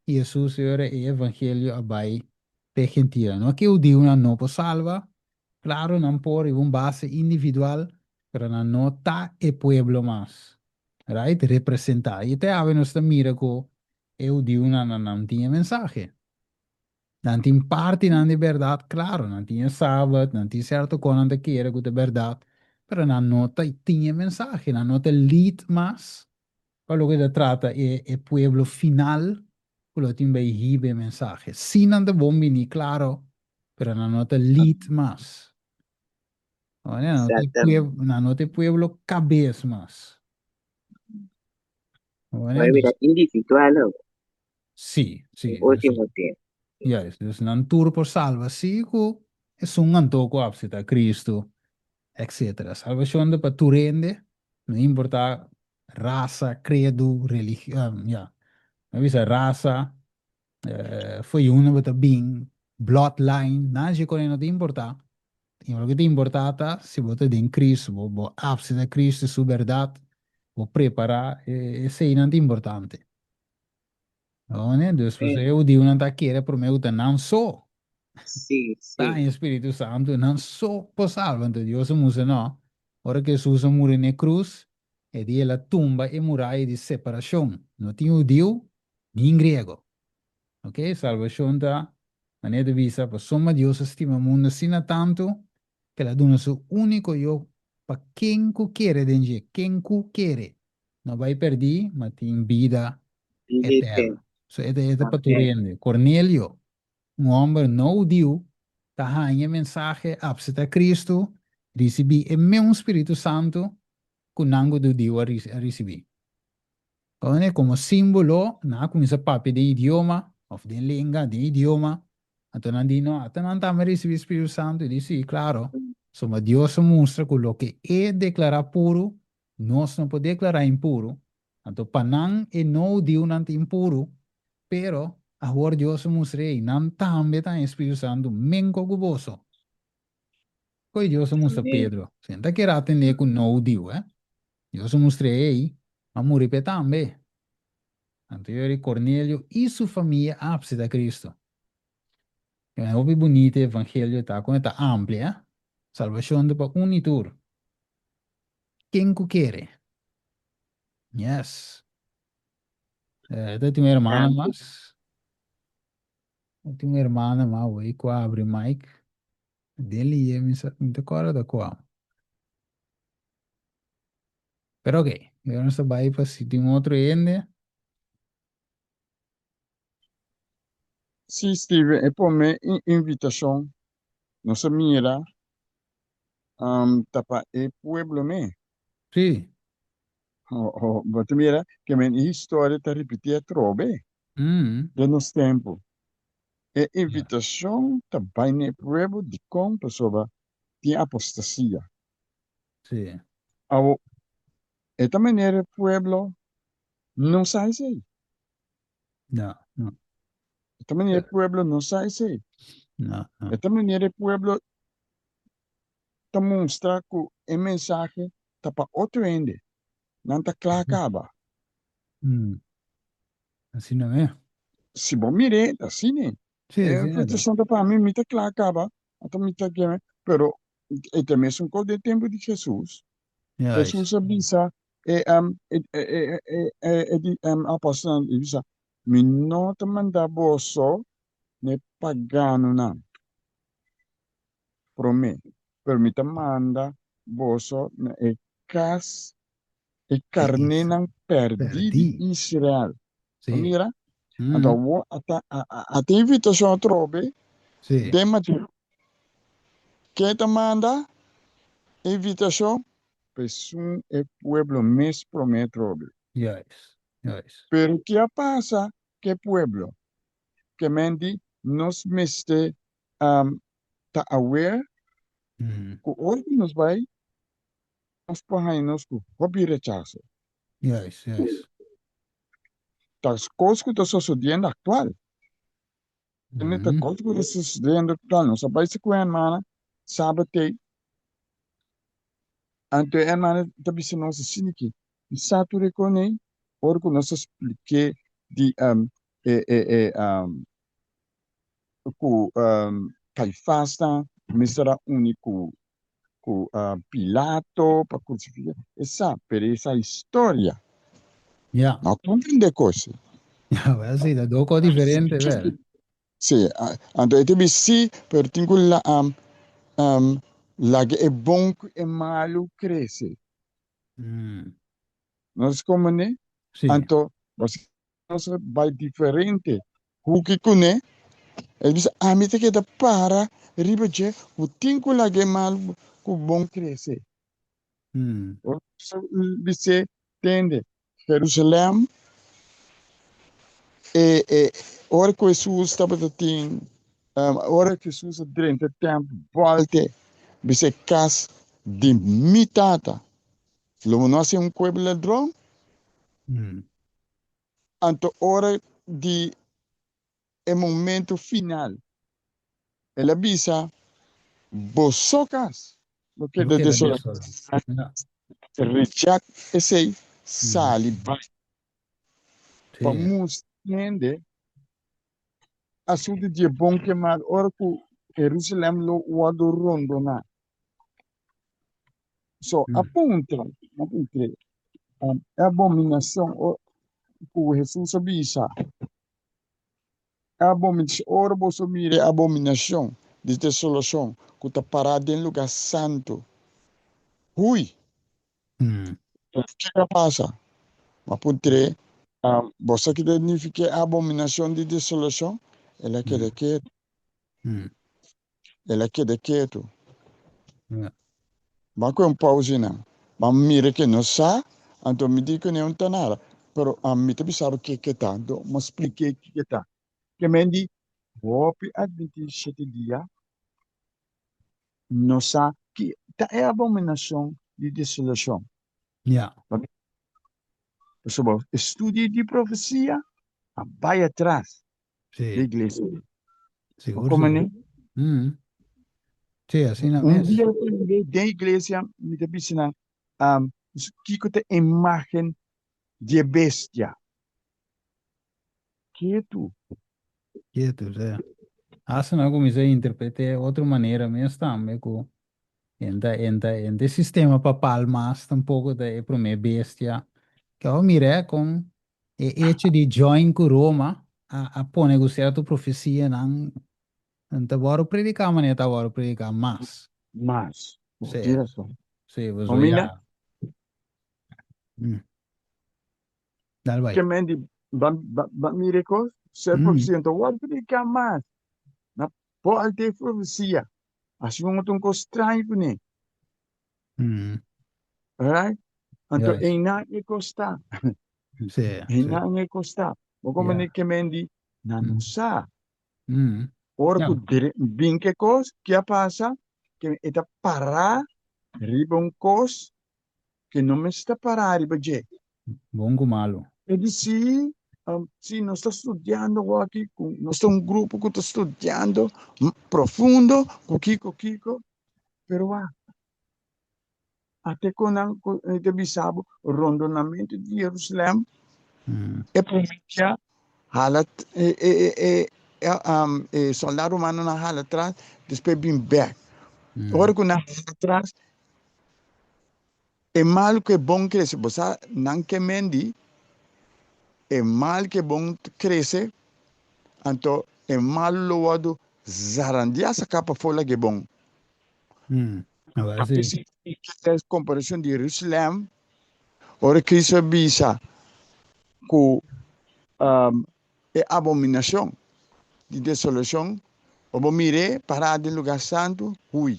i Hesus e ora e evangelio a bai p'e gentilnan. No ke hudiunan no por salba, klaro nan por riba un base individual, pero nan no ta e pueblo mas, right, representá. I te awe nos ta mira ku e hudiunan nan tin e mensahe. Nan tin partinan di bèrdat, klaro, nan tin e sabat, nan tin sèrto kos nan ta kere ku ta bèrdat, pero nan no ta tin e mensahe, nan no ta lead mas pa loke ta trata e e pueblo final ku lo tin bai hiba e mensahe. Sí nan ta bon bini, klaro, pero nan no ta lead mas. Nan no ta e pueblo, nan no ta e pueblo kabes mas. Bueno, bira individual awor. Sí, sí. E último tempo. Juist, dus nan tur por salba, sí ku esun anto ku apseta Cristo, etcétera. Salbashon ta pa tur hende, no importa rasa, credo, religion, ya, mi a bisa rasa, fo'i unda bo ta bin, bloodline, nada dje kos no ta importa. I loke ta importa ta si bo ta den Cristo, bo bo apseta Cristo i su bèrdat, bo prepará, eseinan ta importante. Oné, dus pasobra e hudiunan ta kere promé ku ta nan so. Sí, sí. Ta e Spiritu Santu, nan so por salba. Anto Dios a mustra no. Ora ku Hesus a muri na e krus, e di el a tumba e muraya di separashon. No tin hudiu ni griego. Oke, salbashon ta, manera ta bisa, pasobra Dios a stima mundu asina tantu, ku el a duna su úniko Yu pa ken ku kere den dje, ken ku kere. No bai perdí, ma tin bida eterno. So e ta e ta pa tur hende. Cornelio, un hòmber no hudiu, ta haña e mensahe, apseptá Cristo, risibí e meun Spiritu Santu ku nan ku ta hudiu a risibí. Komo komo símbolo, nan a kuminsá papia den idioma, òf den lenga, den idioma. Anto nan di, No, ata nan tambe a risibí Spiritu Santu? E di, Sí, klaro. Pasobra Dios a mustra ku loke E deklará puru, Nos no por deklará impuru, anto pa nan e no hudiunan ta impuru, pero awor Dios a mustra ei, nan tambe ta haña Spiritu Santu menko ku boso. Koe Dios a mustra Pedro? Si nan ta kere atendé ku no hudiu, eh? Dios a mustra ei, a muri p'e tambe. Anto yori Cornelio i su famia a apseta Cristo. E hopi bunita e evangelio ta, kon e ta amplia, eh? Salbashon ta pa un i tur. Ken ku kere. Yes. Eh, ta tin un hermana mas. Ta tin un hermana mas wey ku a abri mic. Den liye mi sa, mi ta kòrda ta kua. Pero ok, yo nos ta bai pa si tin otro hende. Sí, Steven, e promé invitashon nos a mira ta pa e pueblo me. Sí. Bo ta mira ke men e historia ta ripití atrobe den nos tempu. E invitashon ta bai na e pueblo dikon? Pasobra tin apostasia. Sí. Awor, e ta manera e pueblo no sa esei. No, no. E ta manera e pueblo no sa esei. No, no. E ta manera e pueblo ta mustra ku e mensahe ta pa otro hende. Nan ta kla kaba. Mm. Asina me. Si bo mir'é, ta asina. Sí, E asina ta. invitacion ta pa mi, mi ta kla kaba, anto mi ta kere, pero e ta mesun kos den tempu di Jesus. Juist. Jesus a bisa e um, e, e, e, e, e, e di, um, apòstelnan, e bisa, Mi no ta manda boso n'e paganonan promé, pero mi ta manda boso na e kas, e Di karnénan pèrdí di pèrdí. Israel. Bo Sí. mira? Anto Mm. awor ata, a, a, ata invitashon atrobe Sí. den Mateo. Ken ta manda invitashon? Pa esun e pueblo mes promé atrobe. Juist, juist. Pero ki a pasa ku e pueblo? Ke men di nos mester ta aware ku ora ku nos bai nos por haña nos ku hopi rechaso. Juist, juist. Ta kos ku ta sosodiendo aktual. Tene ta kos ku ta sosodiendo aktual. Nos a bai si ku e hermana sabatei. Anto e hermana ta bisa nos asina ki, Mi sa tur e konei ora ku nos a splik'é di e e e ku Kaifasnan mester a uni ku ku Pilato pa krusifiká. E sa, pero e sa historia. Ja. No a komprendé kos. Ja, wel sí, ta dos kos diferente, wel. Sí, anto e ta bisa sí, pero tin ku la laga e bon ku e malu krese. Nos komprendé? Sí. Anto, nos a bai diferente huki kuné. E bisa, ami ta keda para riba dje ku tin ku laga e malu ku bon krese. Ora nos a bis'é, Tende, Jerusalèm, e, e, ora ku Hesus tabata tin, ora ku Hesus a drenta e tèmpel, bòlt'e, bisa e kas di mi Tata, lo bo no hasi un kueba ladron? Anto ora di e momento final, el a bisa, Boso kas lo keda desolá. Reject esei, sali bai. Pa mustra hende asuntu di e bon ku e mal ora ku Jerusalèm lo wòrdu rondoná. So, a puntra, a puntr'é, e abominashon ku Hesus a bisa, E abominashon, ora boso mira e abominashon di desolashon ku ta pará den lugá santu, hui! Kiko a pasa? M'a puntr'é, Bo sa ki ta nifiká e abominashon di desolashon? El a keda ketu. El a keda ketu. Ban ku un pausa nan. Ban mira ke nos sa, anto mi di ku ne ta nada. Pero mi ta bisa bo ke ke ta, anto mi a splik'é ke ke ta. Ke men di, hopi admití shete dia no sa ki ta e abominashon di desolashon. Pasobra estudio di profesia a bai atras. Sí. De iglesia. Sigur, Como sigur. ne? Mm. Sí, asina Un mes. dia tambe den iglesia mi ta bisa nan, um, kiko ta imagen di e bestia? Ketu. Ketu, sí. Hasta nan kuminsá interpreté otro manera mes tambe ku enta enta enta e sistema papal mas tampoko ta e promé bestia. Ke awor mir'é kon E echo di join ku Roma a a pone ku sierto profesianan no ta wòrdu prediká manera ta wòrdu prediká mas. Mas. Bo Sí. tin rason. Sí, pasobra Ominda? ya. Mm. Dal bai. Ke men di ban ban ban mira e kos, ser Mm. profesia no ta wòrdu prediká mas. Na por alta e profesia. Asina un otro un kos straño kuné. Mm. Right? Anto Juist. einan e kos ta. Sí, sí. Einan e kos ta. Bo como Ja. ne ke men di, nan no Mm. sa. Mm. Ora Ja. ku dire, bin ke kos, ke a pasa? Ke e ta pará riba un kos ke no mester pará riba dje. Bon ku malu. E di si, um, si nos ta studiando awor aki, ku nos ta un grupo ku ta studiando profundo, ku kiko kiko, pero wak, ate ku nan ku e ta bisa bo rondonamentu di Jerusalem, e promé dia hala e e e e um, e soldado romanonan hala atras, despues bin bèk. Ora ku nan hala atras, e mal ku e bon krese, bo sa nan ke men di e mal ku e bon krese, anto e malu lo wòrdu zarandiá saká pafó lag'e bon. A ver si. Comparacion di Jerusalem, ora Cristo a bisa cu um, e abominacion di desolacion, o bo mir'é pará den lugar santu, hui.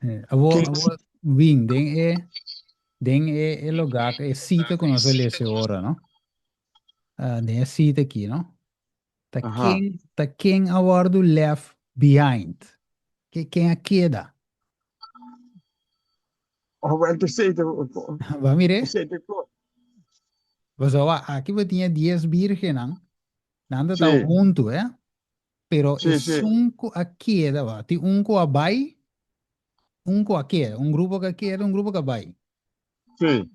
Eh, abo, abo win den e den e e lugar e sita ku nos a lese ora, no? Uh, den e sita aki, no? Ta Aha. ken, ta ken a wòrdu left behind? Ke, ken a keda? Oh, wel, te sei te, Ba mir'é? sei te ko. Pasobra aki bo tin e dies bírgennan, nan ta ta Sí. huntu, eh? Pero Sí, sí. esun ku a keda, ba, tin un ku a bai, un ku a keda, un grupo ku a keda, un grupo ku a bai. Sí.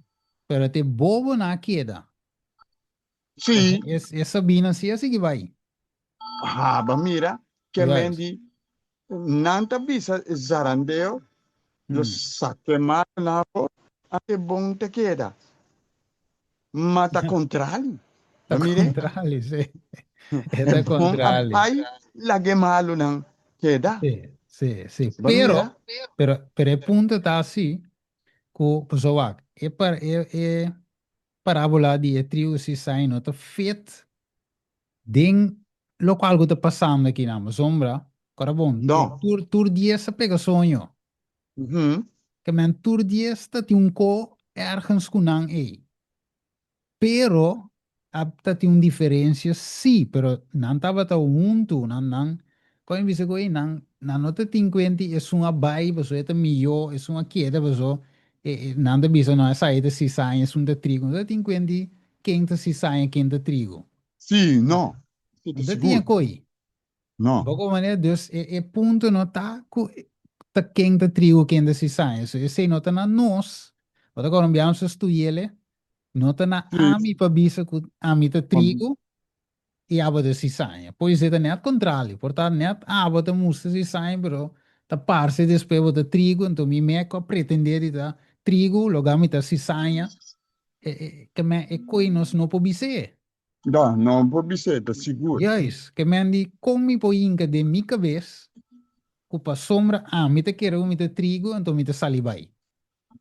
Pero te bobonan a keda. Sí. Es, es Sabina sí a sigui bai. Ha, ba mira, ke men Juist. di, nan ta bisa e zarandeo, lo Mm. sake malo na afó, ante bon ta keda. Ma ta kontrali. Ta Ba mire? kontrali, sí. E E ta bon a kontrali. bai laga e malunan keda. Sí, sí, sí. Bo Pero, mira? pero, pero e punto ta así ku, pasobra wak, e par, e, e parábola di e trigo cizaña no ta fit den lokual ku ta pasando akinan. Pasobra, kora bon, e No. tur, tur dies a pega soño. Mhm. Ke men tur dies ta tin un ko ergens ku nan ei. Pero a ta tin un diferencia sí, pero nan tabata huntu, nan nan kon e bisa ku ei nan nan no ta tin kuenta i esun a bai paso e ta mihó, esun a keda paso e e nan ta bisa no esaki ta sisaña, esun ta trigo, no ta tin kuenta di ken ta sisaña, ken ta trigo. Sí, no, sí ta No ta tin e sigur, koi. no. Poko manera, dus e e punto no ta ku ta ken ta trigo, ken ta sisaña, so esei no ta na nos, bo ta colombiano su stuyele, no ta na Sí, ami pa bisa ku ami ta pa trigo i abo ta sisaña. Por esei ta net kontrali, por ta net abo ta mustra sisaña pero ta parse despues bo ta trigo, enton mi me ku a pretende di ta trigo loga mi ta sisaña, e e ke men e koi nos no por bis'é. No, no por bis'é, ta sigur. Juist, ke men di kon mi por hinka den mi kabes ku pasobra ami ta kere ku mi ta trigo anto mi ta sali bai.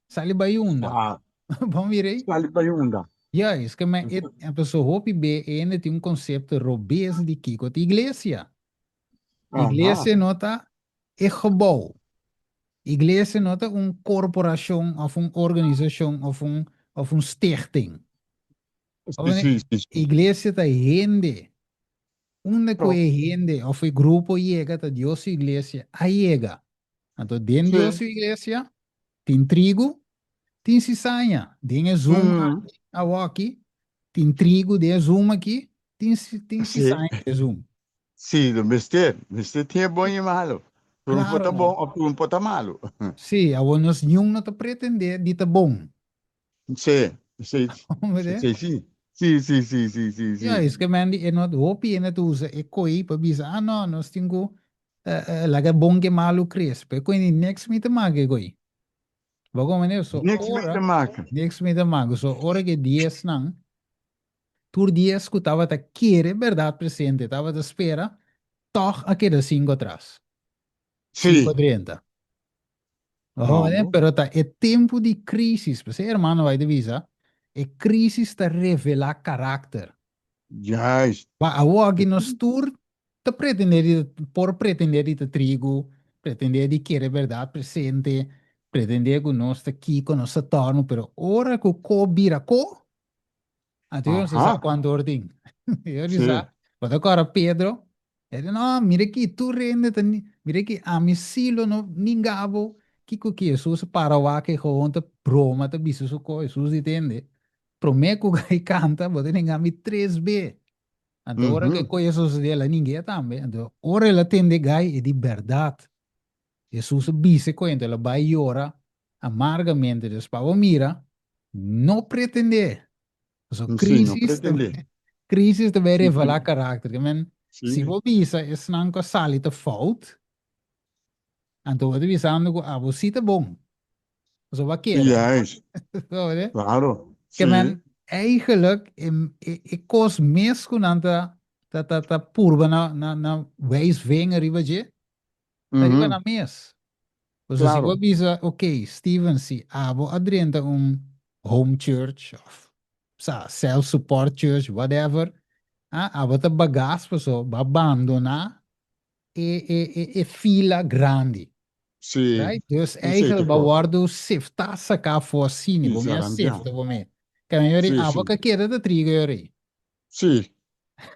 Sali bai unda? Ah, Bon mir'ei? sali bai unda? Juist, ke men e pasobra hopi be e hende tin un konsepto robes di kiko ta iglesia. Aha. Iglesia no ta e gebou. Iglesia no ta un korporashon òf un organisashon òf un òf un stichting. Sí, sí, sí, sí. Iglesia ta hende. Unda ku Pro. e hende of e grupo yega ta Dios su iglesia a yega. Anto den Sí. Dios su iglesia tin trigu, tin sisaña. Den e Zoom Mm. aki, awoki, tin trigu den e Zoom aki, tin tin Sí. sisaña den e Zoom. Sí, lo mester. Mester tin e bon i e malo. Tur un por Claro ta no. bon of tur un por ta malo. Sí, awor nos niun no ta pretende di ta bon. Sí, sí, Hombre. sí, sí. Sí, sí, sí, sí, sí, Ja, sí. es ke men di e no hopi hende ta usa e koi pa bisa, ah no, nos tin ku eh, eh, laga bon ke malu kres. Pero e koi ni niks mi ta maka e koi. Bo komprende? So Niks mi ora, ta maka. niks mi ta maka. So ora ke diesnan, tur dies ku tabata kere bèrdat presente, tabata spera, tòg a keda sinku atras. Sí. Sinku drenta. Oh, No. pero ta e tempu di crisis, p'esei hermano bai ta bisa, e crisis ta revelá karakter. Juist. Pa awoki nos tur ta pretendé di por pretendé di ta trigu, pretendé di kere bèrdat presente, pretendé ku nos ta kiko, nos ta tòrnu, pero ora ku ko bira ko, Anto yo no sa Aha. cuanto or tin. Yo di Sí. sa, bo ta cora Pedro, e di, no, mira aki, tur hende ta, ni- mira aki, ami sí lo no ninga bo. Kiko ki Hesus a para wak e gewoon ta broma, ta bisa su ko, Hesus di tende, prome ku gai kanta, bo ta ninga mi tres be. Anto ora ke Mhm. ko a sosode, el a ning'é tambe. Anto ora el a tende gai, e di, berdad, Hesus a bisa e kuenta, el a bai yora amargamente. Dus pa bo mira, no pretendé. Pasobra Sí, no crisis ta, pretendé. crisis ta bai revelá karakter. Ke men, si Sí. bo bisa esnan ku a sali ta fout, anto bo ta bisando ku abo sí ta bon. Pasobra bo a keda. Juist. Hoor? Claro. Ke Sí. men, eigenlijk e, e, e kos mes ku nan ta, ta, ta, ta purba na, na, na wijs vinger riba dje, Ta riba Mhm. nan mes. Pasobra si bo Claro. bisa, ok, Steven, si abo a drenta un home church of sa self-support church, whatever, ah, abo ta bagas paso bo a bandona e, e, e, e fila grandi. Sí, Right? Dus esei eigenlijk ta bo a kos. wordo sifta saká for asina, Sí, bo me a zarandeá. sifta bo me. Kende yori, Sí, abo sí. ka keda ta trigo yori. Sí,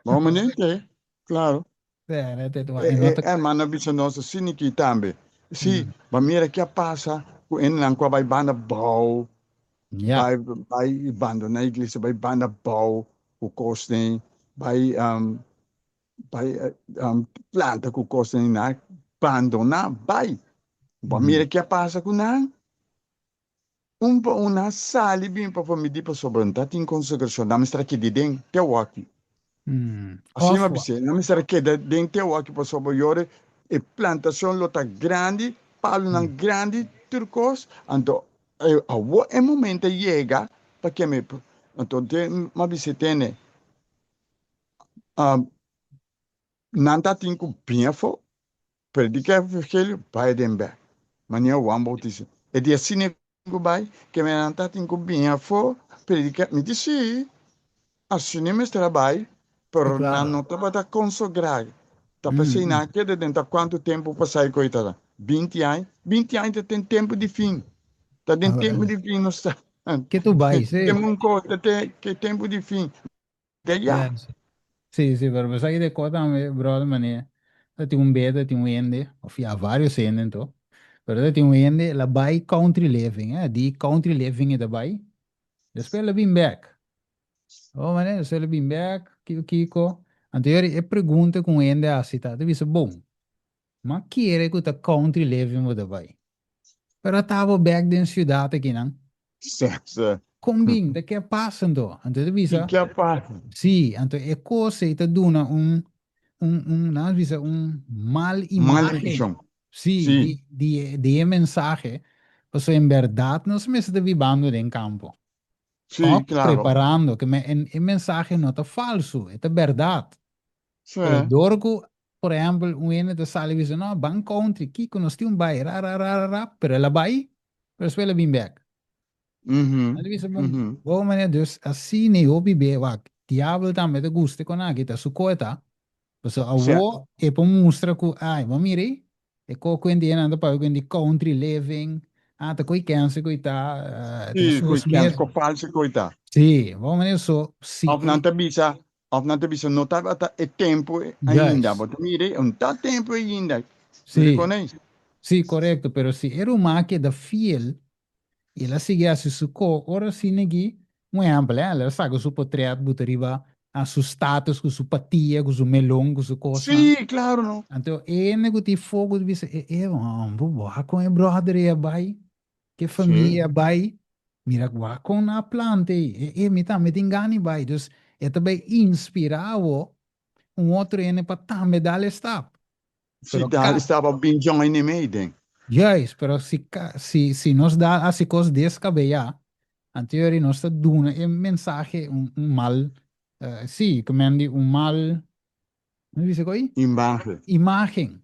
bo manente, claro. E, E, no e ta... hermano bisa nos asina aki tambe. Sí, Mm. ba mira ke a pasa ku hendenan ku a bai banda bou, Ja. bai bai bandoná iglesia, bai banda bou ku kosnan, bai um, bai um, planta ku kosnan, nan bandoná bai. Ba Mm. mira ke a pasa ku nan. Un pa un a sali bin pafó mi di pasobra no ta tin konsagrashon, nan mester a keda den te awaki. Asina mi a bis'é, nan mester a keda den te awaki pasobra yora e plantashon lo ta grandi, palunan grandi, tur kos, anto awor e momento a yega pa keme. Anto mi a bis'é tene. Nan ta tin ku bin afó, prediká evangelio, bai aden bèk. Manera Juan Bautista. E di asina e ku bai, ke nan ta tin ku bin afó, prediká. Mi di sí, asina e mester a bai, pero nan no tabata konsagrá. Ta p'esei nan a keda den ta kuantu tempu pasá e koi ta? 20 aña? 20 aña ta den tempu di fin. Ta den tempu di fin nos ta. Ke tu bai, sí. Tem un kos, ta te tempu di fin. De ya. Yes. Sí, sí, pero pensá de kos tambe, brother, manera, ta tin un beta, tin un hende, of ya varios hende anto, pero ta tin un hende, la bai country living, eh, di country living e ta bai, despues la bin bek. Oh, manera, despues la bin bek, kiko, kiko. Anto yori e pregunta ku un hende hasi ta, ta bisa, bon, m'a kere ku ta country living bo ta bai, pero ata bo bek den ciudad akinan. Sè, sè. Kon bin? Ta ke a pasa anto? Anto e ta bisa. Ke a pasa? Sí, anto e kos ei ta duna un, un, un, nan a bisa un mal Mal imágen. impreshon. Sí, Sí. di, di e, di e mensahe, pasobra en bèrdat nos mester ta bibando den kampo. Sí, Òf klaro. preparando, ke men e, e mensahe no ta falsu, e ta bèrdat. Sè. Pero dor ku, por ehèmpel, un hende ta sali bisa, no, ban country, kiko, nos tin un bai, ra, ra, ra, ra, ra, pero el a bai, pero despues el a bin bèk. Mhm, Nan ta bisa, bon, mhm. bon manera, dus asina e hopi be, wak, diabel tambe ta gusta kon aki, ta su koe ta. Pasobra Sè. awo e por mustra ku, ai, bo mira ei, e ko ku hende nan ta papia ku hende country living, ah, ta koi kense ku ta, eh, ta Sí, koi sus kense, mes. ko false koi ta. Sí, bon manera, so, si Of nan e ta bisa, Of nan ta bisa no tabata e tempu ainda. Juist. Bo ta mira ei, no ta tempu ainda. Mira Sí, kon ei. sí, korekto. Pero si e ruman keda fiel i el a sigui hasi su ko, ora asina aki, un ehèmpel, el a saka su potret buta riba su status ku su patia, ku su melon, ku su kosnan. Sí, klaro no. Anto e hende ku tin foku ta bisa, e e homber, wak kon e bròder ei a bai? Ke famia bai, mira wak kon nan a planta ei, e e mi tambe tin gana di bai. Dus e ta bai inspirá bo un otro hende pa tambe dal e stap. Si Pero dal ka. e stap a bin join e mei den. Juist, pero si ka si si nos dal hasi kos deskabeyá, anto yori nos ta duna e mensahe un un mal si, ku men di un mal Mi bisa ku ei? Imagen. Imagen.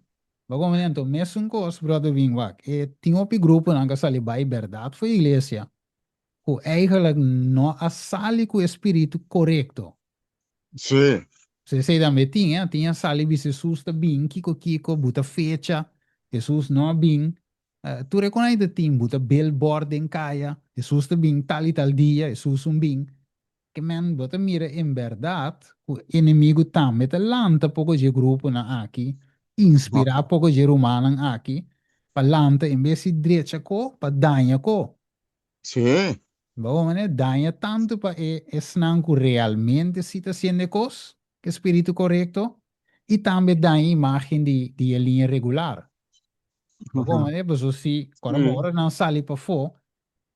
Bo komprende? Anto mesun kos, brother Win, wak, e tin hopi gruponan ku a sali bai bèrdat for iglesia, ku eigenlijk no a sali ku e spiritu korekto. Sí. So esei tambe tin, eh? Tin a sali bisa Hesus ta bin, kiko kiko, buta fecha, Hesus no a bin. Tur e kon ai ta tin, buta billboard den kaya, Hesus ta bin tal i tal dia, Hesus un bin. Ke men bo ta mira en bèrdat ku enemigu tambe ta lanta poko dje gruponan aki, inspirá poko dje rumannan aki pa lanta en bes di drecha ko, pa daña ko. Sí. Bo wak manera daña tantu pa e esnan ku realmente si ta hasiendo e kos ku e spiritu korekto i tambe daña imágen di di e liña regular. Bo wak manera pasobra si ora bo ora nan sali pafó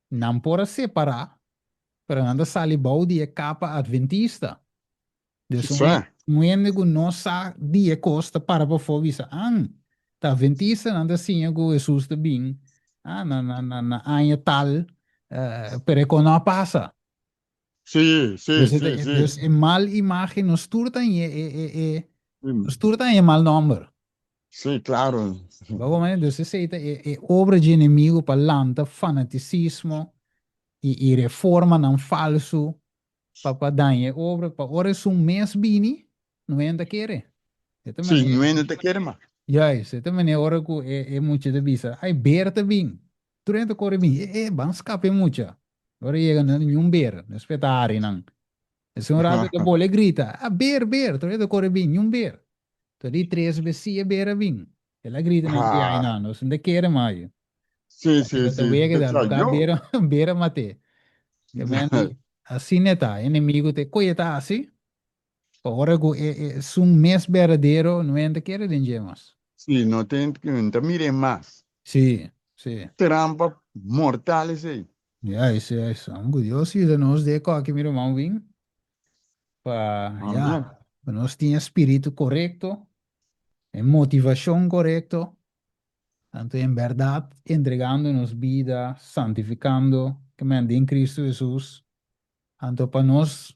nan por a separá Pero nan ta sali bou di e kapa adventista. Dus un Sa. un hende ku no sa di e kos ta para pafó bisa, An, ta adventista nan ta siña ku Hesus ta bin ah, na na na na aña tal, eh, pero e kos no a pasa. Sí, sí, Dus e ta sí, sí. dus e mal imágen nos tur ta haña e e e nos tur ta haña e mal nòmber. Sí, claro. Bo comprende? Dus esei ta e e obra dje enemigo pa lanta fanatisismo i i reformanan falsu pa pa daña e obra, pa ora esun mes bini, no hende ta kere. E ta Sí, manera no hende ta kere mas. Juist, e ta manera ora ku e e mucha ta bisa, ai ber ta bin, tur hende ta kore bin, e e ban skapa e mucha. Ora yega no niun ber, despues ta hari nan. Esun rato ta bole grita, ah ber ber, tur hende ta kore bin, niun ber. Tur di tres bes si e ber a bin. El a grita nan di ai nan, nos no ta kere mas yu. Sí, sí, Ta sí. wega da Sa lugar yo. bera bera mate. Ke men di asina ta, enemigo te koe ta hasi. Pa ora ku e e esun mes berdadero no hende kere den dje mas. Sí, no ten no ta mire mas. Sí, sí. Trampa mortal esei. Juist, juist. Amo ku Dios yuda nos de koki mi ruman Win. Pa ya, Amen. pa nos tin e spiritu korekto, e motivashon korekto Anto en bèrdat entregando nos bida, santifikando, ke men den Kristu Hesus, anto pa nos,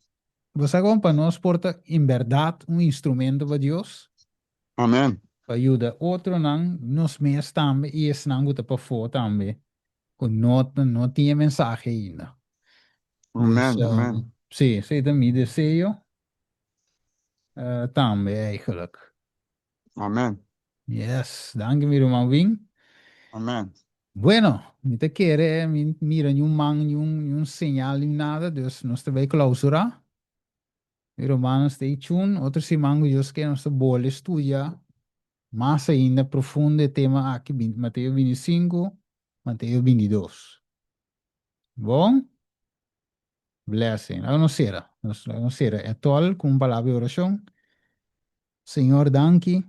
bo sa kon pa nos por ta en bèrdat un instrumento pa Dios? Amen. Pa yuda otronan, nos mes tambe i esnan ku ta pafó tambe ku no no tin e mensahe ainda. Amen, Dus, amen. sí, esei ta mi deseo tambe eigenlijk. Amen. Yes, danki mi ruman Win. Amen. Bueno, mi ta kere, mi mira niun man, niun, niun señal, niun nada, dus nos ta bai clausura. Mi rumannan stay tuned, otro siman ku Dios ke nos ta bolbe studia mas ainda profundo e tema aki, Mateo 25, Mateo 22. Bon? Blessing. Laga nos sera. Nos, laga nos sera e tol ku un palabra di orashon. Señor, danki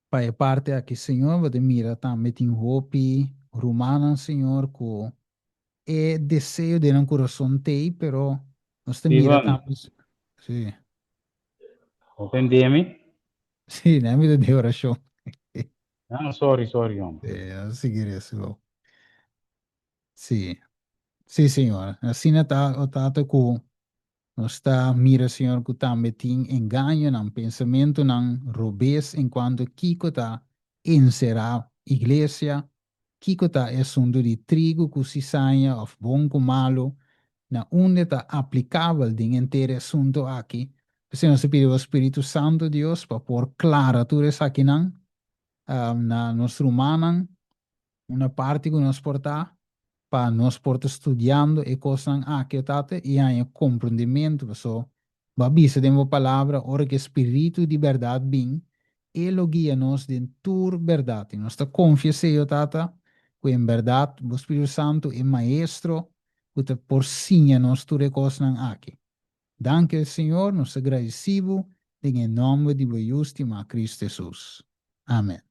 pa e parte aki, Señor. Bo ta mira tambe tin hopi rumannan, Señor, ku e deseo den nan kurason t'ei, pero nos ta mira Steven, tambe. Sí. bo ta entende mi? Sí, nan mi ta den orashon. Ah, sorry, sorry, hombre. Sí, nos sigui resa, bo. Sí. Sí, Señor. Asina ta, o Tata, ku nos ta mira, Señor, ku tambe tin engañonan, pensamentunan robes en kuanto kiko ta enserá iglesia, kiko ta e asuntu di trigu ku sisaña òf bon ku malu, na unda ta aplikabel den henter e asuntu aki. P'esei nos ta pidi bo Spiritu Santu, Dios, pa por klara tur esakinan na nos rumannan, Una parti ku nos por ta pa nos por ta studiando e kosnan aki, o Tata, i haña komprondimentu, paso Bo a bisa den Bo Palabra, ora ku e Spiritu di bèrdat bin, E lo guia nos den tur bèrdat. I nos ta konfia esei, o Tata, ku en bèrdat Bo Spiritu Santu, e Maestro ku ta por siña nos tur e kosnan aki. Danki, Señor, nos ta gradisí Bo den e nòmber di Bo Yu stimá, Kristu Hesus. Amen.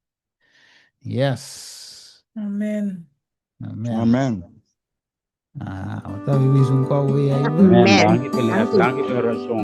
Yes. Amen. Amen. Amen. Ah, bo ta bibi un kòp wei Amen. aí. Danki, Peleas. Danki pa e oracion.